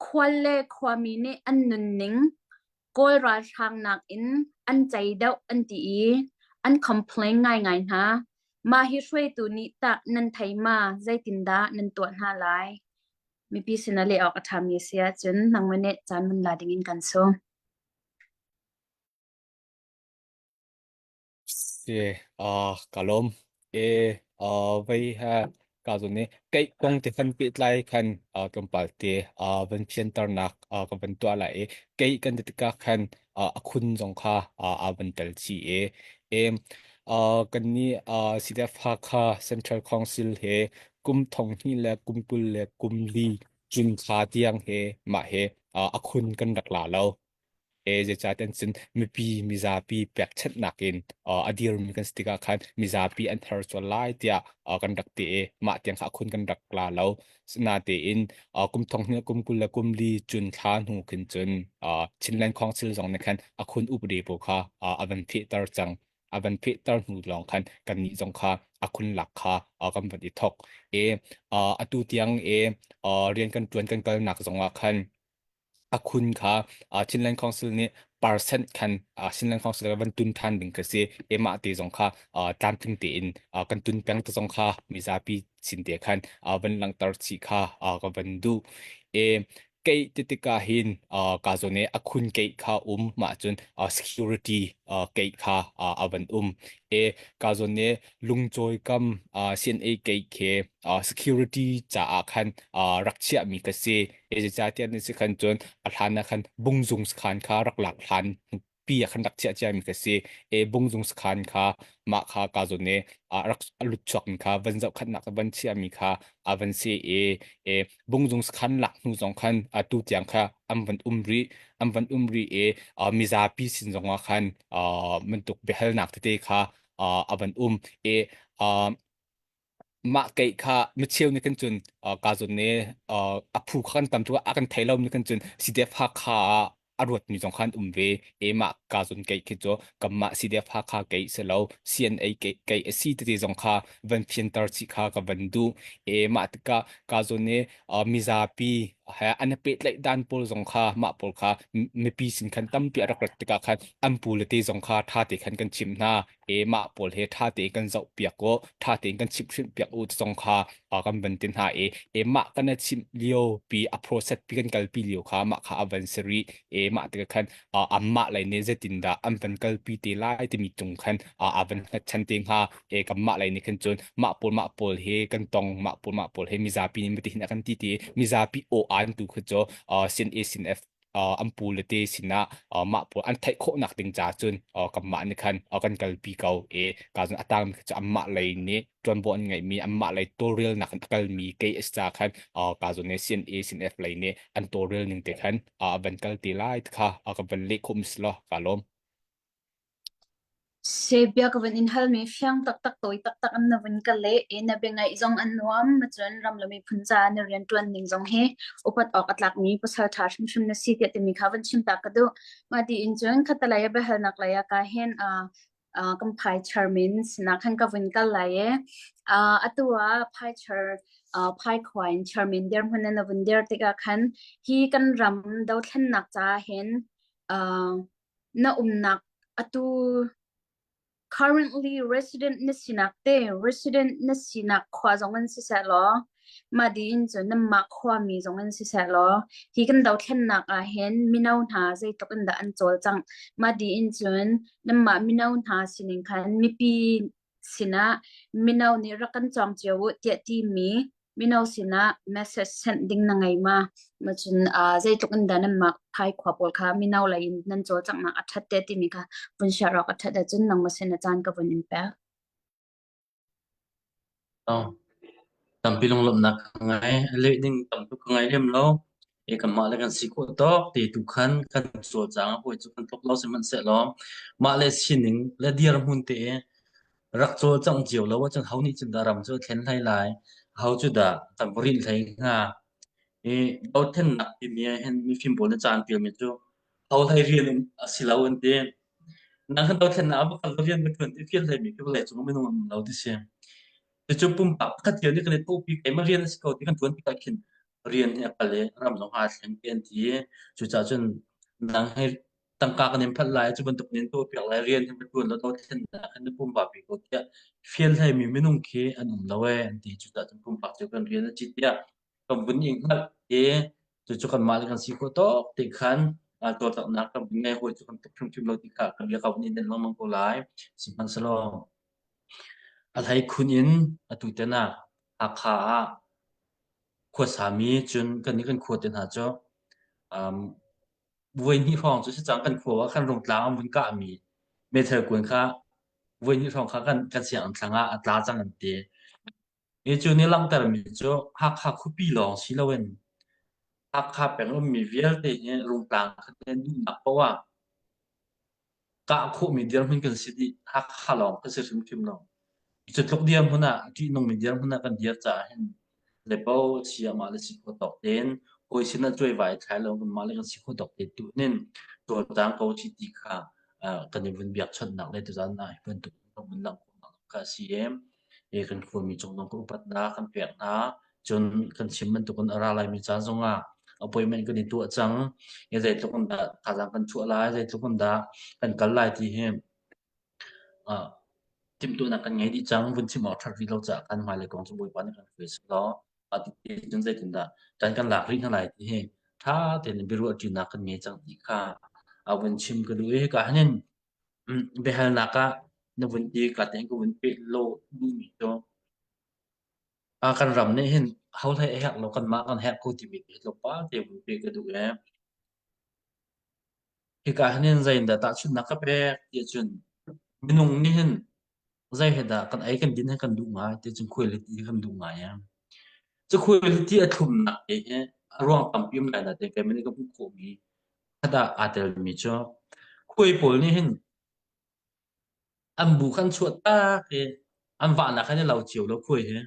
Speaker 2: khual le khuami nih an nunning Kawl ralhrang nakin an cei deuh an ti i an complain ngaingai hna. Mah hi hruaitu nih tah nan thei ma zeitindah nan tuah hna lai? Mipi sin ah leh awk a ṭhami a si ahcun nangmah nih caan mun la dingin kan sawm.
Speaker 5: Si, ah ka lawm. E, ah vei ha ka zun ni keih kong te khan pehtlai khan ah tlawmpal te ah van fianternak ah ka van tuah lai i keih kan ti tikah khan ah a khun zong kha ah aa van tel chih i e ah kannih ah CDF Hakha Central Council he kum thong hnih le kum 20 le kum li cun thla tiang he mah he ah a khun kan rak la lo. E zeicahtiah cun mipi mizapi pekchanhnak in a dirmi kan si tikah khan mizapi an har sual lai tiah kan rak ti i mah tiang kha khun kan rak la lo. Natein kum thong hnih kum 20 le kum li cun thla hnu khin cun Chinland Council zong nih khan a khun upadi pawl kha a van fehter cang. A van fehter hnu lawng khan kannih zong kha a khun lak kha kan van i thok. E atu tiang e rian kan ṭuan kan kalnak zongah khan a khun kha Chinland Council nih percent khan Chinland Council van tun than ding ka si emah te zong kha tlamtling tein kan tun peng te zong kha mizapi sin te khan van langhter chi kha ka van duh e kei ti tikah hin ka zawn i a khun kei kha um mah cun security kei kha a van um e ka zawn i lungcawi kam CNA kei khi security caah khan rak chiahmi ka si. Zeicahtiah ni si khan cun a hlan ah khan bungzung sakhan kha rak lak hlan. pi ah khan rak chiah ciami kha si. E bungzung sakhan kha mah kha ka zawn i a rak a lut chuakmi kha van zohkhanhnak van chiahmi kha a van si i e bungzung sakhan lak hnu zong khan atu tiang kha an van um rih an van um rih i mizapi sin zong ah khan bantuk biahalnak tete kha a van um i mah keih kha micheu nih kan cun ka zawn nih a phu kha kan tam tuk a kan thei lo nih kan cun CDF Hakha ah a ruatmi zong kha an um ve e mah ka zawn keih khi cu kanmah CDF Hakha keih si lo CNA keih keih a si tete zong kha van fianter chih kha ka van duh e mah tikah ka zawn nih mizapi he an i pehtlaih dan pawl zong kha mah pawl kha mipi sin khan tampi a rak rat tikah khan an pu le te zong kha ṭha te khan kan chimh hna e mah pawl he ṭha tein kan zoh piak u ṭha tein kan chimh hrimh piak u ti zong kha kan van ti hna i e mah kan i chimh lio pi a process pi kan kalpi lio kha mah kha a van si rih e mah tikah khan anmah lei nih zeitindah an van kalpi te lai timi cung khan a van hngatchan te hnga e kanmah lei nih khan cun mah pawl mah pawl he kan tong mah pawl mah pawl he mizapi nih matihin a kan ti ti mizapi aw an tu kha cu sin A sin F an pu le te sinah mah pawl an theih khawhnak ding ca cun kanmah nih khan kan kalpi ko i ka cun a tangmi kha cu anmah lei nih ṭuanvo an ngeihmi anmah lei tawlrelnak in a kalmi kei a si ca khan ka cun nih CNA CNF lei nih an tawlrel ning te khan a van kal te lai ti kha ka van leh khawh mi si law ka lawm.
Speaker 2: Bia ka vun in halmi fiang taktak tawi taktak in na vun ka leh i na biangaih zong an nuam. Cun ram le miphun caah na rianṭuan ning zong hi upat awk a tlakmi pasal ṭha hrimhrim na si tiah timi kha vun chim ta ka duh. Mah tiin cun khattelei ah biahalnak lei ah ka hin uh, uh, kan phai chairman sinah khan ka vun kal lai i uh, atu ah phai chair uh, phai khua in chairman dirhmun in na vun dir tikah khan hi kan ram dothlennak caah hin uh, Na umnak atu currently resident na sinak te resident na sinak khua zong in siseh law mah diin cun nanmah khuami zong in siseh law hi kan dothlennak ah hin mino hna zeitluk in dah an cawlcangh mah diin cun nanmah mino hna sining khan mipi sinah mino nih rak kan cawng cio u tiah timi mino sinah message send ding na ngei ma? Cun uh, zeitluk in dah nanmah phai khua pawl kha mino lei in nan cawlcanghnak a ṭhat te timi kha vun share awk a ṭhat ahcun nangmah sin a caan ka vun in pek.
Speaker 3: Oh, tampi lunglawmhnak ka ngei. Leh ding tam tuk ka ngei lem lo. E kanmah le kan si khawh tawk te tu khan kan cawlcang a hawi cu kan tluk lo sihmanhsehlaw mah le sining le dirhmun te rak cawlcangh cio lo ahcun ho nih cun dah ram cu a thlen hlei lai ho cu dah kan va rinh hlei hnga i dothlennak timi ah hin mifim pawl nih ca an ṭialmi cu ho hlei rian a si lo an ti nang kan dothlennak ah va rian va ṭuan ti fial hleimi khi vawlei cung minung an um lo ti si cucu pumpak pakhat cio nih kan i thawhpi keimah rian a si ko ti kan ṭuan tikah khin rian hi a kal i ram zong aa thleng ti an ti cucaah cun nang hi tangka kan in phalh lai cu bantuk in tuahpiak lai rian hi va ṭuan law dothlennak hin na pumpak bik ko tiah fial hleimi minung khi an um lo ee an ti cucaah cun pumpak cu kan rian a ci tiah kan vun i hngalh i cucu kanmah le kan si khawh tawk ti khan cawlcanghnak kan vun ngei hawi cu kan tuk hrimhrim lo ti kha kan bia ka vun in lengmang ko lai sihmanhsehlaw a hlei khun in atu ten ah Hakha ah khuasami cun kan nih kan khua te hna cu um, voi hnih hrawng cu si cang kan khua ah khan rungtlang an vun kahmi meithal kuan kha voi hnih hrawng kha kan kan sianginn thlang ah a tla cang an ti. Hi cu nih langhtermi cu Hakha khuapi lawng si loin Hakha peng ummi vialte hi rungtlang kha an duhnak paoh ah kah khawhmi dirhmun kan si dih. Hakha lawng kan si hrimhrim lo. Cu tluk dirhmun ah ṭihnungmi dirhmun ah kan dir caah hin lepo si amah le si khawh tawk tein hawi sin ah cuaivai thlai lo kanmah le kan si khawh tawk te tu nin cawlcang ko si ti kha kan i vun biakchawnhnak le tuzan ah hi bantuk kan vun langh khawhnak kha a si i e kan khuami cung zong kan upatnak kan pek hna cun kan chim bantukin a ra laimi caan zongah appointment kan i tuah cang i zeitluk in dah thazaang kan chuah lai zeitluk in dah kan kal lai ti hi uh, timhtuahnak kan ngei dih cang vun chim awk ṭhat rih lo caah kan hmailei kong cu Bawipa nih kan hruai sehlaw cun zeitindah kan kan lak rih hna lai ti hi ṭha tein biaruahṭinak kan ngei cang ti kha a vun chim ka duh i hika hin biahalnak ah na vun ti ka tein ka vun peh lo duhmi cu kan ram nih hin ho hlei a herh lo kanmah kan herh ko timi hi tlawmpal te vun peh ka duh e. Hika hin zei in dah tahchunhnak ka pek ti ahcun minung nih hin zei he dah kan ei kan din he kan duh ngai ti cun khuailiti hi kan duh ngai em. Cu khuailiti a thlumnak te hi a ruang tampi um lai na te keimah nih ka hmuh khawhmi khat ah aa telmi cu khuai pawl nih hin an bu khan chuah tak i an vahnak khan i lo cio lo khuai hi.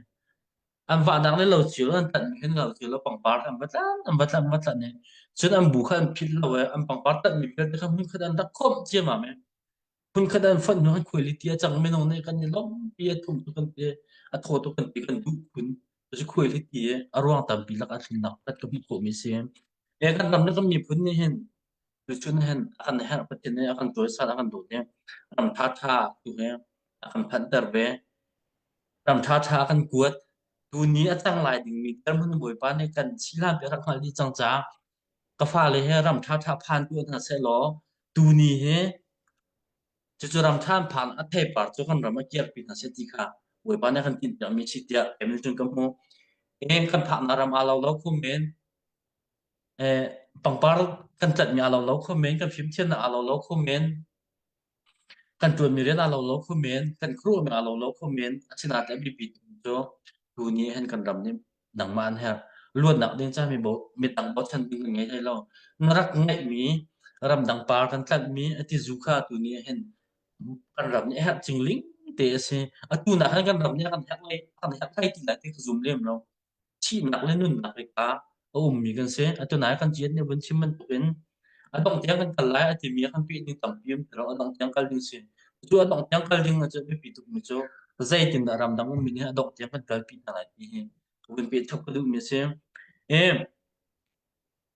Speaker 3: An vahnak nih lo cio an tlanhmi khan lo cio lo pangpar kha an va tlan an va tlan an va tlan i cun an bu kha an philh lo i an pangpar tlanhmi vialte kha hmunkhat an rak khawmh ciammam i Phunkhat an fonh hnu an khuailiti a cang minung nih kan i lawmhpi a thum tuk kan ti a thaw tuk kan ti kan duh khun. Cucu khuailiti a ruang tampi lak ah thlumnak pakhat ka hmuh khawhmi a si. E kan ram le kan miphun nih hin tuchun hin a kan herh Pathian nih a kan cawisan a kan dawt i ram ṭhaṭha tu he a kan phanhter ve. Ram ṭhaṭha a kan kuat. Tuni a cang lai dingmi terhmun Bawipa nih kan sihlan pi a rak hngalh dih cang caah ka fale he ram ṭhaṭha phan tuah hna sehlaw tuni hi cucu ram ṭha an phan a theipar cu kan ram a kirpi hna seh ti kha Bawipa nih a kan tinhpiakmi a si tiah kei cun ka hmuh. Eh, kan phaknak ram aa lo lo kho men. Eh, pangpar kan tlanhmi aa lo lo kho men, kan fimthiamnak aa lo lo kho men. Kan ṭuanmi rian aa lo lo kho men, kan khuaruahmi aa lo lo kho men. Asinain a biapi cu tuni hin kan ram nih nangmah an herh. Luatnak ding caah mi midang bochan ding kan ngei hlei lo. Na rak ngeihmi ramdang par kan tlanhmi a tizu kha tuni ah hin kan ram nih a herh cingling te a si. Atu nak hin kan ram nih a kan herh lai, a kan herh lai ti lai ti ka zum lem lo. Thihnak le nunnak i ka a ummi kan si. Atu nai kan ciat nih vun chim bantukin a dongh tiang kan kal lai a timi a kan peh ding tampi um ti lo. A dongh tiang kal ding si. Cu a dongh tiang kal ding cu biapi tukmi cu zeitindah ramdang ummi nih a dongh tiang kan kalpi hna lai ti hi vun peh chap ka duhmi a si. E,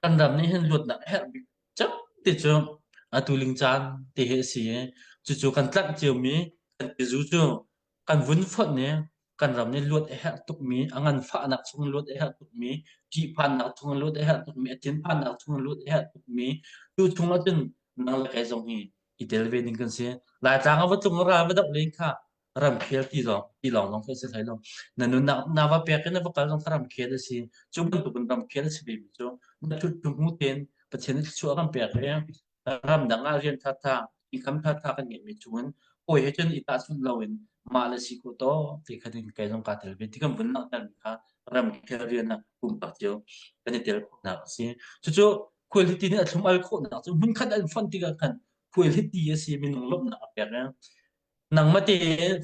Speaker 3: kan ram nih hin luatnak a herh bik cem ti cu atu ling caan ti hi a si i cucu kan tlanh ciomi kan tizu cu kan vun fonh i kan ram nih luat a herh tukmi a nganfahnak chung luat a herh tukmi ṭihphannak chung luat a herh tukmi a thinphannak chung luat a herh tukmi cu chung ahcun nang le kei zong hi i tel ve ding kan si. Laitlang a va tlung ra va doh len kha ramkhel ti lawng ti lawng lawng khi a si hlei lo. Na nunnak na va pek in na va kal zong kha ramkhel a si. Cu bantukin ramkhel a si ve mi cu na ṭhut hnu tein Pathian nih thluachuah kan pek i ramdang ah rian ṭhaṭha income ṭhaṭha kan ngeihmi chungin hawi he cun i tahchunh loin mah le si khawh tawk ti kha ding kei zong kaa tel ve ti kan vun langhter mi kha ramkhel rian ah pumpak cio kan i tel khawhnak a si. Cucu khualhiti nih a thlum al khawhnak cu hmunkhat an fonh tikah khan khualhiti a si minung lawmhnak a pek i nangmah te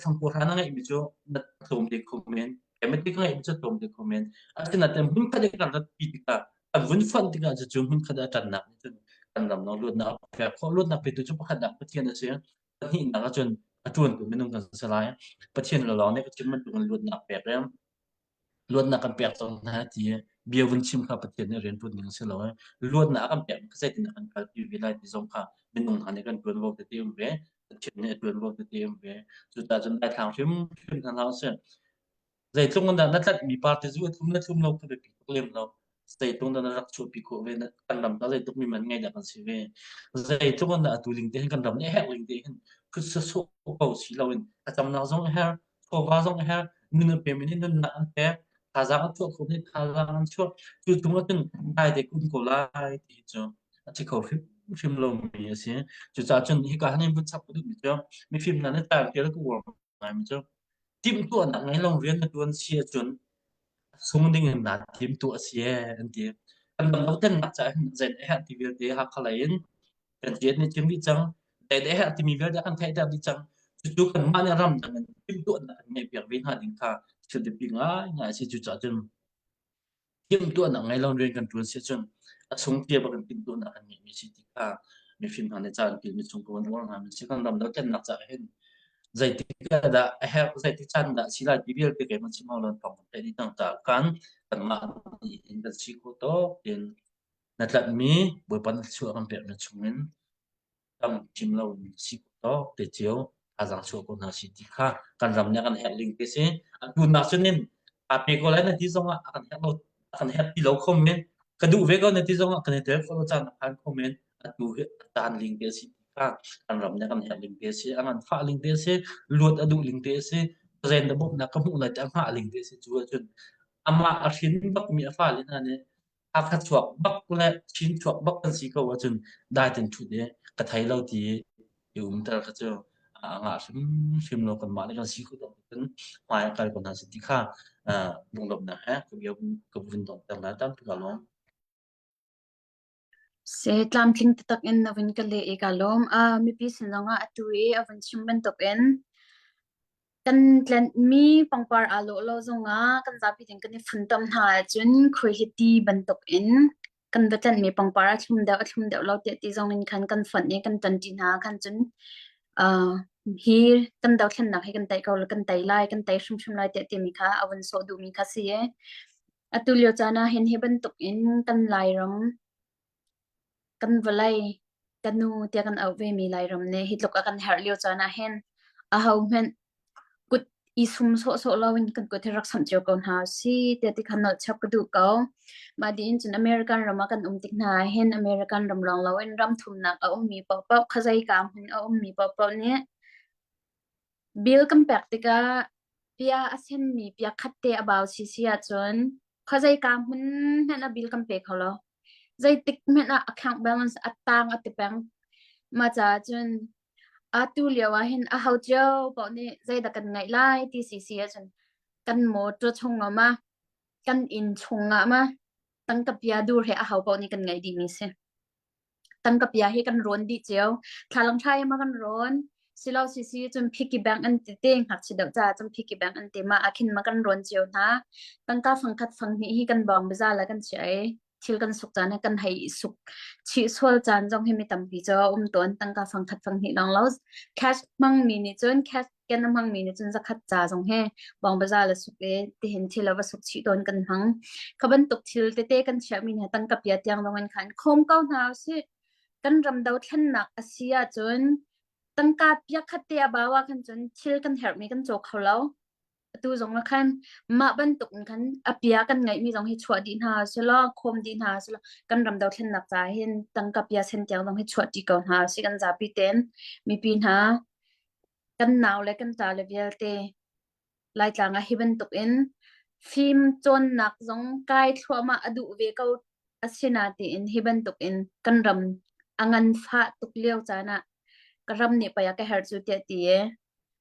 Speaker 3: fangkawhra na ngeihmi cu na tlawm te kho men keimah te ka ngeihmi cu tlawm te kho men asinain hmunkhat i kan ratpi tikah kan vun fonh tikah cucu hmunkhat ah ṭannak nih cun kan ram no luatnak a pek khawh luatnak petu cu pakhatnak Pathian a si pahnihnak ahcun a ṭuantu minung kan si lai Pathian lawng nih ka chim bantukin luatnak pek i luatnak kan pek cang hna ti bia vun chim kha Pathian nih rian ṭuan ding a si lo i luatnak a kan pek kha zeitin kan kalpi ve lai ti zong kha minung hna nih kan ṭuanvo tete um ve Pathian nih a ṭuanvo tete um ve cucaah cun daithlang hrimhrim hna hlah usih zeitluk in dah na tlanhmi party zu a thlum le thlum lo kha biapi tuk lem lo zeitluk dah na rak chuahpi khawh ve kan ram ta zeitluk mi man ngei dah kan si ve zeitluk in dah atu ling te hin kan ram nih a herh ling te hin phut sawsawh ko si loin a camnak zong a herh chawva zong a herh nun an pemi nih nunnak an pek thazaang an chuah khawh nih thazaang an chuah cu chung ahcun dai te kum ko lai ti cu a si kho hrimhrim lomi a si cucaah cun hika han in vun chap ka duhmi cu mifim hna nih time tial ka uar ngaimi cu timhtuahnak ngei lo rian na tuan si ahcun sung ding in naa tim tu a si ee an ti kan ram dothlennak caah hin zei a herh ti vialte Hakha lei in kan rian nih chim dih cang zei a herh timi vialte kan theihter dih cang cucu kanmah nih ramdang in timhtuahnak kan ngeih piak ve hna ding kha thil biapi ngaingai a si cucaah cun timhtuahnak ngei lo rian kan ṭuan si ahcun a chung tia bak in timhtuahnak kan ngeihmi si ti kha mifim hna nih ca an pilmi chung ko an uar hna si kan ram dothlennak caah hin zeitik ah dah a herh zeitik caan dah si lai ti vialte keimah chim hau lo thawng kan theih dih cang caah kan kanmah nih hin kan si khawh tawk in na tlanhmi Bawipa na thluachuah kan pekmi chungin tam chim lo in si tawk te cio thazaang chuah ko hna si ti kha kan ram nih a kan herh ling te si. Atu nak cun in aa pe ko lai na ti zongah a kan herh lo a kan herh ti lo kho men ka duh ve ko na ti zongah kan i tel kho lo caan a phan kho men atu hi a caan ling te si ti kha kan ram nih a kan herh ling te si a nganfah ling te si luat a duh ling te si zen na bawmhnak ka hmuh lai ti a hngah ling te si cu ahcun amah a hrin bakmi a fale hna nih Hakha chuak bak le Chin chuak bak kan si ko ahcun dai ten ṭhut i Ka thei lo ti i umter kha cu a ngah hrimhrim lo. Kanmah nih kan si khawh tawk cun hmai a kal ko hna seh ti kha lunglawmhnak he ka bia ka vun donghter lai. Tampi kaa lawm.
Speaker 2: Se tlamtling taktak in na vun ka leh i kaa lawm. Uh, mipi sin zongah atu i a vun chim bantukin kan tlenhmi pangpar aa lawh lo zongah kan zapi tein kan i funtom hna ahcun khuaihiti bantukin kan va tlenhmi pangpar a thlum deuh a thlum deuh lo tiah ti zong in khan kan fonh i kan ṭanṭi hna khan cun uh, hi kan dothlennak hi kan tei ko kan tei lai kan tei hrimhrim lai tiah timi kha a vun sawh duhmi kha si i atu lio caan ah hin hi bantuk in kan Lairam kan vawlei ka nu tiah kan auh vemi Lairam nih hi tluk a kan herh lio caan ah hin aho hmanh kut i sum sawhsawh loin kan kut hi rak samh cio ko hna si tiah ti kha nolh chap ka duh ko. Mah dih cun American ram ah kan um tik hna ah hin American ram lawng loin ram thumnak a ummi paohpaoh khuazeika hmun a ummi paohpaoh nih bill kan pek tikah pia a senmi pia khat te a bau si si ahcun khuazeika hmun hmanh ah bill kan pe kho lo. Zeitik hmanh ah account balance a tang a ti peng. Mah caah cun Atu lio ah hin aho cio paoh nih zeidah kan ngeih lai ti si si ahcun kan mawṭaw chungah ma, kan inn chungah ma tangka pia dur he aho paoh nih kan ngeih dihmi si. Tangka pia hi kan rawn dih cio. Thlalang thlai ma kan rawn. Silo si si cun piggy bank an ti te ngakchia deuh caah cun piggy bank an ti ma ah khin ma kan rawn cio hna. Tangka fangkhat fanghnih hi kan bawng biazal ah kan chiah i thil kan suk caan kan hei suk chih sual caan zong hi mi tampi cu a um tawn tangka fangkhat fanghnih lawng lo cash hmangmi nih cun cash ken a hmangmi nih cun zakhat ca zong he bawng baza la suk e tihin thil a va suk chih tawn kan hmang kha bantuk thil tete kan chiahmi hna tangka pia tiang zong in khan khawm ko hna usih kan ram dothlennak a si ahcun tangka pia khat te a bau ah khan cun thil kan herhmi kan caw kho lo Atu zong ah khan mah bantuk in khan a pia kan ngeihmi zong hi chuah dih hna selaw khawm dih hna selaw kan ram dothlennak caah hin tangka pia sen tiang zong hi chuah ṭi ko hna si kan zapi tein mipi hna kan nau le kan ṭa le vialte Laitlang ah hi bantuk in fim cawnnak zong kai thluahmah a duh ve ko asinatiin hi bantuk in kan ram a nganfah tuk lio caan ah ka ram nih pei a ka herh cu tiah ti i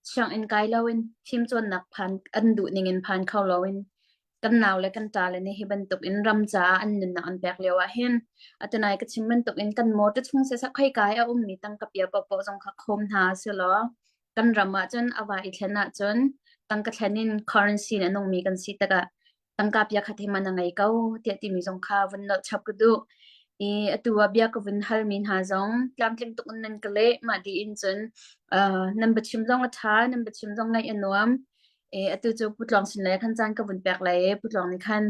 Speaker 2: Sianginn kai loin fimcawnnak phan an duh ningin phan kho loin kan nau le kan ṭa le nih hi bantuk in ram caah an nunnak an pek lio ah hin atunai ka chim bantuk in kan mawṭaw chung siseh khoika i a ummi tangka pia paohpaoh zong kha khawm hna silaw kan ram ah cun a va i thlen ahcun tangka thlen in currency in a nungmi kan si tikah tangka pia khat hi man a ngei ko tiah timi zong kha vun nolh chap ka duh. I atu ah bia ka vun halmi hna zong tlamtling tuk in nan ka leh. Mah dih in cun uh, nan biachim zong a ṭha, nan biachim zong ngaih a nuam. E, atu cu Pu Tluang sin le khan caan ka vun pek lai i Pu Tluang nih khan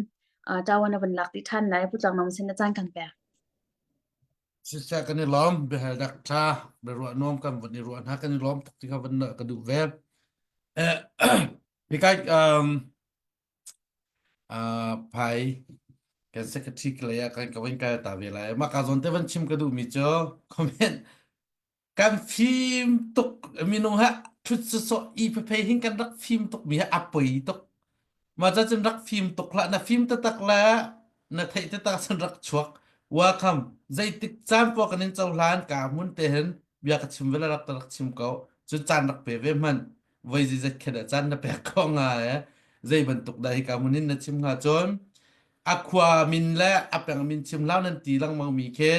Speaker 2: uh, ṭawan a vun lak dih ṭhan lai. Pu Tluang nang sin na caan kan pek.
Speaker 6: Siseh kan i lawm biahalnak ṭha biaruah nuam kan vun i ruah hna kan i lawm tuk ti kha vun ka duh ve. Eh, Hikai um, Uh, phai kan secretary lei ah kan ka van kai ta ve lai. Mah ka zawn te van chim ka duhmi cu comment kan fim tuk minung ha thut sawsawh i phei hin kan rak fim tuk mi ha a poi tuk. Mah ca cun rak fim tuk hlah na fim taktak le na theih taktak cun rak chuak. Welcome. Zeitik caan poah kan in cohlan ka hmun te hin bia ka chim ve le rak rak chim ko. Cu caan rak pe ve hmanh. Voi zeizat khen ah caan na pek ko nga e zei bantuk dah hika hmun in na chim hnga cun a khua min le a peng min chim hlah nan ti lengmang mi khi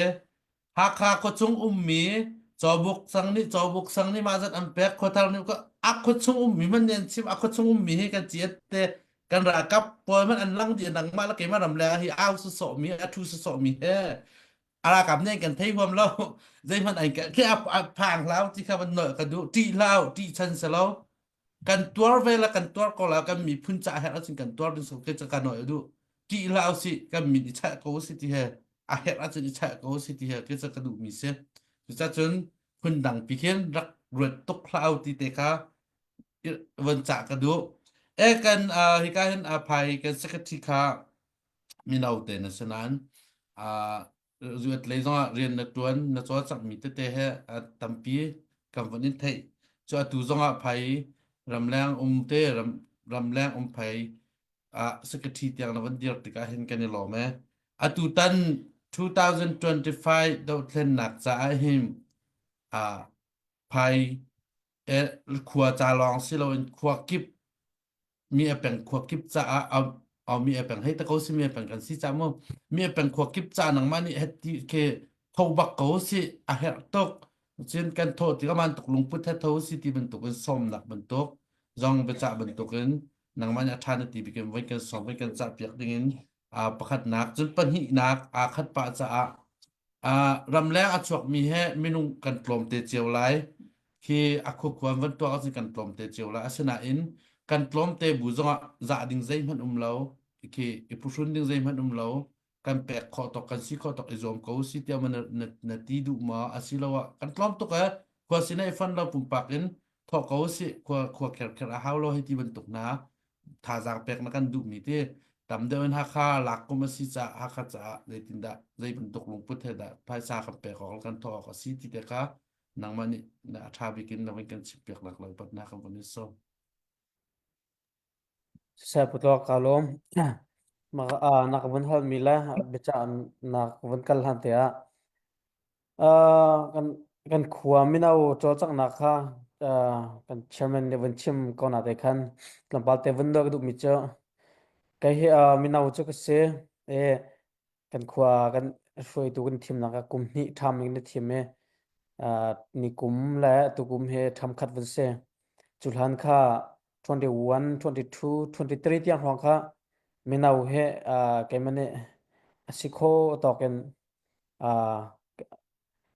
Speaker 6: Hakha khuachung ummi Cawbuk sang nih Cawbuk sang nih mah zat an pek khuathar nih a khuachung ummi hmanh nih an chim a khuachung ummi hi kan ci te kan ralkap pawl hmanh an lang dih nangmah le keimah ram le hi au sawsawh mi a thu sawsawh mi he a ralkap nih kan thei huam lo zeihmanh ai khi a phang hlau ti kha van nolh ka duh ṭih hlau ṭih chan si lo kan tuar ve la kan tuar ko la kan miphun ca herh ahcun kan tuar ding so ke ka nolh duh ṭih hlau si kan min i chaih ko si ti he a herh ahcun i chaih ko si ti he ke ca ka duh mi si cucacun phun dang pi khin rak ruat tuk hlau ti te kha van cah ka duh e kan hika hin a phai kan secretary kha mino te na si nain zuat lei zongah rian na ṭuan na cawlcanghmi tete he tampi kan von in theih. Cu atu zongah phai ramleng um te ram ramleng um phai ah secretary tiang na von dir tikah hin kan i lawm ee. Atu tan 2025 dohthlennak caah hin. A phai khua ca lawng si loin khua kip mi a peng khua kip caah a mi a peng hei ta ko si mi a peng kan si ca mu mi a peng khua kip ca nangmah nih het ti ke tho bak ko si a herh tuk cun kan thawh tikah man tuk lungput he tho si ti bantuk in sawmnak bantuk zong biacah bantuk in nangmah nih a ṭha na ti bikin voi kan sawm voi kan cah piak ding in pakhatnak cun pahnihnak aa khat pah caah ramleng a chuakmi he minung kan tlawmte cio lai. Khi a khuakhuan van tuak ahcun kan tlawmte cio lai. Asinain kan tlawmte bu zongah zah ding zeihmanh um lo. Khi i phuhrun ding zeihmanh um lo. Kan pek khawh tawk, kan si khawh tawk i zuam ko si tiah ma na, na, na ti duh maw? Asiloah kan tlawm tuk eh khua sinah i fon lo pumpak in thawh ko si khua khua kherkher a hau lo hei ti bantuk hna thazaang pek na kan duhmi ti tam deuh in Hakha lak kum a si caah Hakha caah zeitindah zei bantuk lungput he dah phaisa kan pek awk kan thawh awk a si ti te kha nangmah nih na a ṭha bik in na van kan chimpiak nak lo pat na kan van i sawm.
Speaker 4: Siseh putawk ka lawm. Ma na ka vun hal mi le biacah na ka vun kal hlan te ah Kan kan khua mino cawlcanghnak kha kan chairman nih vun chim ko na te khan tlawmpal te vun nawl ka duhmi cu kei hi mino cu ka si i kan khua kan hruaitu kan thimnak ah kum hnih ṭham in kan i thim i ni kum le tukum hi ṭham khat vun si. Cu hlan kha 21, 22, 23 tiang hrawng kha mino he keimah nih a si kho tawk in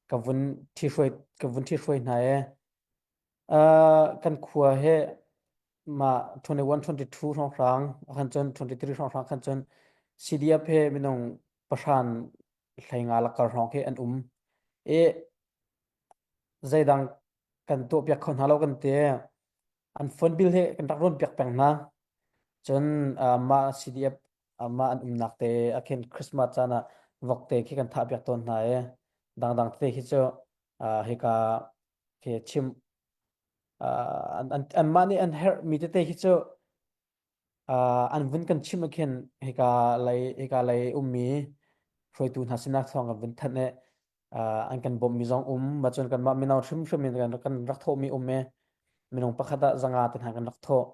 Speaker 4: ka vun ṭhihruai ka vun ṭhihruai hna i kan khua hi mah 21 22 hrawnghrang khan cun 23 hrawnghrang khan cun CDF he minung pahran hleinga lakar hrawng khi an um i zeidang kan tuahpiak kho hna lo kan ti. An phone bill hi kan rak ruan piak peng hna. Cun mah CDF mah an umnak te ah khin Christmas caan ah vok te khi kan thah piak tawn hna i dangdang tete khi cu hika khi chim an an anmah nih an herh mi tete khi cu an vun kan chimh ah khin hika lei hika lei ummi hruaitu hna sinah thawng kan vun thanh i an kan bawmhmi zong um ma cun kanmah mino hrimhrim in kan kan rak thawhmi um i minung pakhat ah zanga te hna kan rak thawh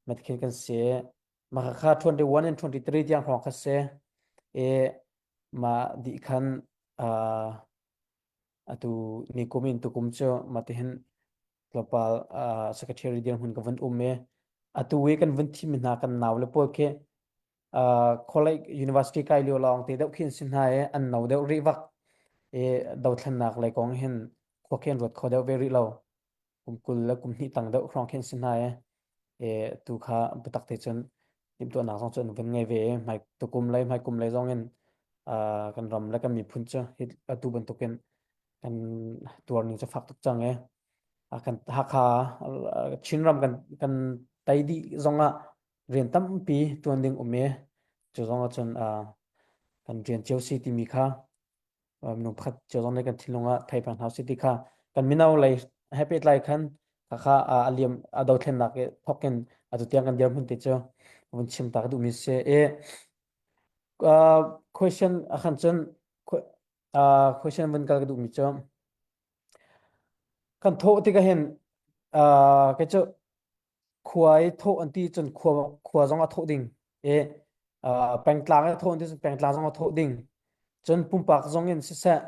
Speaker 4: matkhin kan si mah kha 21 and 23 tiang hrawng kha si i mah dih khan atu ni kum in tukum cu matihin tlawmpal secretary dirhmun ka vun um i atu i kan vun thim hna kan nau le pawl khi college university kai lio lawng te deuh khin si hna i an no deuh rih vak i dothlennak lei kong hin khua khen ruat kho deuh ve rih lo kum 20 le kum hnih tang deuh hrawng khin si hna i e tu kha biatak te cun timhtuahnak zong cu an vun ngei ve i hmai tukum lei hmai kum lei zong in kan ram le kan miphun cu hi atu bantukin kan tuar ning cu fak tuk cang i kan Hakha Chinram kan kan tei dih zong ah rian tampi tuan ding um i cu zong ah cun kan rian cio si timi kha minung pakhat cio zong nih kan thinlung ah thei peng hna usih ti kha kan mino lei he pehtlai khan khakha a liam a dothlennak i thawk in atu tiang kan dirhmun te cu vun chim ta ka duhmi si i question a khan cun question vun kal ka duhmi cu kan thawh tikah hin kei cu khua i thawh an ti cun khua khua zong a thawh ding i pengtlang i thawh an ti cun pengtlang zong a thawh ding cun pumpak zong in siseh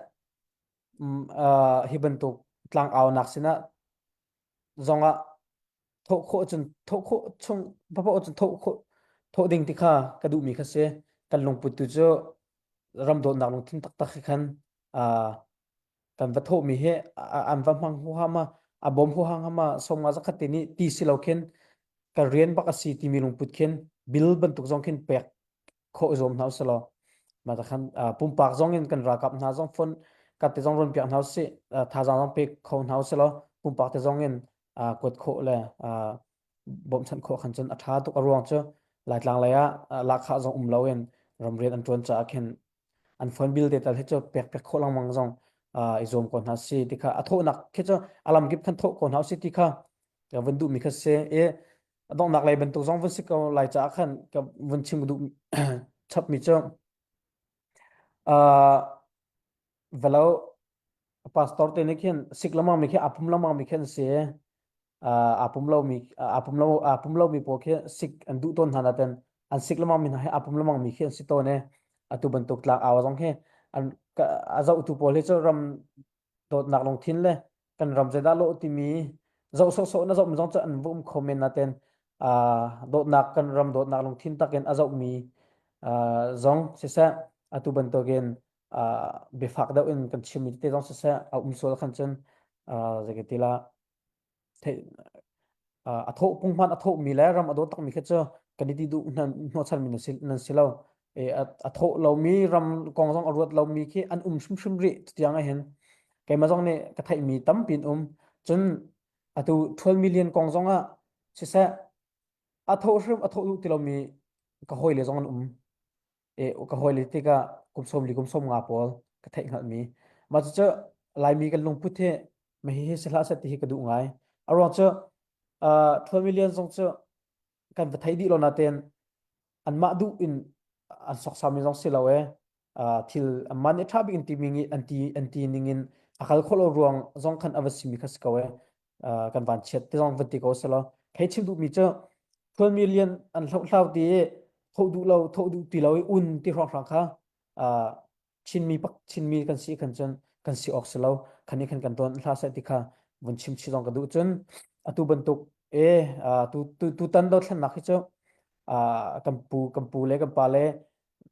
Speaker 4: hi bantuk tlangaunak sinah zongah thawh khawh cun thawh khawh chung papaw cun thawh khawh thawh ding ti kha ka duhmi kha si kan lungput tu cu ram dawtnak lungthin taktak hi khan kan va thawhmi hi an va hmang huaha ma a bawm huaha ma somnga zakhat te nih ti si lo khin ka rian bak a si timi lungput khin bill bantuk zong khin pek khawh zuam hna usih mah khan pumpak zong in kan ralkap hna zong phone kat te zong run piak hna usih thazaang zong pek kho hna usih law pumpak te zong in kuat khawh le bawmhchanh khawh khan cun a ṭha tuk a ruang cu Laitlang lei ah lahkhah zong um loin ramrian an ṭuan caah khin an phone bill te tal hi cu pek pek khawh lengmang zong i zuam ko hna si ti kha a thawhnak khi cu a lamkip khan thawh ko hna usih ti kha ka vun duhmi kha si i a donghnak lei bantuk zong vun si ko lai caah khan ka vun chim duh chapmi cu velo. pastor te nih khin sik lengmang mi khi aa pum lengmang mi khi an si. Aa pum lomi aa pum lo aa pum lomi pawl khi sik an duh tawn hna nain an sik lengmang mi hna hi aa pum lengmang mi khi an si tawn i atu bantuk tlak au zong hi an a zohtu pawl hi cu ram dawtnak lungthin le kan ram zeidah lawh timi zoh sawhsawh na zohmi zong cu an va um kho men nain dawtnak kan ram dawtnak lungthin takin a zohmi zong siseh atu bantukin biafak deuh in kan chimmi tete zong siseh a um sual khan cun zei ka ti la theih a thawh punghman a thawhmi le ram a dawt takmi kha cu kan i ti duh hnawhchanmi nan si, nan si lo. E, a, a thawh lomi ram kong zong a ruat lomi khi an um hrimhrim rih tiang ah hin keimah zong nih ka theihmi tampi an um. Cun atu 12 million kong zong ah siseh a thawh hrim a thawh duh ti lomi ka hawile zong an um. E, ka hawile tikah kum 40 kum 50 pawl ka theih hngalhmi. Mah cucu Laimi kan lungput hi ma hi hi si hlah seh ti hi ka duh ngai. A ruang cu uh, 12 million zong cu kan va thei dih lo nain anmah duh in an soksami zong si lo e. Uh, thil amah nih ṭha bik in ti mi an ti an ti ning in a kal khawh lo ruang zong khan a va simi kha si ko e. Uh, kan van chiat ti zong van ti ko si lo. Kei chim duhmi cu 12 million an hlohhlau ti i thoh duh lo thoh duh ti lo i un ti hrawnghrang kha uh, Chinmi pak Chinmi kan si khan cun kan si awk si lo khan i khan kan tuan hla seh ti kha vun chim chi zong ka duh cun atu bantuk e tu tu tu tan do thlennak hi cu kan pu kan pu le kan pa le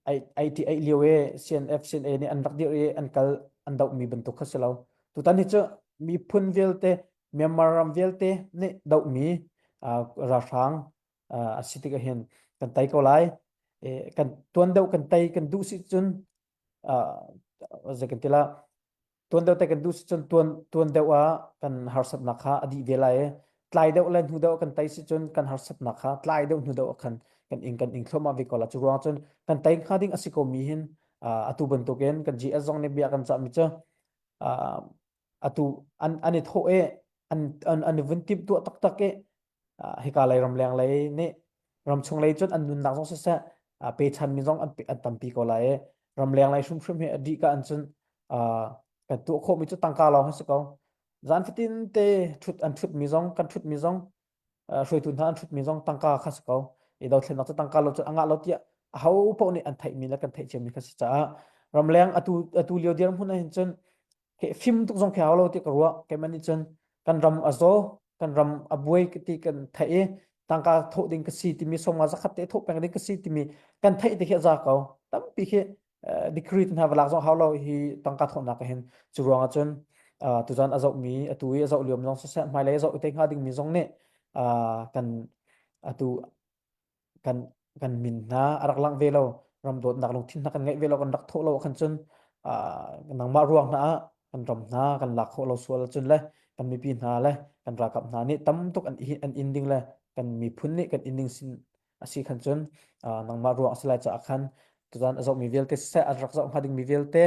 Speaker 4: ai ai ti ai lio e CNF CNA nih an rak dir i an kal an doh mi bantuk kha si lo tutan hi cu miphun vialte Myanmar ram vialte nih doh mi ralhrang a si tik ah hin kan tei ko lai kan tuan deuh kan tei kan duh si cun zei kan ti la tuan deuh te kan duh si cun tuan tuan deuh ah kan harsatnak kha a dih ve lai tlai deuh le hnu deuh kan tei si cun kan harsatnak kha tlai deuh hnu deuh khan kan ing kan ing thluahmah ve ko la cu ruang cun kan tei hnga ding a si ko mi hin atu bantukin kan GS zong nih bia kan cah mi cu atu an an i thawh i an an an i vun timh tuah taktak i hika lei ramleng lei nih ramchung lei cun an nunnak zong siseh pechan mi zong an an tampi ko lai i ramleng lei hrimhrim hi a dih ka an cun kan tuah khawh mi cu tangka lawng hi si ko zan fatin te thut an thut mi zong kan thut mi zong hruaitu hna an thut mi zong tangka kha si ko i dothlennak cu tangka lo cu a ngah lo tiah aho paoh nih an theih mi le kan theih cia mi kha si caah ramleng atu atu lio dirhmun ah hin cun Ke fim tuk zong khi hau lo ti ka ruah. Keimah nih cun kan ram a zaw, kan ram a buai ti kan theih i tangka thawh ding ka si timi sawmnga zakhat te thawh peng ding ka si timi kan theih ti khi a za ko. Tampi khi decree hna va lak zong hau lo hi tangka thawhnak ah hin cu ruang ah cun tuzan a zohmi atu i a zoh lio zong siseh hmailei a zoh te hnga dingmi zong nih kan atu kan kan min hna a rak langh ve lo ram dawtnak lungthin hna kan ngeih ve lo kan rak thawh lo khan cun nangmah ruang hna ah kan ram hna kan lak khawh lo sual cun le kan mipi hna le kan ralkap hna nih tam tuk an an in ding le kan miphun nih kan in ding sin asi khan cun nangmah ruang a si lai caah khan tuzan a zohmi vialte siseh a rak zoh hnga dingmi vialte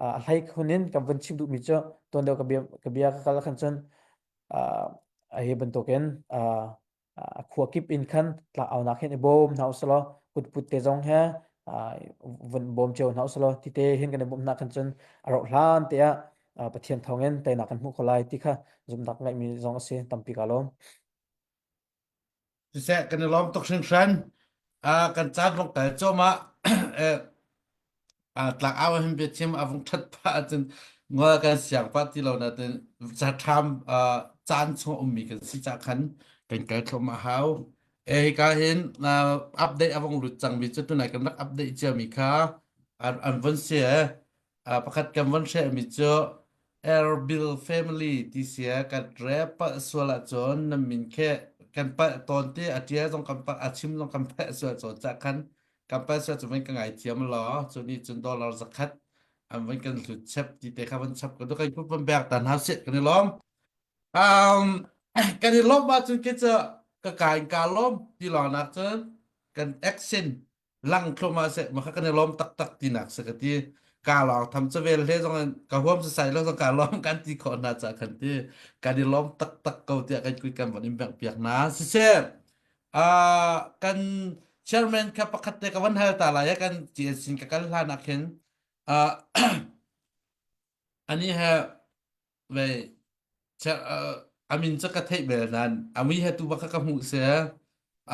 Speaker 4: a hlei khun in kan vun chim duhmi cu tuan deuh ka bia ka bia ka kal khan cun a hi bantukin a khua kip in khan tlangaunak hin i bawm hna usih law kutput te zong he vun bawm cio hna usih law ti te hin kan i bawmh hna khan cun a rauh hlan te ah Pathian thawngin teinak kan hmuh kho lai ti kha zumhnak ngeihmi zong a si tampi ka lawm.
Speaker 6: Siseh kan i lawm tuk hringhran. Kan caan vong kal cawmah tlak au hin biachim a vung ṭhat pah ahcun ngol kan siang pah ti lo nain caṭham caan chung ummi kan si cah khan kan kal thluahmah hau. E hika hin update a vung lut cangmi cu tunai kan rak update ciami kha an vun si e. Pakhat kan vun hrehmi cu Erbil family ti si e kan re palh sual ahcun nan min khi kan palh tawn ti a ṭial zong kan palh a chim zong kan palh sual cawn cah khan Kan sa cu van ka ngaithiam law cu nih cun dollar zakhat an van kan hlut chep ti te kha van chap ka kan kut van bek ta hna sih kan i lawm. Um, kan i lawm ahcun khi cu ka ka in ka lawm ti lawng nak cun kan action lang thluahmah seh maka kan i lawm taktak tinak se ka ti ka lawng tham cu vel hle zong in ka huam sai lo zong ka lawm kan ti khawh hna ca kan ti kan i lawm taktak ko tiah kan kut kan van in bengh piak na siseh Uh, kan chairman kha pakhat te ka van hal ta lai kan sin ka kal hlan ah khin uh, ani he Ve a min cu ka theih bel nain a mui he tu bak kha ka hmuh si.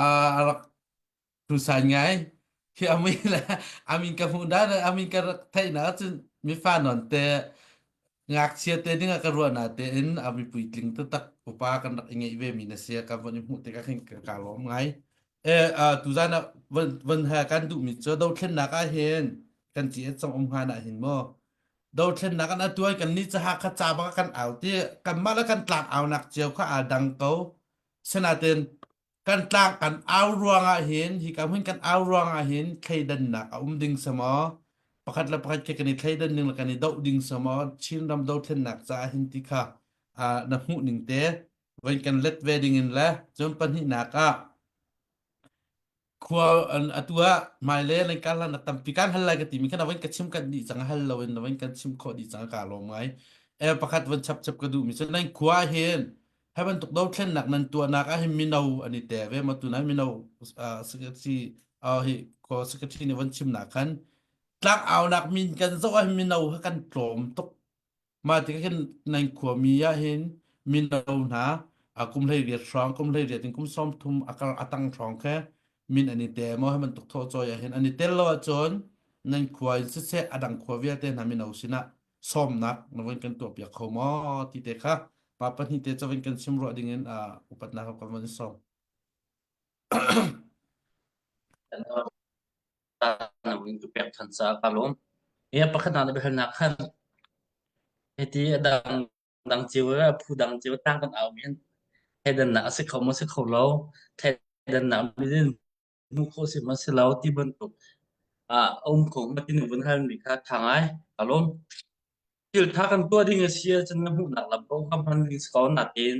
Speaker 6: A rak tusan ngai. Hi a mui le a min ka hmuh dan a min ka rak theih na cun mifa non te ngakchia te ding ah ka ruah na te in a mi puitling taktak upa kan rak i ngeih ve mi na si kan von i hmuh tikah khin ka ka lawm ngai. E tuzan ah von von ha kan duh mi cu dothlennak ah hin kan ci cong um hnga na hin mu dothlennak an atuan kan ni caha kha ca baka kan au ti kanmah le kan tlang aunak cio kha aa dang ko sinatin kan tlang kan au ruangah hin hi ka hmun kan au ruangah hin thleidannak a um ding samaw pakhat le pakhat ke kan i thleidan ding le kan i doh ding samaw Chin ram dothlennak caah hin ti kha na hmuh ning te voi kan let ve ding in le cun pahnihnak ah khua atu ah hmailei nan kar hlan tampi kan hal lai ka timi khan van ka chim kan dih cang hal lo in van kan chim khawh dih cang ka lawm ngai e pakhat van chap chap ka duh mi cu nan khua hin hai bantuk dothlennak nan tuahnak ah hin mino an i te ve ma tu nan mino secretary hi ko secretary nih van chim nak khan tlak aunak min kan zoh ah hin mino kan tlawm tuk Mah tikah khin nan khuami ah hin mino hna a kum 18 hrawng, kum 18 in kum 30 a kar a tang hrawng khe min an i tel maw hi bantuk thawhcawi ah hin an i tel lo ahcun nan khua in siseh a dang khua vialte hna mino sinah sawmnak na von kan tuahpiak kho maw ti te kha pa pahnih te cawin kan chim ruah ding in uh, upatnak kan von sawm.
Speaker 3: Na in ka pek than caah ka lawm. Hi a pakhat na biahalnak khan hiti a dang dang cio le phu dang cio tang kan au mi thleidannak a si kho maw si kho lo thleidannak midin hmuh khawh si maw si lo ti bantuk ah a um kho ma ti nu vun hal mi kha tha ngai ka lawm. Thil tha kan tuah ding a si ahcun na hmuhnak lam paoh kha hman ding si ko nain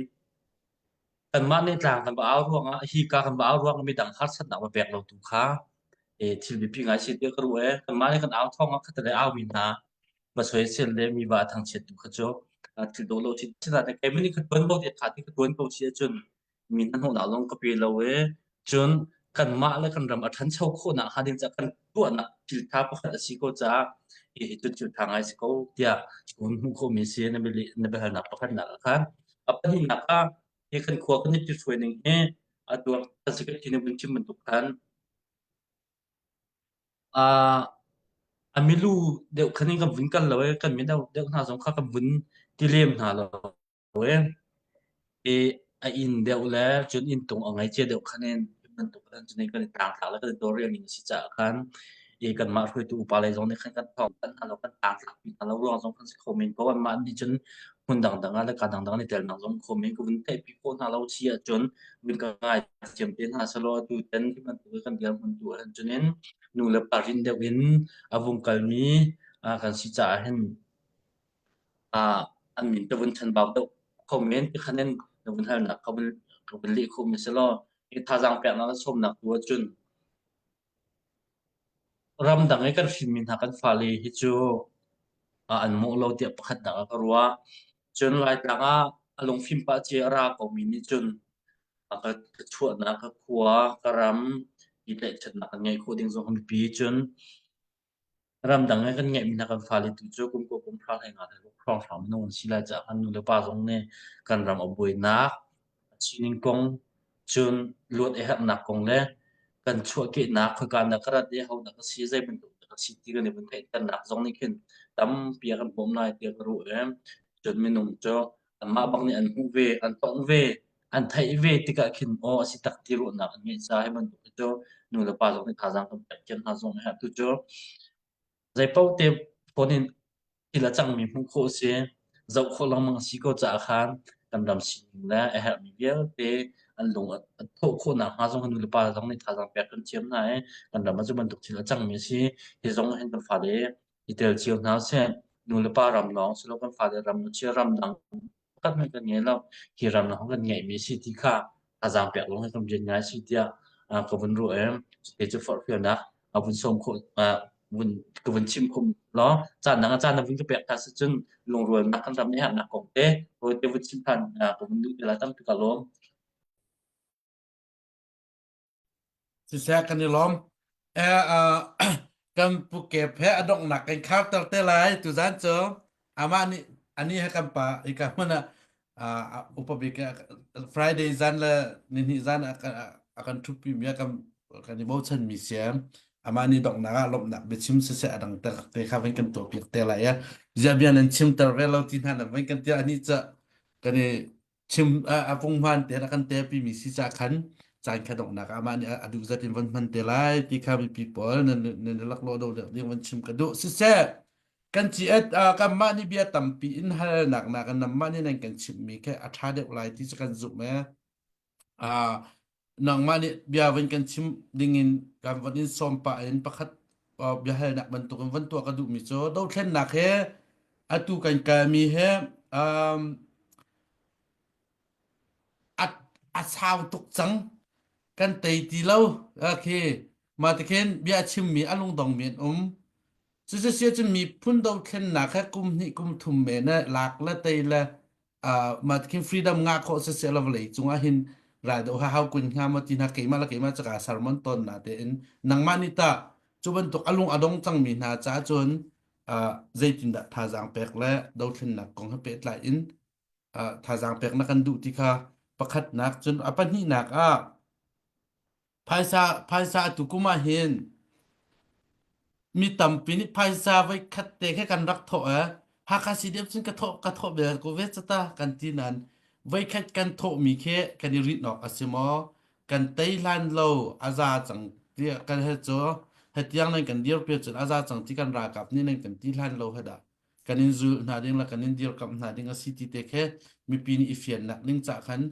Speaker 3: kanmah nih tlang kan va au ruangah hika kan va au ruangah midang harsatnak va pek lo tu kha eh, thil biapi ngai si tiah ka ruah ee. Kanmah nih kan au thawng ah khatalei aumi hna va soisel le mi va thangchiat tu kha cu thil dawh lo thil sinain keimah nih ka tuan ko ti a tha ti ka tuan ko si ahcun mi hnahnawhnak zong ka pe lo i cun kanmah le kan ram a ṭhancho khawhnak hnga ding caah kan tuahnak thilṭha pakhat a si ko caah hihi cu thilṭha ngai si ko tiah hun hmuh khawhmi si na na biahalnak pakhatnak ah khan a pahnihnak ah hi kan khua kan i ṭhithruai ning hi atu kan secretary nih vun chim bantuk khan uh, a milu deuh khan in kan vun kal lo i kan mino deuh hna zong kha kan vun ti lem hna lo I a inn deuh le cun inntung a ngei cia deuh khan in bantuk khan cun kan i tlangtlak le kan i tawlrel ning a si caah khan i kanmah hruaitu upa lei zong nih khan kan thawng kan hna lo kan tlangtlak pi hna lo ruang zong kan si kho men ko anmah nih cun hmun dangdang ah le ka dangdang an i telnak zong kho men ka vun theihpi khawh hna lo si ahcun vun ka ngaithiam te hna selaw atu tan hi bantuk kan dirhmun tu ahhin cun in nu le pa rin deuh in a vung kalmi kan si caah hin an min ka vun chanbau deuh kho men ti khan in na vun halnak ka vun ka vun leh kho mi si law hi thazaang peknak le sawmnak tu ahcun ramdang i kan hrinmi hna kan fale hi cu an mawh lo tiah pakhatnak ah ka ruah. Cun Laitlang ah a lungfim pah cia a ra komi nih cun a ka ka chuahnak ka khua ka ram i tlaihchannak kan ngeih khawh ding zong a biapi cun Ramdang i kan ngeihmi hna kan fale tu cu kum kua kum hra hlei nga hrawnghrang minung an si lai caah kan nulepa zong nih kan ram a buainak, a sining kong, cun luat a herhnak kong le kan chuahkehnak khoika dah ka rat i hodah ka si, zei bantuk dah ka si ti kan i vun theihternak zong nih khin tampi a kan bawmh lai tiah ka ruah i cun minung cu anmah bak nih an hmuh ve, an tongh ve, an theih ve tikah khin aw a si tak ti ruahnak an ngeih caah hi bantuk hi cu nu le pa zong nih thazaang kan pek thiam hna zong a herh tu cu zeipaoh te phone in thil a cangmi hmuh khawh a si zoh khawh lengmang a si ko caah khan kan ram sining le a herhmi vialte an lung a thawh khawh nakhnga zong nu le pa zong nih thazaang pek kan thiam hna i kan ram ah cu bantuk thil a cangmi a si hi zong hin kan fale i tel cio hna seh nu le pa ram lawng si lo kan fale ram chia ram dang pakhat hmanh kan ngei lo hi ram lawng kan ngeihmi si ti kha thazaang pek lawng hi kan rian ngai si tiah ka vun ruah i cuti cu forhfialnak a vun sawm khawh vun ka vun chim khum law caan dang a caan na vun ka pek ta si cun lungrualnak kan ram i herhnak kong te te vun chim than ka vun duh te la tampi ka lawm
Speaker 6: Siseh kan i lawm. Eh, uh, kan pu kep he a donghnak kan kharter te lai tuzan cu amah nih. Ani he kan pa ika hmun ah upa bik Friday zan le nihnih zan a kan ṭhutpi mi a kan kan i bochan mi siam amah nih donghnak ah lawmhnak biachim siseh a dang te kha van kan tuahpiak te lai i ziah bia nan chimter ve lo ti hna nan van kan ti anih ca kan i chim a punghman te a kan tepi mi si ca khan caan kha donghnak ah amah nih a duh zat in van hman te lai ti kha mipi pawl nan nan laklawh do ding van chim ka duh siseh kan ci at kanmah nih bia tampi in halnak nak namah nih nan kan chimhmi khi a ṭha deuh lai ti cu kan zumh e nangmah nih bia van kan chim dingin kan van in sawm pah in pakhat biahalnak bantukin van tuah ka duhmi cu dothlennak he atu kan kalmi he um, a, a sau tuk cang kan tei ti lo khi mah ti khin bia chimmi a lungdongmi an um Cucu cun miphun dothlennak he kum hnih kum thum men eh lak le tei le uh, mah khin freedom ngah khawh siseh la vawlei cungah hin raldoh ha hau kun hnga maw ti hna keimah le keimah caka sermon ton na tein nangmah nih tah cu bantuk a lung a dong cangmi hna caah cun uh, zeitindah thazaang pek le dothlennak kong he pehtlai in uh, thazaang pek na kan duh ti kha pakhatnak cun a pahnihnak ah Phaisa phaisa atu kum ah hin mi tampi nih phaisa voi khat te kha kan rak thawh eh. Hakha CDF cun ka thawh ka thawh bel ko ve cata kan ti nain voi khat kan thawhmi khi kan i rinh awk a si maw? Kan tei hlan lo a za cang tiah kan he cu hetiang nan kan dirpi cun a za cang ti kan ralkap nih nan kan ti hlan lo he dah kan in zul hna ding le kan in dirkamh hna ding a si ti te khi mipi nih i fiannak ding cah khan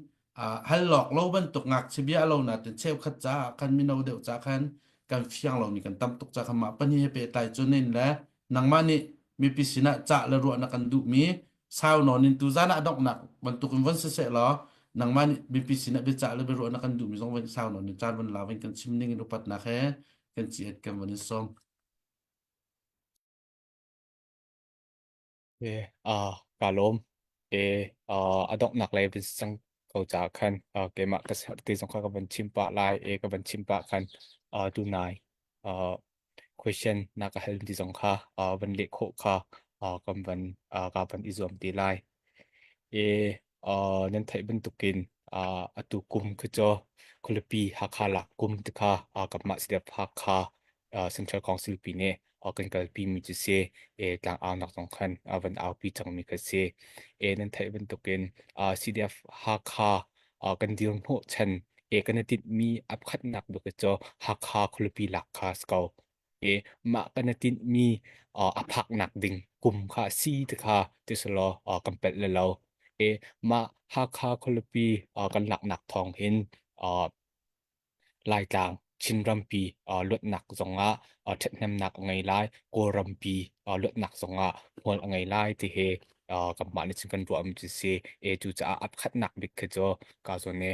Speaker 6: hal lawk lo bantuk ngakchia bia lo natin cheukhat caah khan mino deuh ca khan kan fiang lomi kan tam tuk ca khan mah pahnih he pehtlai cun in le nangmah nih mipi sinah cah le ruah na kan duhmi sau nawn in tuzan ah donghnak bantuk in von siseh law nangmah nih mipi sinah biacah le biaruah na kan duhmi zong von sau nawn in caan von la von kan chim ning in upatnak he kan ci kan von in sawm.
Speaker 5: E, ah, kaa lawm. E, ah, a donghnak lei van cang ko caah khan ah, keimah ka ser ti zong kha ka van chim pah lai. E, ka van chim pah khan ah, tunai ah, question na ka hal ti zong kha ah, van leh khawh kha ah, kan van ah, ka van i zuam ti lai. E, ah, nan theih bantukin ah, atu kum khi cu khualipi Hakha lak kum ti kha ah, kanmah CDF Hakha Central Council pi nih kan kalpi mi cu si tlang aunak zong khan van aupi cangmi kha si. Nan theih bantukin CDF Hakha kan dir hnawh chan kan i tinhmi a pakhatnak bik cu Hakha khualipi lak kha si ko. Mah kan i tinhmi a phaknak ding kum kha si ti kha ti selaw kan pelh le lo. Mah Hakha khualipi kan laknak thawng hin Laitlang Chinrampi luatnak zongah ṭhathnemnak a ngei lai, Kawlrampi luatnak zongah hmual a ngei lai ti hi kanmah nih cun kan ruahmi cu si. E cucaah a pakhatnak bik khi cu ka zawn i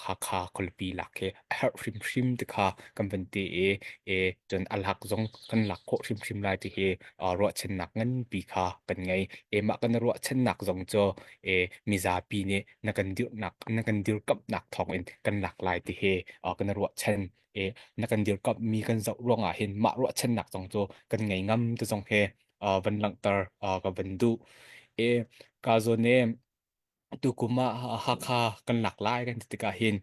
Speaker 5: Hakha khualipi lak khi a herh hrimhrim ti kha kan van ti i e cun a lak zong kan lak khawh hrimhrim lai ti hi ruahchannak nganpi kha kan ngei. E mah kan ruahchannak zong cu e mizapi nih na kan dirnak na kan dirkamhnak thawngin kan lak lai ti hi kan ruahchan e na kan dirkamhmi kan zoh ruangah hin mah ruahchannak zong cu kan ngei ngam ti zong he van langhter ka van duh e ka zawn e tukum ah Hakha kan lak lai kan ti tikah hin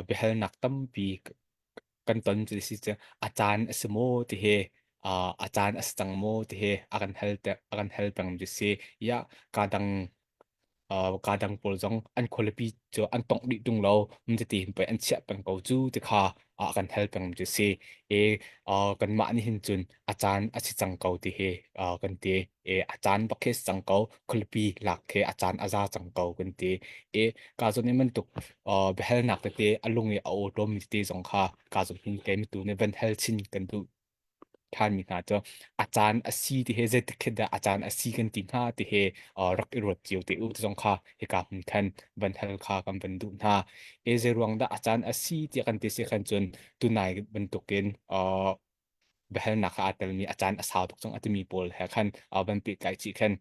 Speaker 5: biahalnak tampi kan ton cu si cu a caan a si maw ti hi a caan a si cang maw ti hi a kan hal te a kan hal peng ti si ya ka dang ka dang pawl zong an khualipi cu an tongh dih tung lo um ti hin pei an chiah peng ko cu ti kha a kan hal peng ti si e kanmah nih hin cun a caan a si cang ko ti hi kan ti e a caan bak khi si cang ko khualipi lak khi a caan a za cang ko kan ti e ka zawn in bantuk biahalnak tete a lung i a awṭawm mi tete zong kha ka zawn hin kei mitu nih van hal chin kan duh ṭhanmi hna cu a caan a si ti he zeitik khi dah a caan a si kan ti hnga ti he rak i ruat cio te u ti zong kha hika hmun khan van hal kha kan van duh hna e zei ruang dah a caan a si tiah kan ti si khan cun tunai bantukin biahalnak ah aa telmi a caan a sau tuk cang a timi pawl he khan van pehtlai chih khan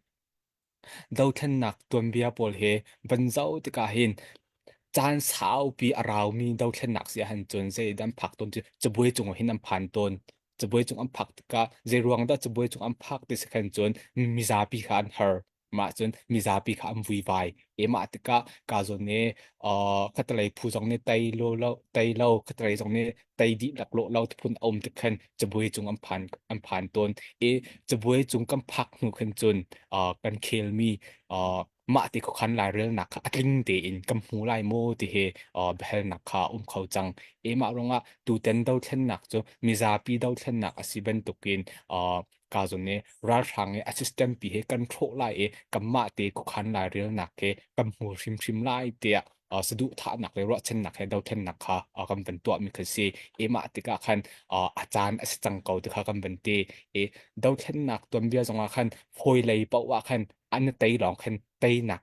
Speaker 5: dothlennak tuanbia pawl he van zoh tikah hin caan saupi a raumi dothlennak si ahhin cun zei dah an phak tawn cu cabuai cung ah hin an phan tawn cabuai cung an phak tikah zei ruang dah cabuai cung an phak ti si khan cun mizapi kha an har. Mah cun mizapi kha an vuivai. E mah tikah ka zawn nih uh, khatalei phu zong nih tei lo lo tei lo khatalei zong nih tei dih lak lo lo phun a um tik khan cabuai cung an phan an phan tawn. E cabuai cung kan phak hnu khan cun uh, kan khelmi uh, mah ti khuakhan lairelnak kha a tling tein kan hmu lai maw ti hi uh, biahalnak kha a um kho cang. E mah ruangah tuten dothlennak cu mizapi dothlennak a si bantukin uh, ka zon nih ralhrang i a system pi he kan hrawh lai i kanmah te khuakhan lairelnak he kan hmu hrimhrim lai tiah uh, saduhthahnak le ruahchannak he dothlennak kha uh, kan van tuahmi kha si. E mah tikah khan uh, a caan a si cang ko ti kha kan van ti. E dothlennak tuanbia zongah khan hawi lei paoh ah khan an tei lawng khan teinak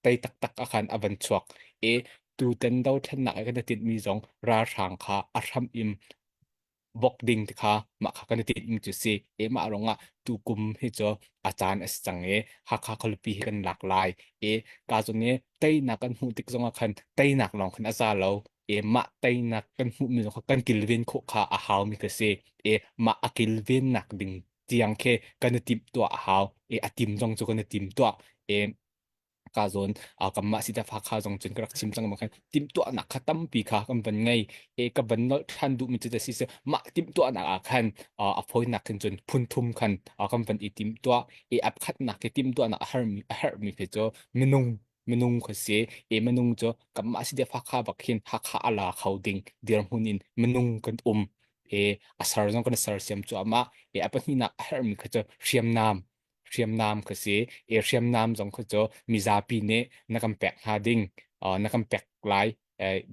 Speaker 5: tei taktak ah khan a van chuak i tutan dothlennak i kan i tinhmi zong ralhrang kha a hram in bok ding ti kha mah kha kan i tinhmi cu si e mah ruangah tukum hi cu a caan a si cang i Hakha khualipi hi kan lak lai i ka zong i teinak kan hmuh tik zongah khan teinak lawng khan a za lo e mah teinak kan hmuhmi zong kha kan kilven khawh kha a haumi kha si e mah a kilvennak ding tiang khi kan i timhtuah a hau i a tim zong cu kan i timtuah i ka zawn kanmah si dafa kha zong cun ka rak chim cang bang khan timhtuahnak kha tampi kha kan van ngei e ka van nolh ṭhan duhmi cu si si mah timhtuahnak ah khan a fawinak khin cun phun thum khan kan van i timhtuah i a khatnak khi timhtuahnak a harmi a herhmi khi cu minung minung kha si i minung cu kanmah si dafa kha bak hin Hakha a la kho ding dirhmun in minung kan um e a ser zong kan sersiam cuahmah e a pahnihnak a herhmi kha cu hriamnam hriamnam kha si e hriamnam zong kha cu mizapi nih na kan pek hnga ding na kan pek lai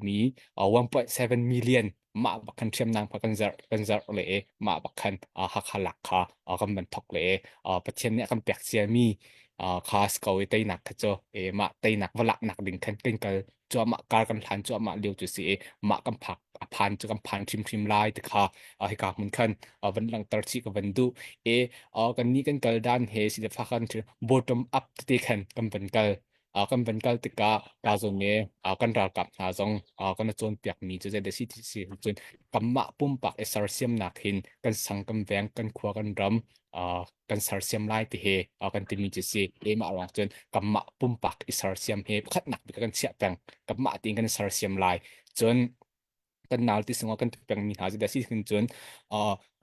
Speaker 5: mi 1.7 million mah bak khan hriamnam kha kan zarh kan zarh le e mah bak khan Hakha lak kha kan van thok le e Pathian nih a kan pek cia mi kha sko i teinak kha cu e mah teinak va lak nak ding khan kan kal cuahmah kar kan hlan cuahmah lio cu si i mah kan phak a phan cu kan phan hrimhrim lai ti kha hika hmun khan van langhter chih ka van duh e kan nih kan kal dan he si le fa kan bottom up tete khan kan van kal kan van kal tikah ka zong e kan ralkap hna zong kan cawnpiak mi cu zei si si cun kanmah pumpak i sersiamnak hin kan sang kan veng kan khua kan ram kan sersiam lai ti he kan timi cu si mah ruang cun kanmah pumpak i sersiam he pakhatnak bik kan chiah peng kanmah tiin kan sersiam lai cun kan nal ti sungah kan ti pengmi hna cu si hin cun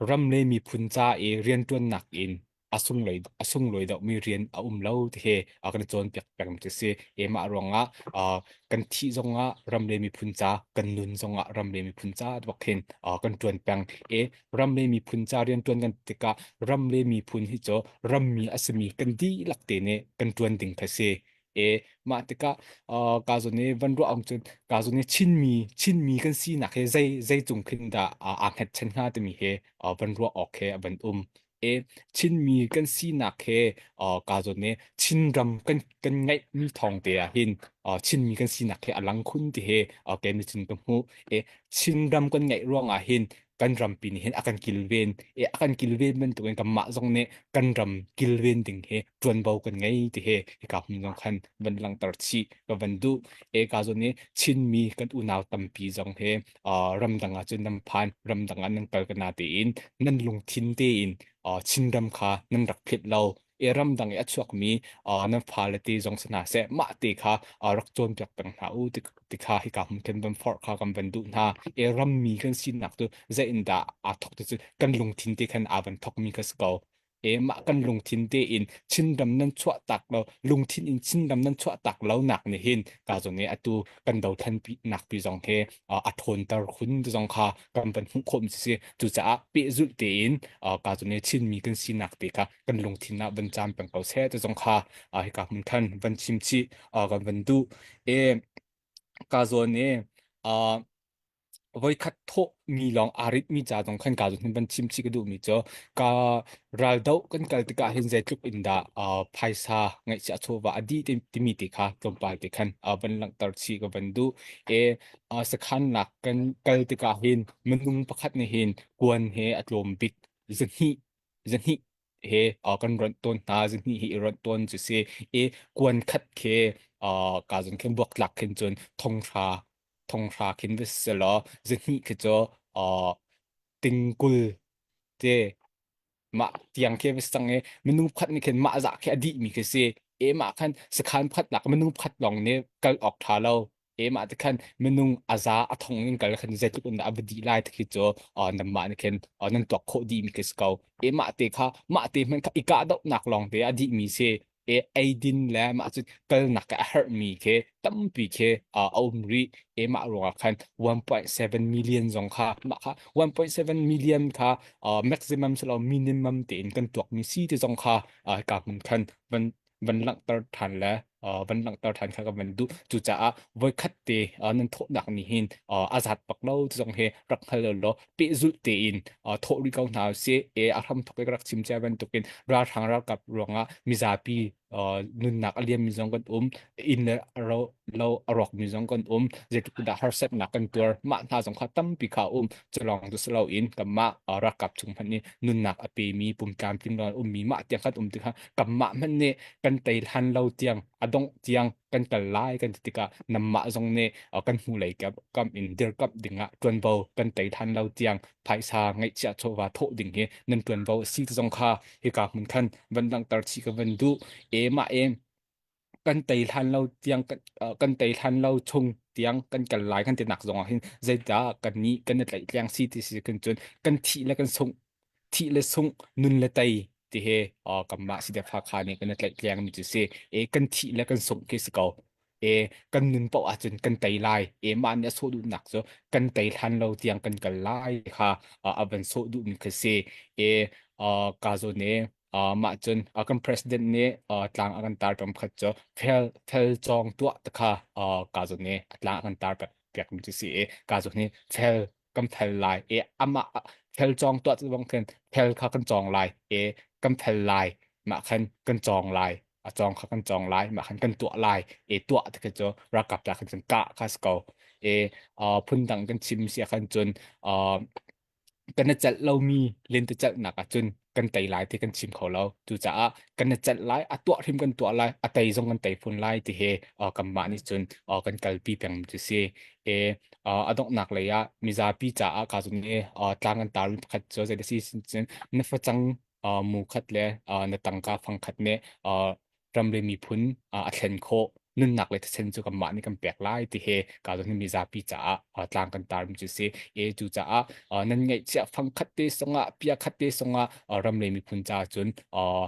Speaker 5: ram le miphun ca i rianṭuannak in a sunglawi a sunglawi deuhmi rian a um lo ti he kan cawnpiak peng cu si mah ruangah kan thih zongah ram le miphun ca kan nun zongah ram le miphun ca bak hin kan ṭuan peng e ram le miphun ca rianṭuan kan tikah ram le miphun hi cu rammi a simi kan dihlak te nih kan ṭuan ding kha si. E mah tikah ka zawn i van ruah ang cun ka zawn i Chinmi Chinmi kan sinak he zei zei cung khin dah aa hngatchan hnga timi he van ruah awk he a van um. E Chinmi kan sinak he ka zawn i Chinram kan kan ngeihmi thawng te ah hin Chinmi kan sinak he a lang khun ti he kei nih cun ka hmuh. E Chinram kan ngeih ruangah hin kan rampi nih hin a kan kilven i a kan kilven bantukin kanmah zong nih kan ram kilven ding hi ṭuanvo kan ngei ti hi hika hmun zong khan van langhter chih ka van duh e ka zawn i Chinmi kan unau tampi zong hi ramdang ah cun nan phan ramdang ah nan kal ka na tein nan lungthin tein Chinram kha nan rak philh lo i ramdang i a chuakmi nan fale te zong si hna seh mah te kha rak cawnpiak peng hna u ti kha hika hmun khin van forh kha kan van duh hna i rammi kan sinak cu zei in dah aa thok ti cu kan lungthin te khan aa van thokmi kha si ko e mah kan lungthin te in Chinram nan chuah tak lo lungthin in Chinram nan chuah tak lo nak nih hin ka zon i atu kan dothlan pi nak pi zong he a ṭhawnter khun zong kha kan van hmuh khawh mi si cucaah pehzulh tein ka zon i Chinmi kan sinak te kha kan lungthin ah van caam peng ko seh ti zong kha hika hmun khan van chim chih kan van duh e ka zawn i voikhat thawh mi lawng aa rit mi ca zong khan ka zawn hin van chim chih ka duh mi cu ka raldoh kan kal tikah hin zeitluk in dah phaisa ngaihchiah chawva a dih timi te kha tlawmpal te khan van langhter chih ka van duh e sakhan nak kan kal tikah hin minung pakhat nih hin kuan he a tlawm bik zahnih zahnih he kan ronh tawn hna zahnih hi i ronh tawn cu si i kuan khat khi ka zon khin buaktlak khin cun thonghra thonghra khin va si law zahnih khi cu tingkul te mah tiang khi va si cang i minung pakhat nih khin mah zah khi a dih mi khi si. E mah khan sakhan pakhat nak minung pakhat lawng nih kal awk ṭha lo. E mah te khan minung a za a thong in kal khan zeitluk in dah a va dih lai ti khi cu nanmah nih khin nan tuak khawh dih mi khi si ko. E mah te kha mah te hmanh kha i kahdohnak lawng te a dih mi si. E eidin le mah cu kalnak a herhmi khi tampi khi a um rih. E mah ruangah khan 1.7 million zong kha mah kha 1.7 million kha maximum si lo minimum tein kan tuakmi si ti zong kha ka hmun khan van van langhter ṭhan le van langhter ṭhan kha ka van duh. Cucaah voikhat te nan thawhnak nih hin a zat bak lo ti zong hi rak hngal lo law pehzulh tein thawh rih ko hna usih. E a hram thawk i ka rak chim cia bantukin ralhrang ralkap ruangah mizapi nunnak a liammi zong kan um, inn le ro lo a rawkmi zong kan um, zeitluk dah harsatnak kan tuar, mah hna zong kha tampi kha um. Culawng cu si loin kanmah ralkap chung hmanh nih nunnak a pemi pumtlamtling lo ummi mah tiang kan um tikah kanmah hmanh nih kan tei hlan lo tiang a dongh tiang kan kal lai kan ti tikah nanmah zong nih kan hnulei kam in dirkamh dingah ṭuanvo kan tei hlan lo tiang phaisa ngeihchiah chawva thawh ding hi nan ṭuanvo a si ti zong kha hika hmun khan van langhter chih ka van duh. E mah e kan tei hlan lo tiang kan tei hlan lo chung tiang kan kal lai kan tinak zong ah hin zeidah kan nih kan i tlaihtleng si ti si kan cun kan thih le kan sungh thih le sungh nun le tei ti he kanmah si def Hakha nih kan i tlaihtleng mi cu si e kan thih le kan sungh khi si ko e kan nun paoh ahcun kan tei lai e mah nih a sawh duhnak cu kan tei hlan lo tiang kan kal lai kha a van sawh duhmi khi si e ka zawn e Uh, mah cun uh, kan president nih uh, tlang a kan tar pem khat cu fel fel cawng tuah te kha uh, ka zon nih a tlang a kan tar pek piak mi cu si i ka zon nih fel kan fel lai e amah fel cawng tuah cu bang khin fel kha kan cawng lai e kan fel lai mah khan kan cawng lai a cawng kha kan cawng lai mah khan kan tuah lai e tuah te kha cu ralkap ta khan cun kah kha si ko e uh, phundang kan chim si ah khan cun uh, kan i celh lomi lentecelhnak ahcun kan tei lai ti kan chim kho lo. Cucaah kan i celh lai, a tuah hrim kan tuah lai, a tei zong kan tei phun lai ti hi uh, kanmah nih cun uh, kan kalpi pengmi cu si. E, uh, a donghnak lei ah mizapi caah ka zung i uh, tlang kan tar pakhat cu zei si cun na facang uh, mu khat le uh, na tangka fang khat nih uh, ram le miphun a thlen khawh nunnak le thisen cu kanmah nih kan pek lai ti he ka zawn mizapi caah tlang kan tar mi cu si e cu caah nan ngeihchiah fang khat te songah pia khat te songah ram le miphun caah cun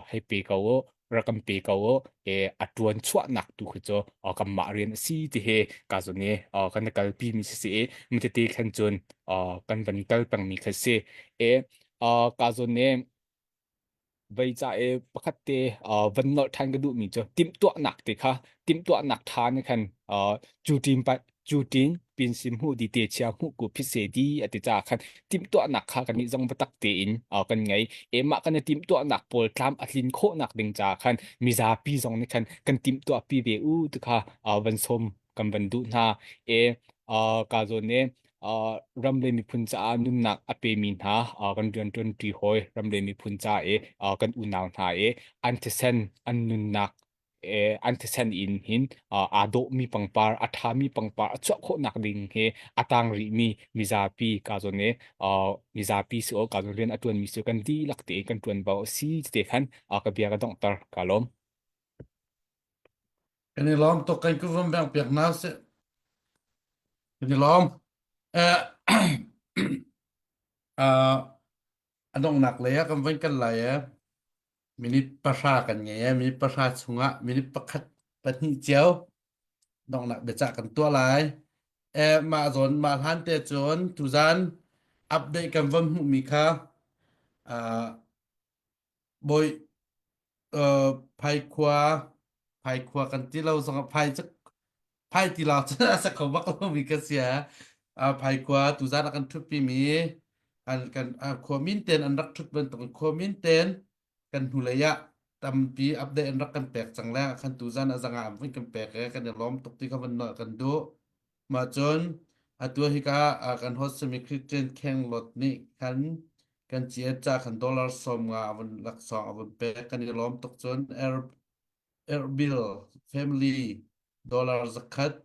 Speaker 5: hei pe ko u rak kan pe ko u e a tuan chuahnak tu khi cu kanmah rian a si ti he ka zawn i kan kalpi mi si si i mitete khan cun kan van kal peng mi kha si e ka zawn i Vei ca i pakhat te uh, van nolh ṭhan ka duhmi cu timhtuahnak te kha timhtuahnak ṭha nih khan uh, cu ṭin pa cu ṭin pinsim hmuh di te chia hmuh ku phit se di a ti caah khan timhtuahnak kha kannih zong biatak tein uh, kan ngei. Emah kan i timhtuahnak pawl tlam a tlin khawhnak ding caah khan mizapi zong nih khan kan timhtuahpi ve u ti kha uh, van sawm kan van duh hna. E uh, ka zawn i uh, ram le miphun caah nunnak a pemi hna uh, kan rianṭuanṭi hawi ram le miphun ca i uh, kan unau hna i an thisen an nunnak eh, an thisen in hin uh, aa dawhmi pangpar a ṭhami pangpar a chuah khawhnak ding hi a tang rihmi mizapi ka zawn i uh, mizapi si o ka zawn rian a ṭuanmi si kan dihlak tein kan ṭuanvo a si te khan uh, ka bia ka donghter ka lawm.
Speaker 6: Kan i lawm tuk kan kuvam beng piak hna sih. Kan i lawm. Eh, uh, a donghnak lei ah kan van kal lai e. Minute pahra kan ngei e. Minute pahra chungah minute pakhat pahnih cio donghnak biacah kan tuah lai. Eh, mah zawn mah hlan te cun tuzan update kan van hmuhmi kha uh, bawi uh, phaikhua phaikhua kan ti lo zong phai cu phai ti lo cun a sa kho bak lomi ka si uh, phaikhua tuzan a kan ṭhutpi mi an kan uh, khua min ten an rak ṭhut bantuk in khua min ten kan hnulei ah tampi update an rak kan pek cang le khan tuzan a zanga an vun kan pek e kan i lawm tuk ti kha van nolh kan duh Mah cun atu hika ah kan host simi Christian Khenglawt nih khan kan ciat ca khan dollar 50 a vun laksawng a vun pek kan i lawm tuk cun Air Erbil family dollar 100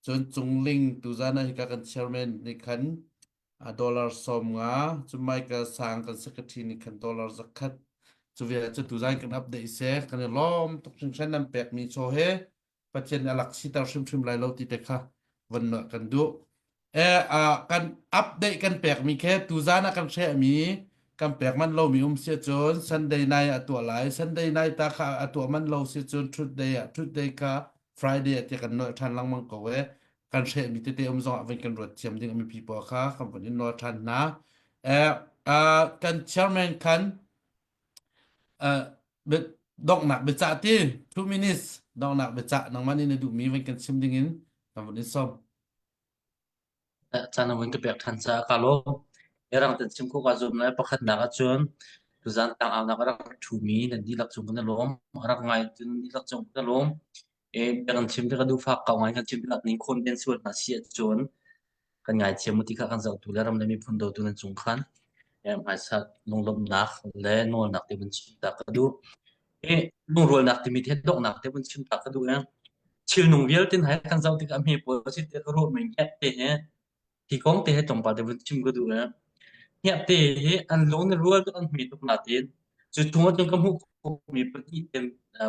Speaker 6: cun Cungling tuzan ah hika kan chairman nih khan a dollar 50 cun Michael Sang kan secretary nih khan dollar 100. Cu vial cu tuzan kan update se kan i lawm tuk hringhran nan pekmi chaw he Pathian nih a lak siter hrimhrim lai lo ti te kha von nuah kan duh. E, uh, kan update kan pekmi khe tuzan ah kan hrehmi kan pek man lomi um si cun Sunday night ah tuah lai. Sunday night ta kha a tuah man lo si cun Tuesday ah Tuesday kha Friday ah tiah kan nuah ṭhan lengmang ko e. Kan hrehmi tete um zong ah van kan ruat thiam ding mipi pawl kha kan von in nawl ṭhan hna. E, uh, kan chairman khan Uh, donghnak biacah ti 2 minutes donghnak biacah nangmah nih na duhmi van kan chim ding in kan vun in sawm.
Speaker 3: Caan na vun ka pek ṭhan caah ka lawm. Mirang ten chim khawh kaa zuam lai. Pakhatnak ahcun tuzaan tlangaunak a rak ṭhumi nan dihlak cung kan i lawm. A rak ngai tu nan dihlak cung kan i lawm. E, bia kan chim tikah duhfak kau ngai kan chim tikah ning khawn den sual hna si ahcun kan ngaithiam mu ti kha kan zohtu le ram le miphun dawtu nan cung khan hmaisa lunglawmhnak le nawlnak te vun chim ta ka duh. E, lungrualnak timi te donghnak te vun chim ta ka duh. E, thil nung vialte hna kan zoh tikah hme pawl si te ka ruah men te he Hi kong te hi tlawmpal te vun chim ka duh i hniakte hi an lung nih rual tuk an hme tuk nain cu chung ahcun ka hmuh khawhmi pahnih te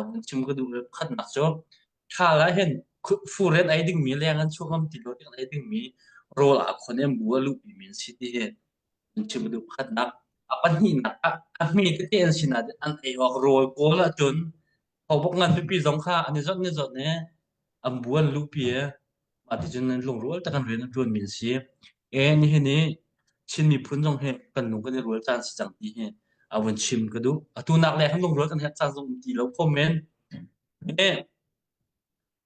Speaker 3: vun chim ka duh i pakhatnak cu ṭhal ah hin fur in ei dingmi leng an chuak ngam ti lo tiang ei dingmi rawl aa khon i an bu a luhpimi an si ti hi vun chim ka duh pakhatnak. A pahnihnak ah a hme tete an si nain an ei awk rawl kawl ahcun thawbuk ngan pipi zong kha an i zawnh i zawnh i an bu an luhpi i Mah ticun lungrual tak in rian a ṭuanmi an si. E nihin i Chin miphun zong hi kan lung kan i rual caan si cang ti hi a vun chim ka duh. Atu nak le kan lungrual kan herh caan zong um ti lo kho men. E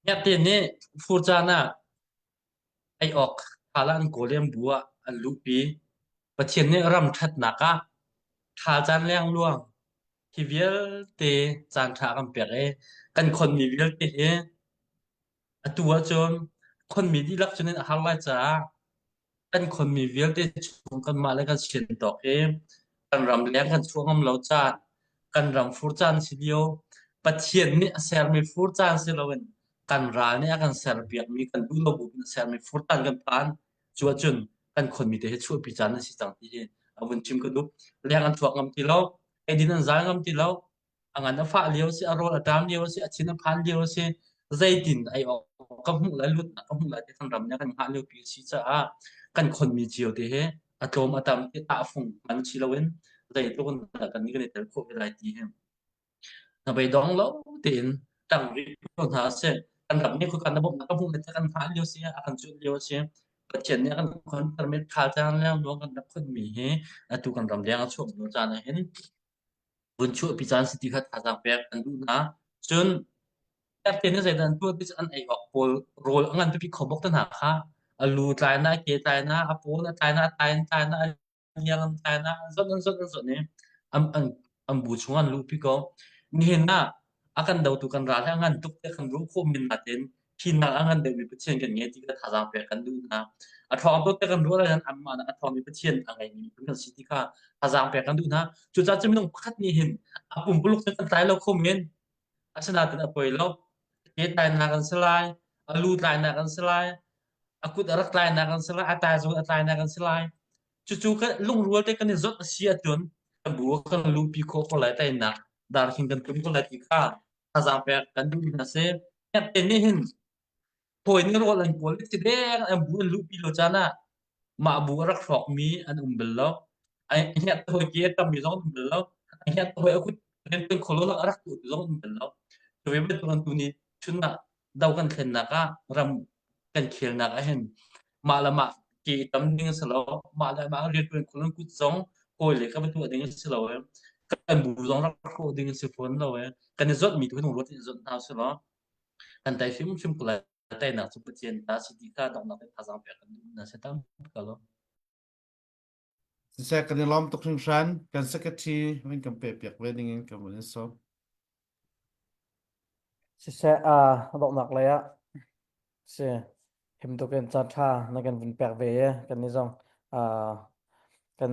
Speaker 3: Hngakte nih fur caan ah ei awk ṭha an kawl i an bu ah an luhpi. Pathian nih ram ṭhatnak ah ṭha caan lengluang hi vialte caan ṭha a kan pek i kan khonmi vialte hi Atu ahcun khonmi dihlak cun a har lai caah kan khonmi vialte chung kanmah le kan sian tawk i kan ram leng kan chuah ngam lo caan, kan ram fur caan si lio, Pathian nih a sermi fur caan si loin kan ral nih a kan serpiakmi kan duh lo bu in a sermi fur caan kan phan. Cu ahcun kan khonmi te hi chuahpi caan a si cang ti hi a vun chim ka duh. Leng an chuak ngam ti lo, eidin an zal ngam ti lo, a ngan a fah lio a si, a rawl a ṭam lio a si, a thin a phan lio a si, zeitin ei awk ka hmuh lai, lutnak ka hmuh lai ti kan ram nih a kan hngah liopi a si caah kan khonmi cio te hi a tlawm a tam ti tahfung hman si loin zeitluk in dah kan nih kan i tel khawh ve lai ti hi hnabeidong lo tein ṭang rih ko hna sih. Kan ram nih khuakan na bawmhnak ka hmuh le kan hngah lio si, a kan cuanh lio a si. Pathian nih a kan khon permit ṭha cang lengluang kan rak khonmi hi atu kan ram leng a chuak lio caan ah hin vun chuahpi caan si ti kha thazaang pek an duh hna. Cun Erte nih zeidah an tuah ti cu an ei awk pawl rawl a ngan pipi kho bok te hna kha a lu tlai na, a ke tlai na, a paw na tlai na, a tai an tlai na, a liang an tlai na, an zawt an zawt an zawt i an, an, an bu chung an luhpi ko. Nihin ah a kan dotu kan ral hi a ngan tuk te kan ruh khawh men natin hi nak a ngan deuhmi Pathian kan ngei ti kha thazaang pek kan duh hna. A ṭhawng tuk te kan ruah lai anmah nak a ṭhawngmi Pathian a ngeimi miphun kan si ti kha thazaang pek kan duh hna. Cucaah cu minung pakhat nih hin a pumpuluk cu kan tlai lo kho men. Asinain a poi lo. Ke tlainak an si lai, a lu tlainak an si lai, a kut a rak tlainak an si lai, a tai zong a tlainak an si lai. Cucu kan lungrual te kan i zawt a si ahcun kan bu kan luhpi khawh ko lai tainak darkhing kan tum ko lai ti kha thazaang pek kan duh hna si. Te nih hin hawi nih rawl an kawl i deng an bu an luhpi lo caan ah mah bu a rak hrawkmi an um bal lo. A hngiat hawi ke a tammi zong an um bal lo. A hngiat hawi a kut riantuan kho lo a rak tuah tu zong an um bal lo. Cu ve bantuk an tu ni chun ah do kan thlennak ah ram kan khelnak ah hin mah le mah ke tam ding a si lo. Mah le mah riantuan kho lo kut zong hawi le ka va tuah ding a si lo. Kan bu zong rak hrawh ding a si fawn lo. Kan i zawtmi tu hi ruat in i zawt hna usih law kan tai hrimhrim ko lai. Teinak cu Pathian ta si ti kha donghnak in thazaang pek kan duh na si tam ka lo.
Speaker 6: Siseh kan i lawm tuk hringhran kan secretary van kan pe piak ve ding in kan vun in sawm.
Speaker 4: Siseh aa donghnak lei ah si him tuk in caan ṭha na kan vun pek ve i kan ni zong aa kan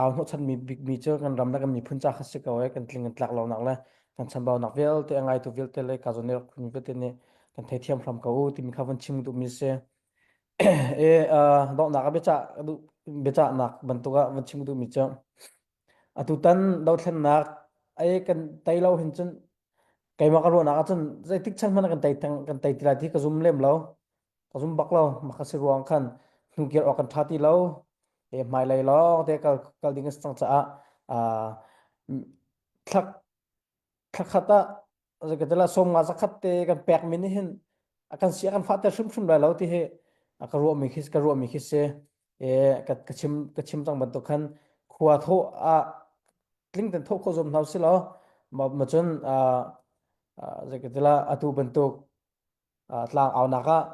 Speaker 4: au hnawhchanmi bikmi cu kan ram le kan miphun ca kha si ko i kan tling kan tlak lonak le kan chambaunak vialte a ngaitu vialte le ka zawn i rak phun vialte nih kan theithiam hram ko u timi kha vun chim duhmi si. E donghnak ah biacah duh biacahnak bantuk ah vun chim duhmi cu atutan dothlennak. Ai kan tei lo hin cun keimah ka ruahnak ahcun zeitik chan hmanh kan tei kan tei ti lai ti ka zum lem lo. Ka zum bak lo. Mah ka si ruang khan hnukir awk kan ṭha ti lo. E hmailei lawng te kal kal ding a si cang caah aa thlak thlakhat ah zeikatila 50 zakhat te kan pek mi nih hin a kan si a kan fahter hrimhrim lai lo ti hi ka ruahmi khi ka ruahmi khi si e ka ka chim ka chim cang bantuk khan khua tho a tling ten tho kho zom hna si lo ma ma cun zeikatila atu bantuk tlang aunak ah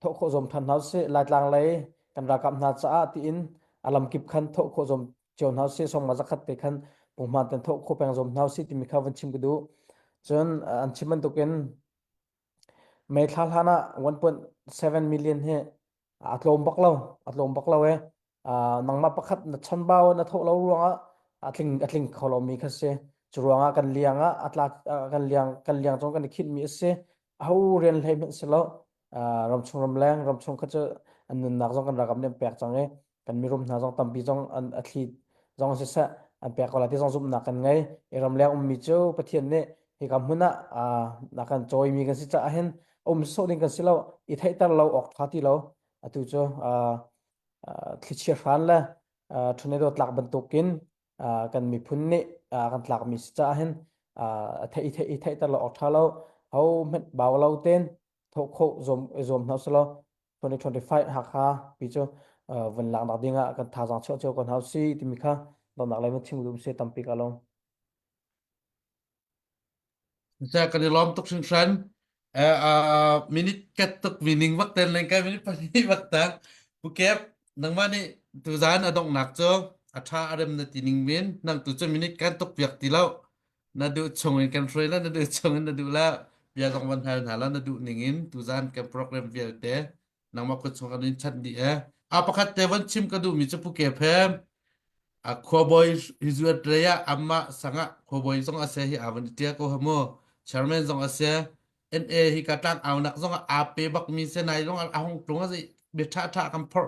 Speaker 4: thawh khawh zuam than hna usih Laitlang lei kan ralkap hna caah tiin a lamkip khan thawh khawh zuam cio hna usih songma zakhat te khan punghman ten thawh khawh peng zuam hna usih timi kha van chim ka duh cun an chim bantukin May thla hlan ah 1.7 million hi a tlawm bak lo a tlawm bak lo e nangmah pakhat na chanbau na thawh lo ruangah a tling a tling kho lomi kha si cu ruangah kan liang ah a tla kan liang kan liang cung kan i khinh mi a si aho rian hlei hmanh si lo ramchung ramleng ramchung kha cu an nunnak zong kan ralkap nih an pek cang i kan mirum hna zong tampi zong an a thli zong siseh an pek ko lai ti zong zumhnak kan ngei i ramleng ummi cu Pathian nih hika hmun ah na kan cawimi kan si caah hin um sawh ding kan si lo i theihter lo awk ṭha ti lo atu cu thlichia hran le tornado tlak bantukin kan miphun nih kan tlakmi si caah hin theih i theihter lo awk ṭha lo ho hmanh bau lo ten thawh khawh zuam zuam hna usih 2025 Hakha pi cu vun lak nak ding ah kan thazaang chuah cio ko hna usih timi kha donnak lei chim dum se tampi ka lo
Speaker 6: Sa kan i lawm tuk hringhran. Eh, uh, minute kat tuk meaning bak ten leng kai minute pahnih bak tang. Pukep nangmah nih tuzan a donghnak cu a tha a rem na ti ning min nang tu cu minute kan tuk piak ti lo. Na duh chung in kan hruai la na duh chung in na duh la bia zong van hal hna la na duh ning in tuzan kan program vialte nangmah kut chung kan in chanh dih e. A pakhat te van chim ka duh mi cu Pukep he a khuabawi hizuat lei ah amah sangah khuabawi zong a se hi a van i tia ko hamu chairman zong a se NA hi ka tlang aunak zong ah aa pe bak mi se nai zong a hong tlung a zei bia tha tha kan phor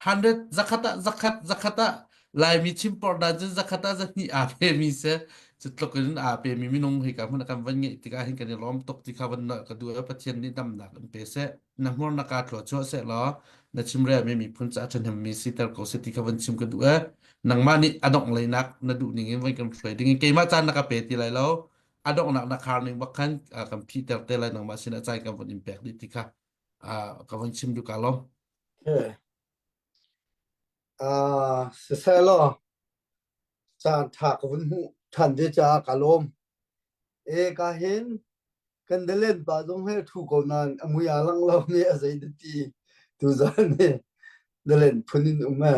Speaker 6: 100 zakhat ah zakhat zakhat ah Laimi chim por dan cun zakhat ah zahnih aa pe mi se cu tluk in aa pe mi minung hi ka hmun kan van ngeih tikah hin kan i lawm tuk ti kha van ka duh Pathian nih damnak in pe seh na hmur na kaa thlua chuah seh law na chimrel mi miphun ca ṭhahnem mi siter ko seh ti kha van chim ka duh e nangmah nih a dongh leinak na duh ning in van kan hruai ding in keimah caan na ka pe ti lai lo a donghnak na khar ning bak khan kan phihter te lai nangmah sinah caan kan van in pek dih ti kha ka van chim duh ka lo
Speaker 7: Okay. Uh, siseh law caan ṭha ka vun hmuh ṭhan ve caah ka lawm. E ka hin kan dalen pa zong he ṭhu ko nain a mui aa lang lo mi a zei ti tuzan ni dalen phun in um e.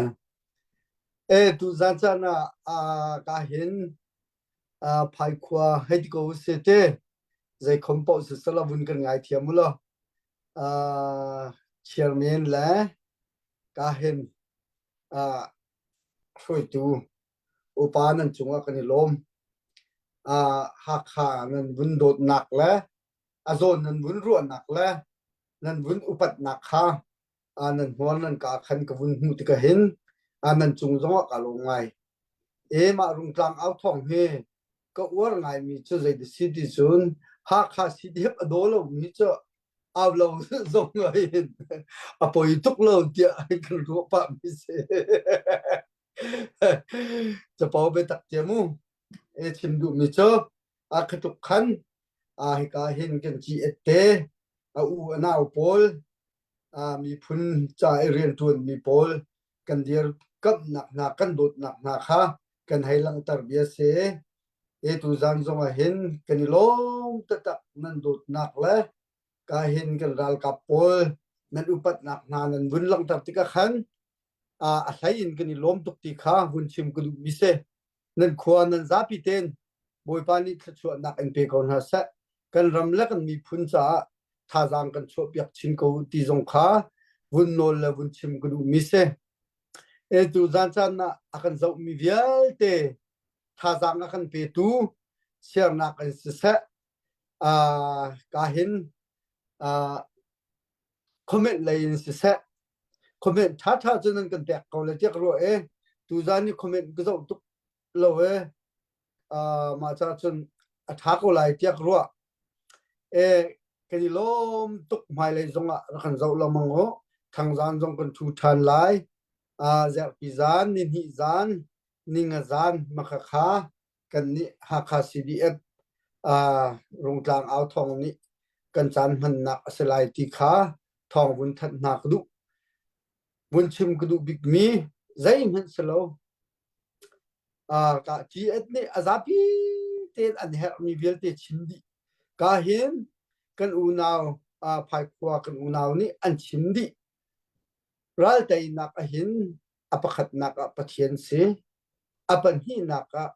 Speaker 7: E tuzan caan ah ah ka hin ah phaikhua hei ti ko se te zei khom paoh sisala vun kan ngai thiam u law ah chairman le ka hin ah hruaitu upa nan cungah kan i lawm. Uh, Hakha nan vun dawtnak le a zawn nan vun ruahnak le nan vun upatnak kha uh, nan hmual nan ka khan ka vun hmuh tikah hin uh, nan cung zongah ka lawm ngai. E mah rungtlang au thawng hi ka uar ngaimi cu zei si ti cun Hakha CDF a daw lomi cu au lo zong hin a poi tuk lo tiah kan ruah pah mi si. Capo biatak cia mu. E chim duhmi cu a khatuk khan a hika hin kan ci ette a u a nau pawl a miphun ca i rianṭuan mi pawl kan dirkamhnak hna kan dawtnak hna kha kan hei langhter bia si. E tuzan zong ah hin kan i lawm taktak nan dawtnak le ka hin kan ralkap pawl nan upatnak hna nan vun langhter tikah khan a hlei in kan i lawm tuk ti kha vun chim ka duhmi si. Nan khua nan zapi tein Bawipa nih thluachuahnak in pe ko hna seh. Kan ram le kan miphun caah thazaang kan chuahpiak chin ko ti zong kha vun nawl le vun chim ka duhmi si. E tu zan caan ah a kan zohmi vialte thazaang a kan petu siarnak in siseh uh, ka hin uh, comment lei in siseh comment ṭhaṭha cu nan kan pek ko le tiah ka ruah e tuzan i comment ka zoh tuk lo e. Uh, mah ca cun a ṭha ko lai tiah ka ruah. E, kan i lawm tuk hmailei zong ah rak kan zoh lengmang u. Thangzaan zong kan ṭhu ṭhan lai. Uh, zerhpi zaan, nihnih zaan, ninga zaan makhakha kan nih Hakha CDF uh, Rungtlang au thawng nih kan caan hmannak a si lai ti kha thawng vun thanh hna ka duh. Vun chim ka duh bikmi zeihmanh si lo. Uh, ka GS nih a zapi tein an herhmi vialte chim dih. Ka hin kan unau uh, Phaikhua kan unau nih an chim dih. Ral teinak ahin a pakhatnak ah Pathian si. A pahnihnak ah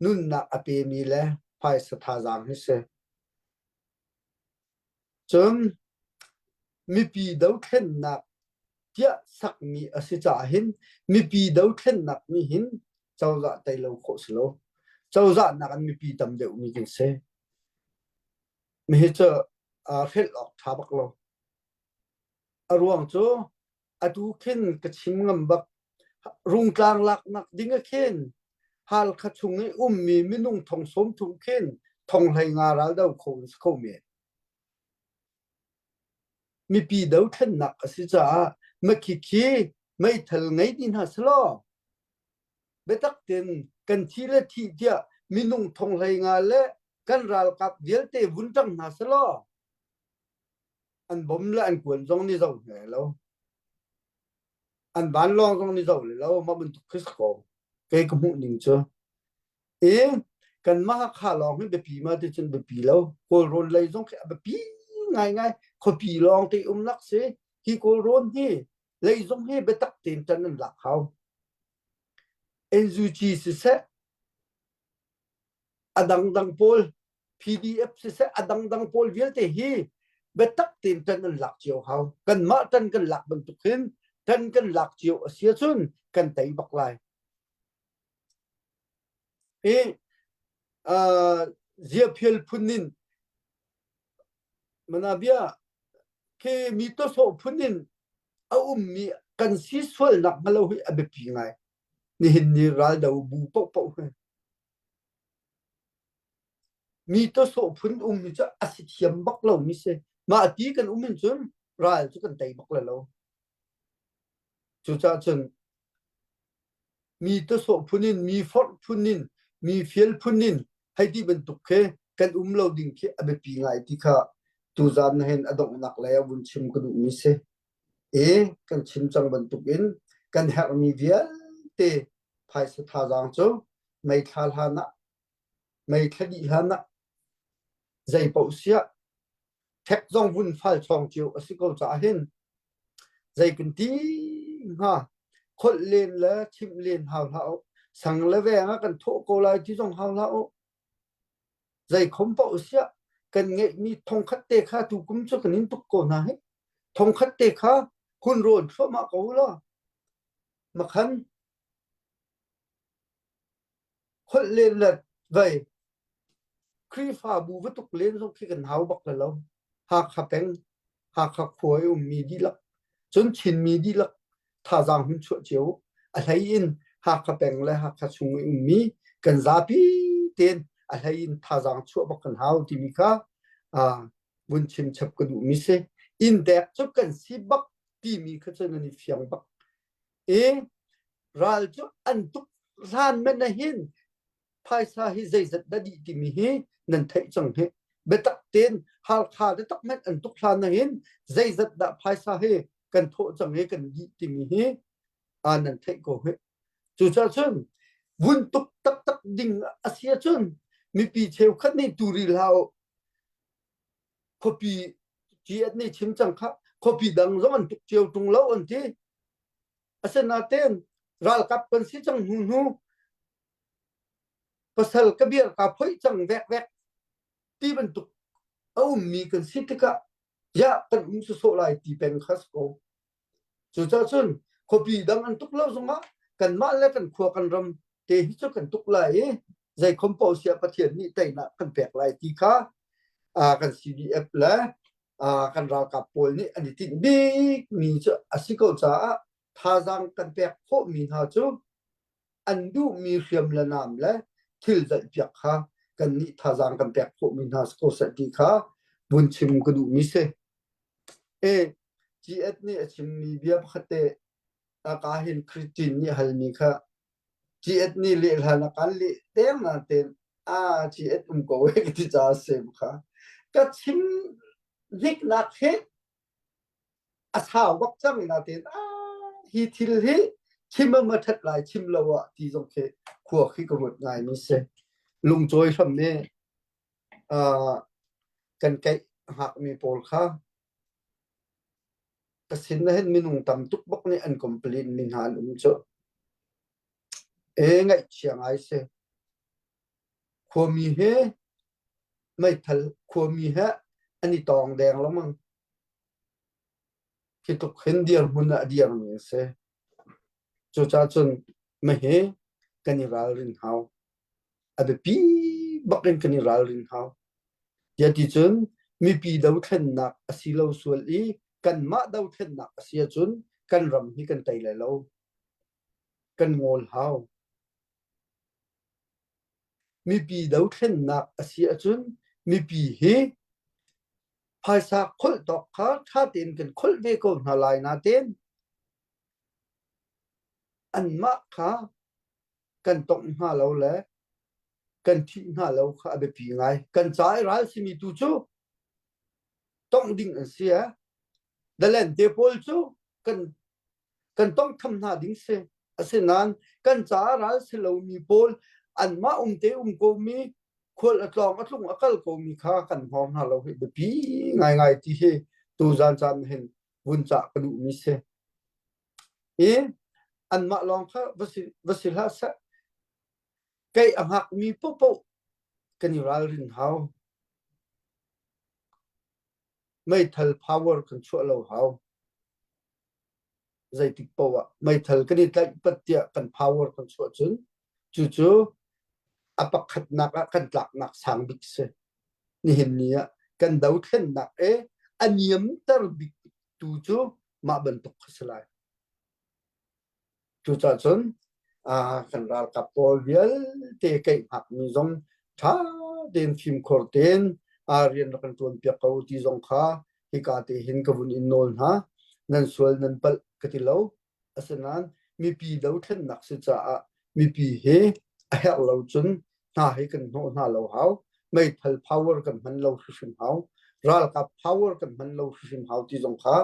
Speaker 7: nunnak a pemi le phaisa thazaang hi si. Cun mipi dothlennak tiah sakmi a si caah hin mipi dothlennak nih hin cozah tei lo khawh si lo. Cozah nakin mipi tam deuhmi kan si. Mihi cu uh, hrelh awk ṭha bak lo. A ruang cu atu khin ka chim ngam bak rungtlang laknak ding ah khin Halkha chung i ummi minung thong 30 khin thong 15 ral do kho an si kho men. Mipi dothlennak a si caah makhikhi meithal ngei ti hna selaw biatak ten kan thi le thi tiah minung thong 15 le kan ralkap vialte vun ṭang hna selaw an bom le an kuan zong ni zo hna lo an vanlawng zong ni zo le lo mah bantuk khi si ko kei ka hmuh ning cu i kan mah kha lawng hi biapi ma ti cun biapi lo kawlrawn lei zong khi a biapi ngai ngai khuapi lawng te um nak si hi kawlrawn hi lei zong hi biatak tein ṭan an lak hau NUG siseh a dangdang pawl PDF siseh a dangdang pawl vialte hi biatak tein ṭan an lak cio hau. Kanmah ṭan kan lak bantuk hin ṭan kan lak cio a si ahcun kan tei bak lai. Hi uh, ziaphial phun in manabia khi mi tawsawh phun in a ummi kan si sualnak hnga lo hi a biapi ngai. Nihin ni raldo bu paohpaoh hi. Mi tawsawh phun um hi cu a si thiam bak lomi si. Mah ti kan um hin cun ral cu kan tei bak lai lo. Cucaah cun mi tawsawh phun in, mi forh phun in, mi fial phun in hei ti bantuk khi kan um lo ding khi a biapi ngai ti kha tuzaan hin a donghnak lei ah vun chim ka duhmi si. E kan chim cang bantuk in kan herhmi vialte phaisa thazaang cu meithla hlan ah meithla dih hlan ah zei paoh siah ṭhek zong vun fal chawng cio a si ko caah hin zei kan ti hnga kholh len le chimh len hau hlah u sang le veng ah kan thawh ko lai ti zong hau hlah u zei khom paoh siah kan ngeihmi thongkhat te kha tukum cu kan in tuk ko hna hi thongkhat te kha hun rawn thluahmah ko law makhan holh len le vei Khrihfabu va tuk len zong khi kan hau bak le lo. Hakha peng, Hakha khua i ummi dihlak, cun Chinmi dihlak thazaang hun chuah cio. A hlei in Hakha peng le Hakha chung i ummi kan zapi tein a hlei in thazaang chuah bak kan hau timi kha uh, vun chim chap ka duhmi si. Inn dek cu kan si bak timi kha cu nan i fiang bak. I ral cu an tuk hlan men ah hin phaisa hi zeizat dah dih timi hi nan theih cang hi biatak tein Halkha te tak men an tuk hlan ah hin zeizat dah phaisa hi kan thawh cang i kan dih timi hi aa nan theih ko hi cucaah cun vun tuk taktak ding a si ahcun mipi cheukhat nih turi hlah u khuapi GS nih chim cang kha khuapi dang zong an tuk cio tung lo an ti Asinain ralkap kan si cang hnu hnu pasal ka biar ka phoih cang vekvek ti bantuk a ummi kan si tikah ya kan um sawsawh lai ti peng kha si ko. Cucaah cun khuapi dang an tuk lo zongah kanmah le kan khua kan ram te hi cu kan tuk lai i zeikhom paoh siah Pathian nih teinak kan pek lai ti kha kan CDF le kan ralkap pawl nih an i tinh bikmi cu a si ko caah thazaang kan pek khawhmi hna cu an duhmi hriam le nam le. thil zaihpiak kha kan nih thazaang kan pek khawhmi hna si ko seh ti kha vun chim ka duhmi si. E GS nih a chimmi bia pakhat te ka hin Christine nih halmi kha GS nih leh hlan a kan leh deng na ten a GS um ko e ka ti ca sem kha ka chim hniknak hi a sau bak cang natein hi thil hi chim a ma ṭhat lai chim lo ah ti zong khi khua khi ka ruat ngai mi si. Lungcawi hram nih kan keih hngakmi pawl kha ka sin ah hin minung tam tuk bak nih an complain mi hna an um cu. E ngaihchia ngai si. Khuami he meithal khuami he an i tawng deng lengmang. Hi tluk hin dirhmun ah a dirmi a si. Cucaah cun mahi kan i ralrin hau. A biapi bak in kan i ralrin hau. Tiati cun mipi dothlennak a si lo sual i kanmah dothlennak a si ahcun kan ram hi kan tei lai lo. Kan ngawl hau. Mipi dothlennak a si ahcun mipi hi phaisa kholh tawk kha ṭha tein kan kholh ve ko hna lai nain anmah kha kan tongh hna lo le kan thih hna lo kha a biapi ngai. Kan ca i ral simi tu cu tongh ding an si eh. Dalen te pawl cu kan kan tonghtham hna ding si. Asinain kan caah ral si lomi pawl anmah um te um komi khual a tlawng a tlung a kal komi kha kan hngawng hna lo hi biapi ngaingai ti hi tuzan caan hin vun cah ka duhmi si. I anmah lawng kha va si, va si hlah seh. Kei a hngakmi paohpaoh kan i ralrin hau. Meithal power kan chuah lo hau. Zeitik paoh ah meithal kan i tlaih pat tiah kan power kan chuah cun cucu a pakhatnak ah kan tlaknak sang bik si. Nihin ni ah kan dothlennak e a niamter bik tu cu mah bantuk kha si lai. Cucaah cun kan ralkap pawl vialte keihngakmi zong ṭha tein fimkhur tein rian rak kan ṭuanpiak ko ti zong kha hika te hin ka vun in nawl hna. Nan sual nan palh ka ti lo. Asinain mipi dothlennak si caah mipi hi a herh lo cun hna hi kan hnawh hna lo hau. Meithal power kan hman lo hrimhrim hau. Ralkap power kan hman lo hrimhrim hau ti zong kha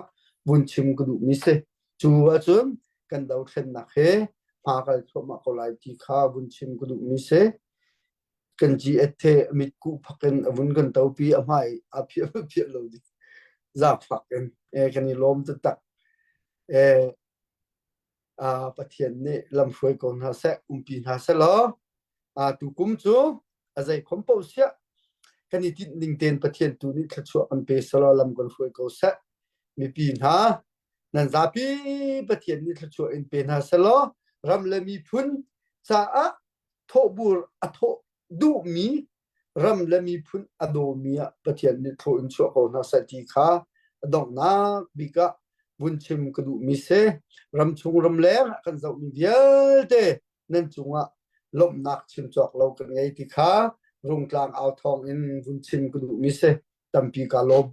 Speaker 7: vun chim ka duhmi si. Cu ahcun kan dothlennak he hma kal thluahmah ko lai ti kha vun chim ka duhmi si. Kan GS he mitkuh phak in a vun kan topi a hmai a phiah phiah lo ding zaangfak in e kan i lawm taktak. E a Pathian nih lamhruai ko hna seh, umpi hna seh law a tukum cu a zei khom paoh siah kan i tinh ning tein Pathian tu nih thluachuah kan pe selaw lam kan hruai ko seh. Mipi hna nan zapi Pathian nih thluachuah in pe hna selaw ram le miphun caah thawhbur a thawh duhmi ram le miphun a dawmi ah Pathian nih thlaw in chuah ko hna seh ti kha a donghnak bik ah vun chim ka duhmi si. Ramchung ramleng ah kan zohmi vialte nan cungah lawmhnak chim cawk lo kan ngei ti kha Rungtlang au thawng in vun chim ka duhmi si. Tampi ka lawm.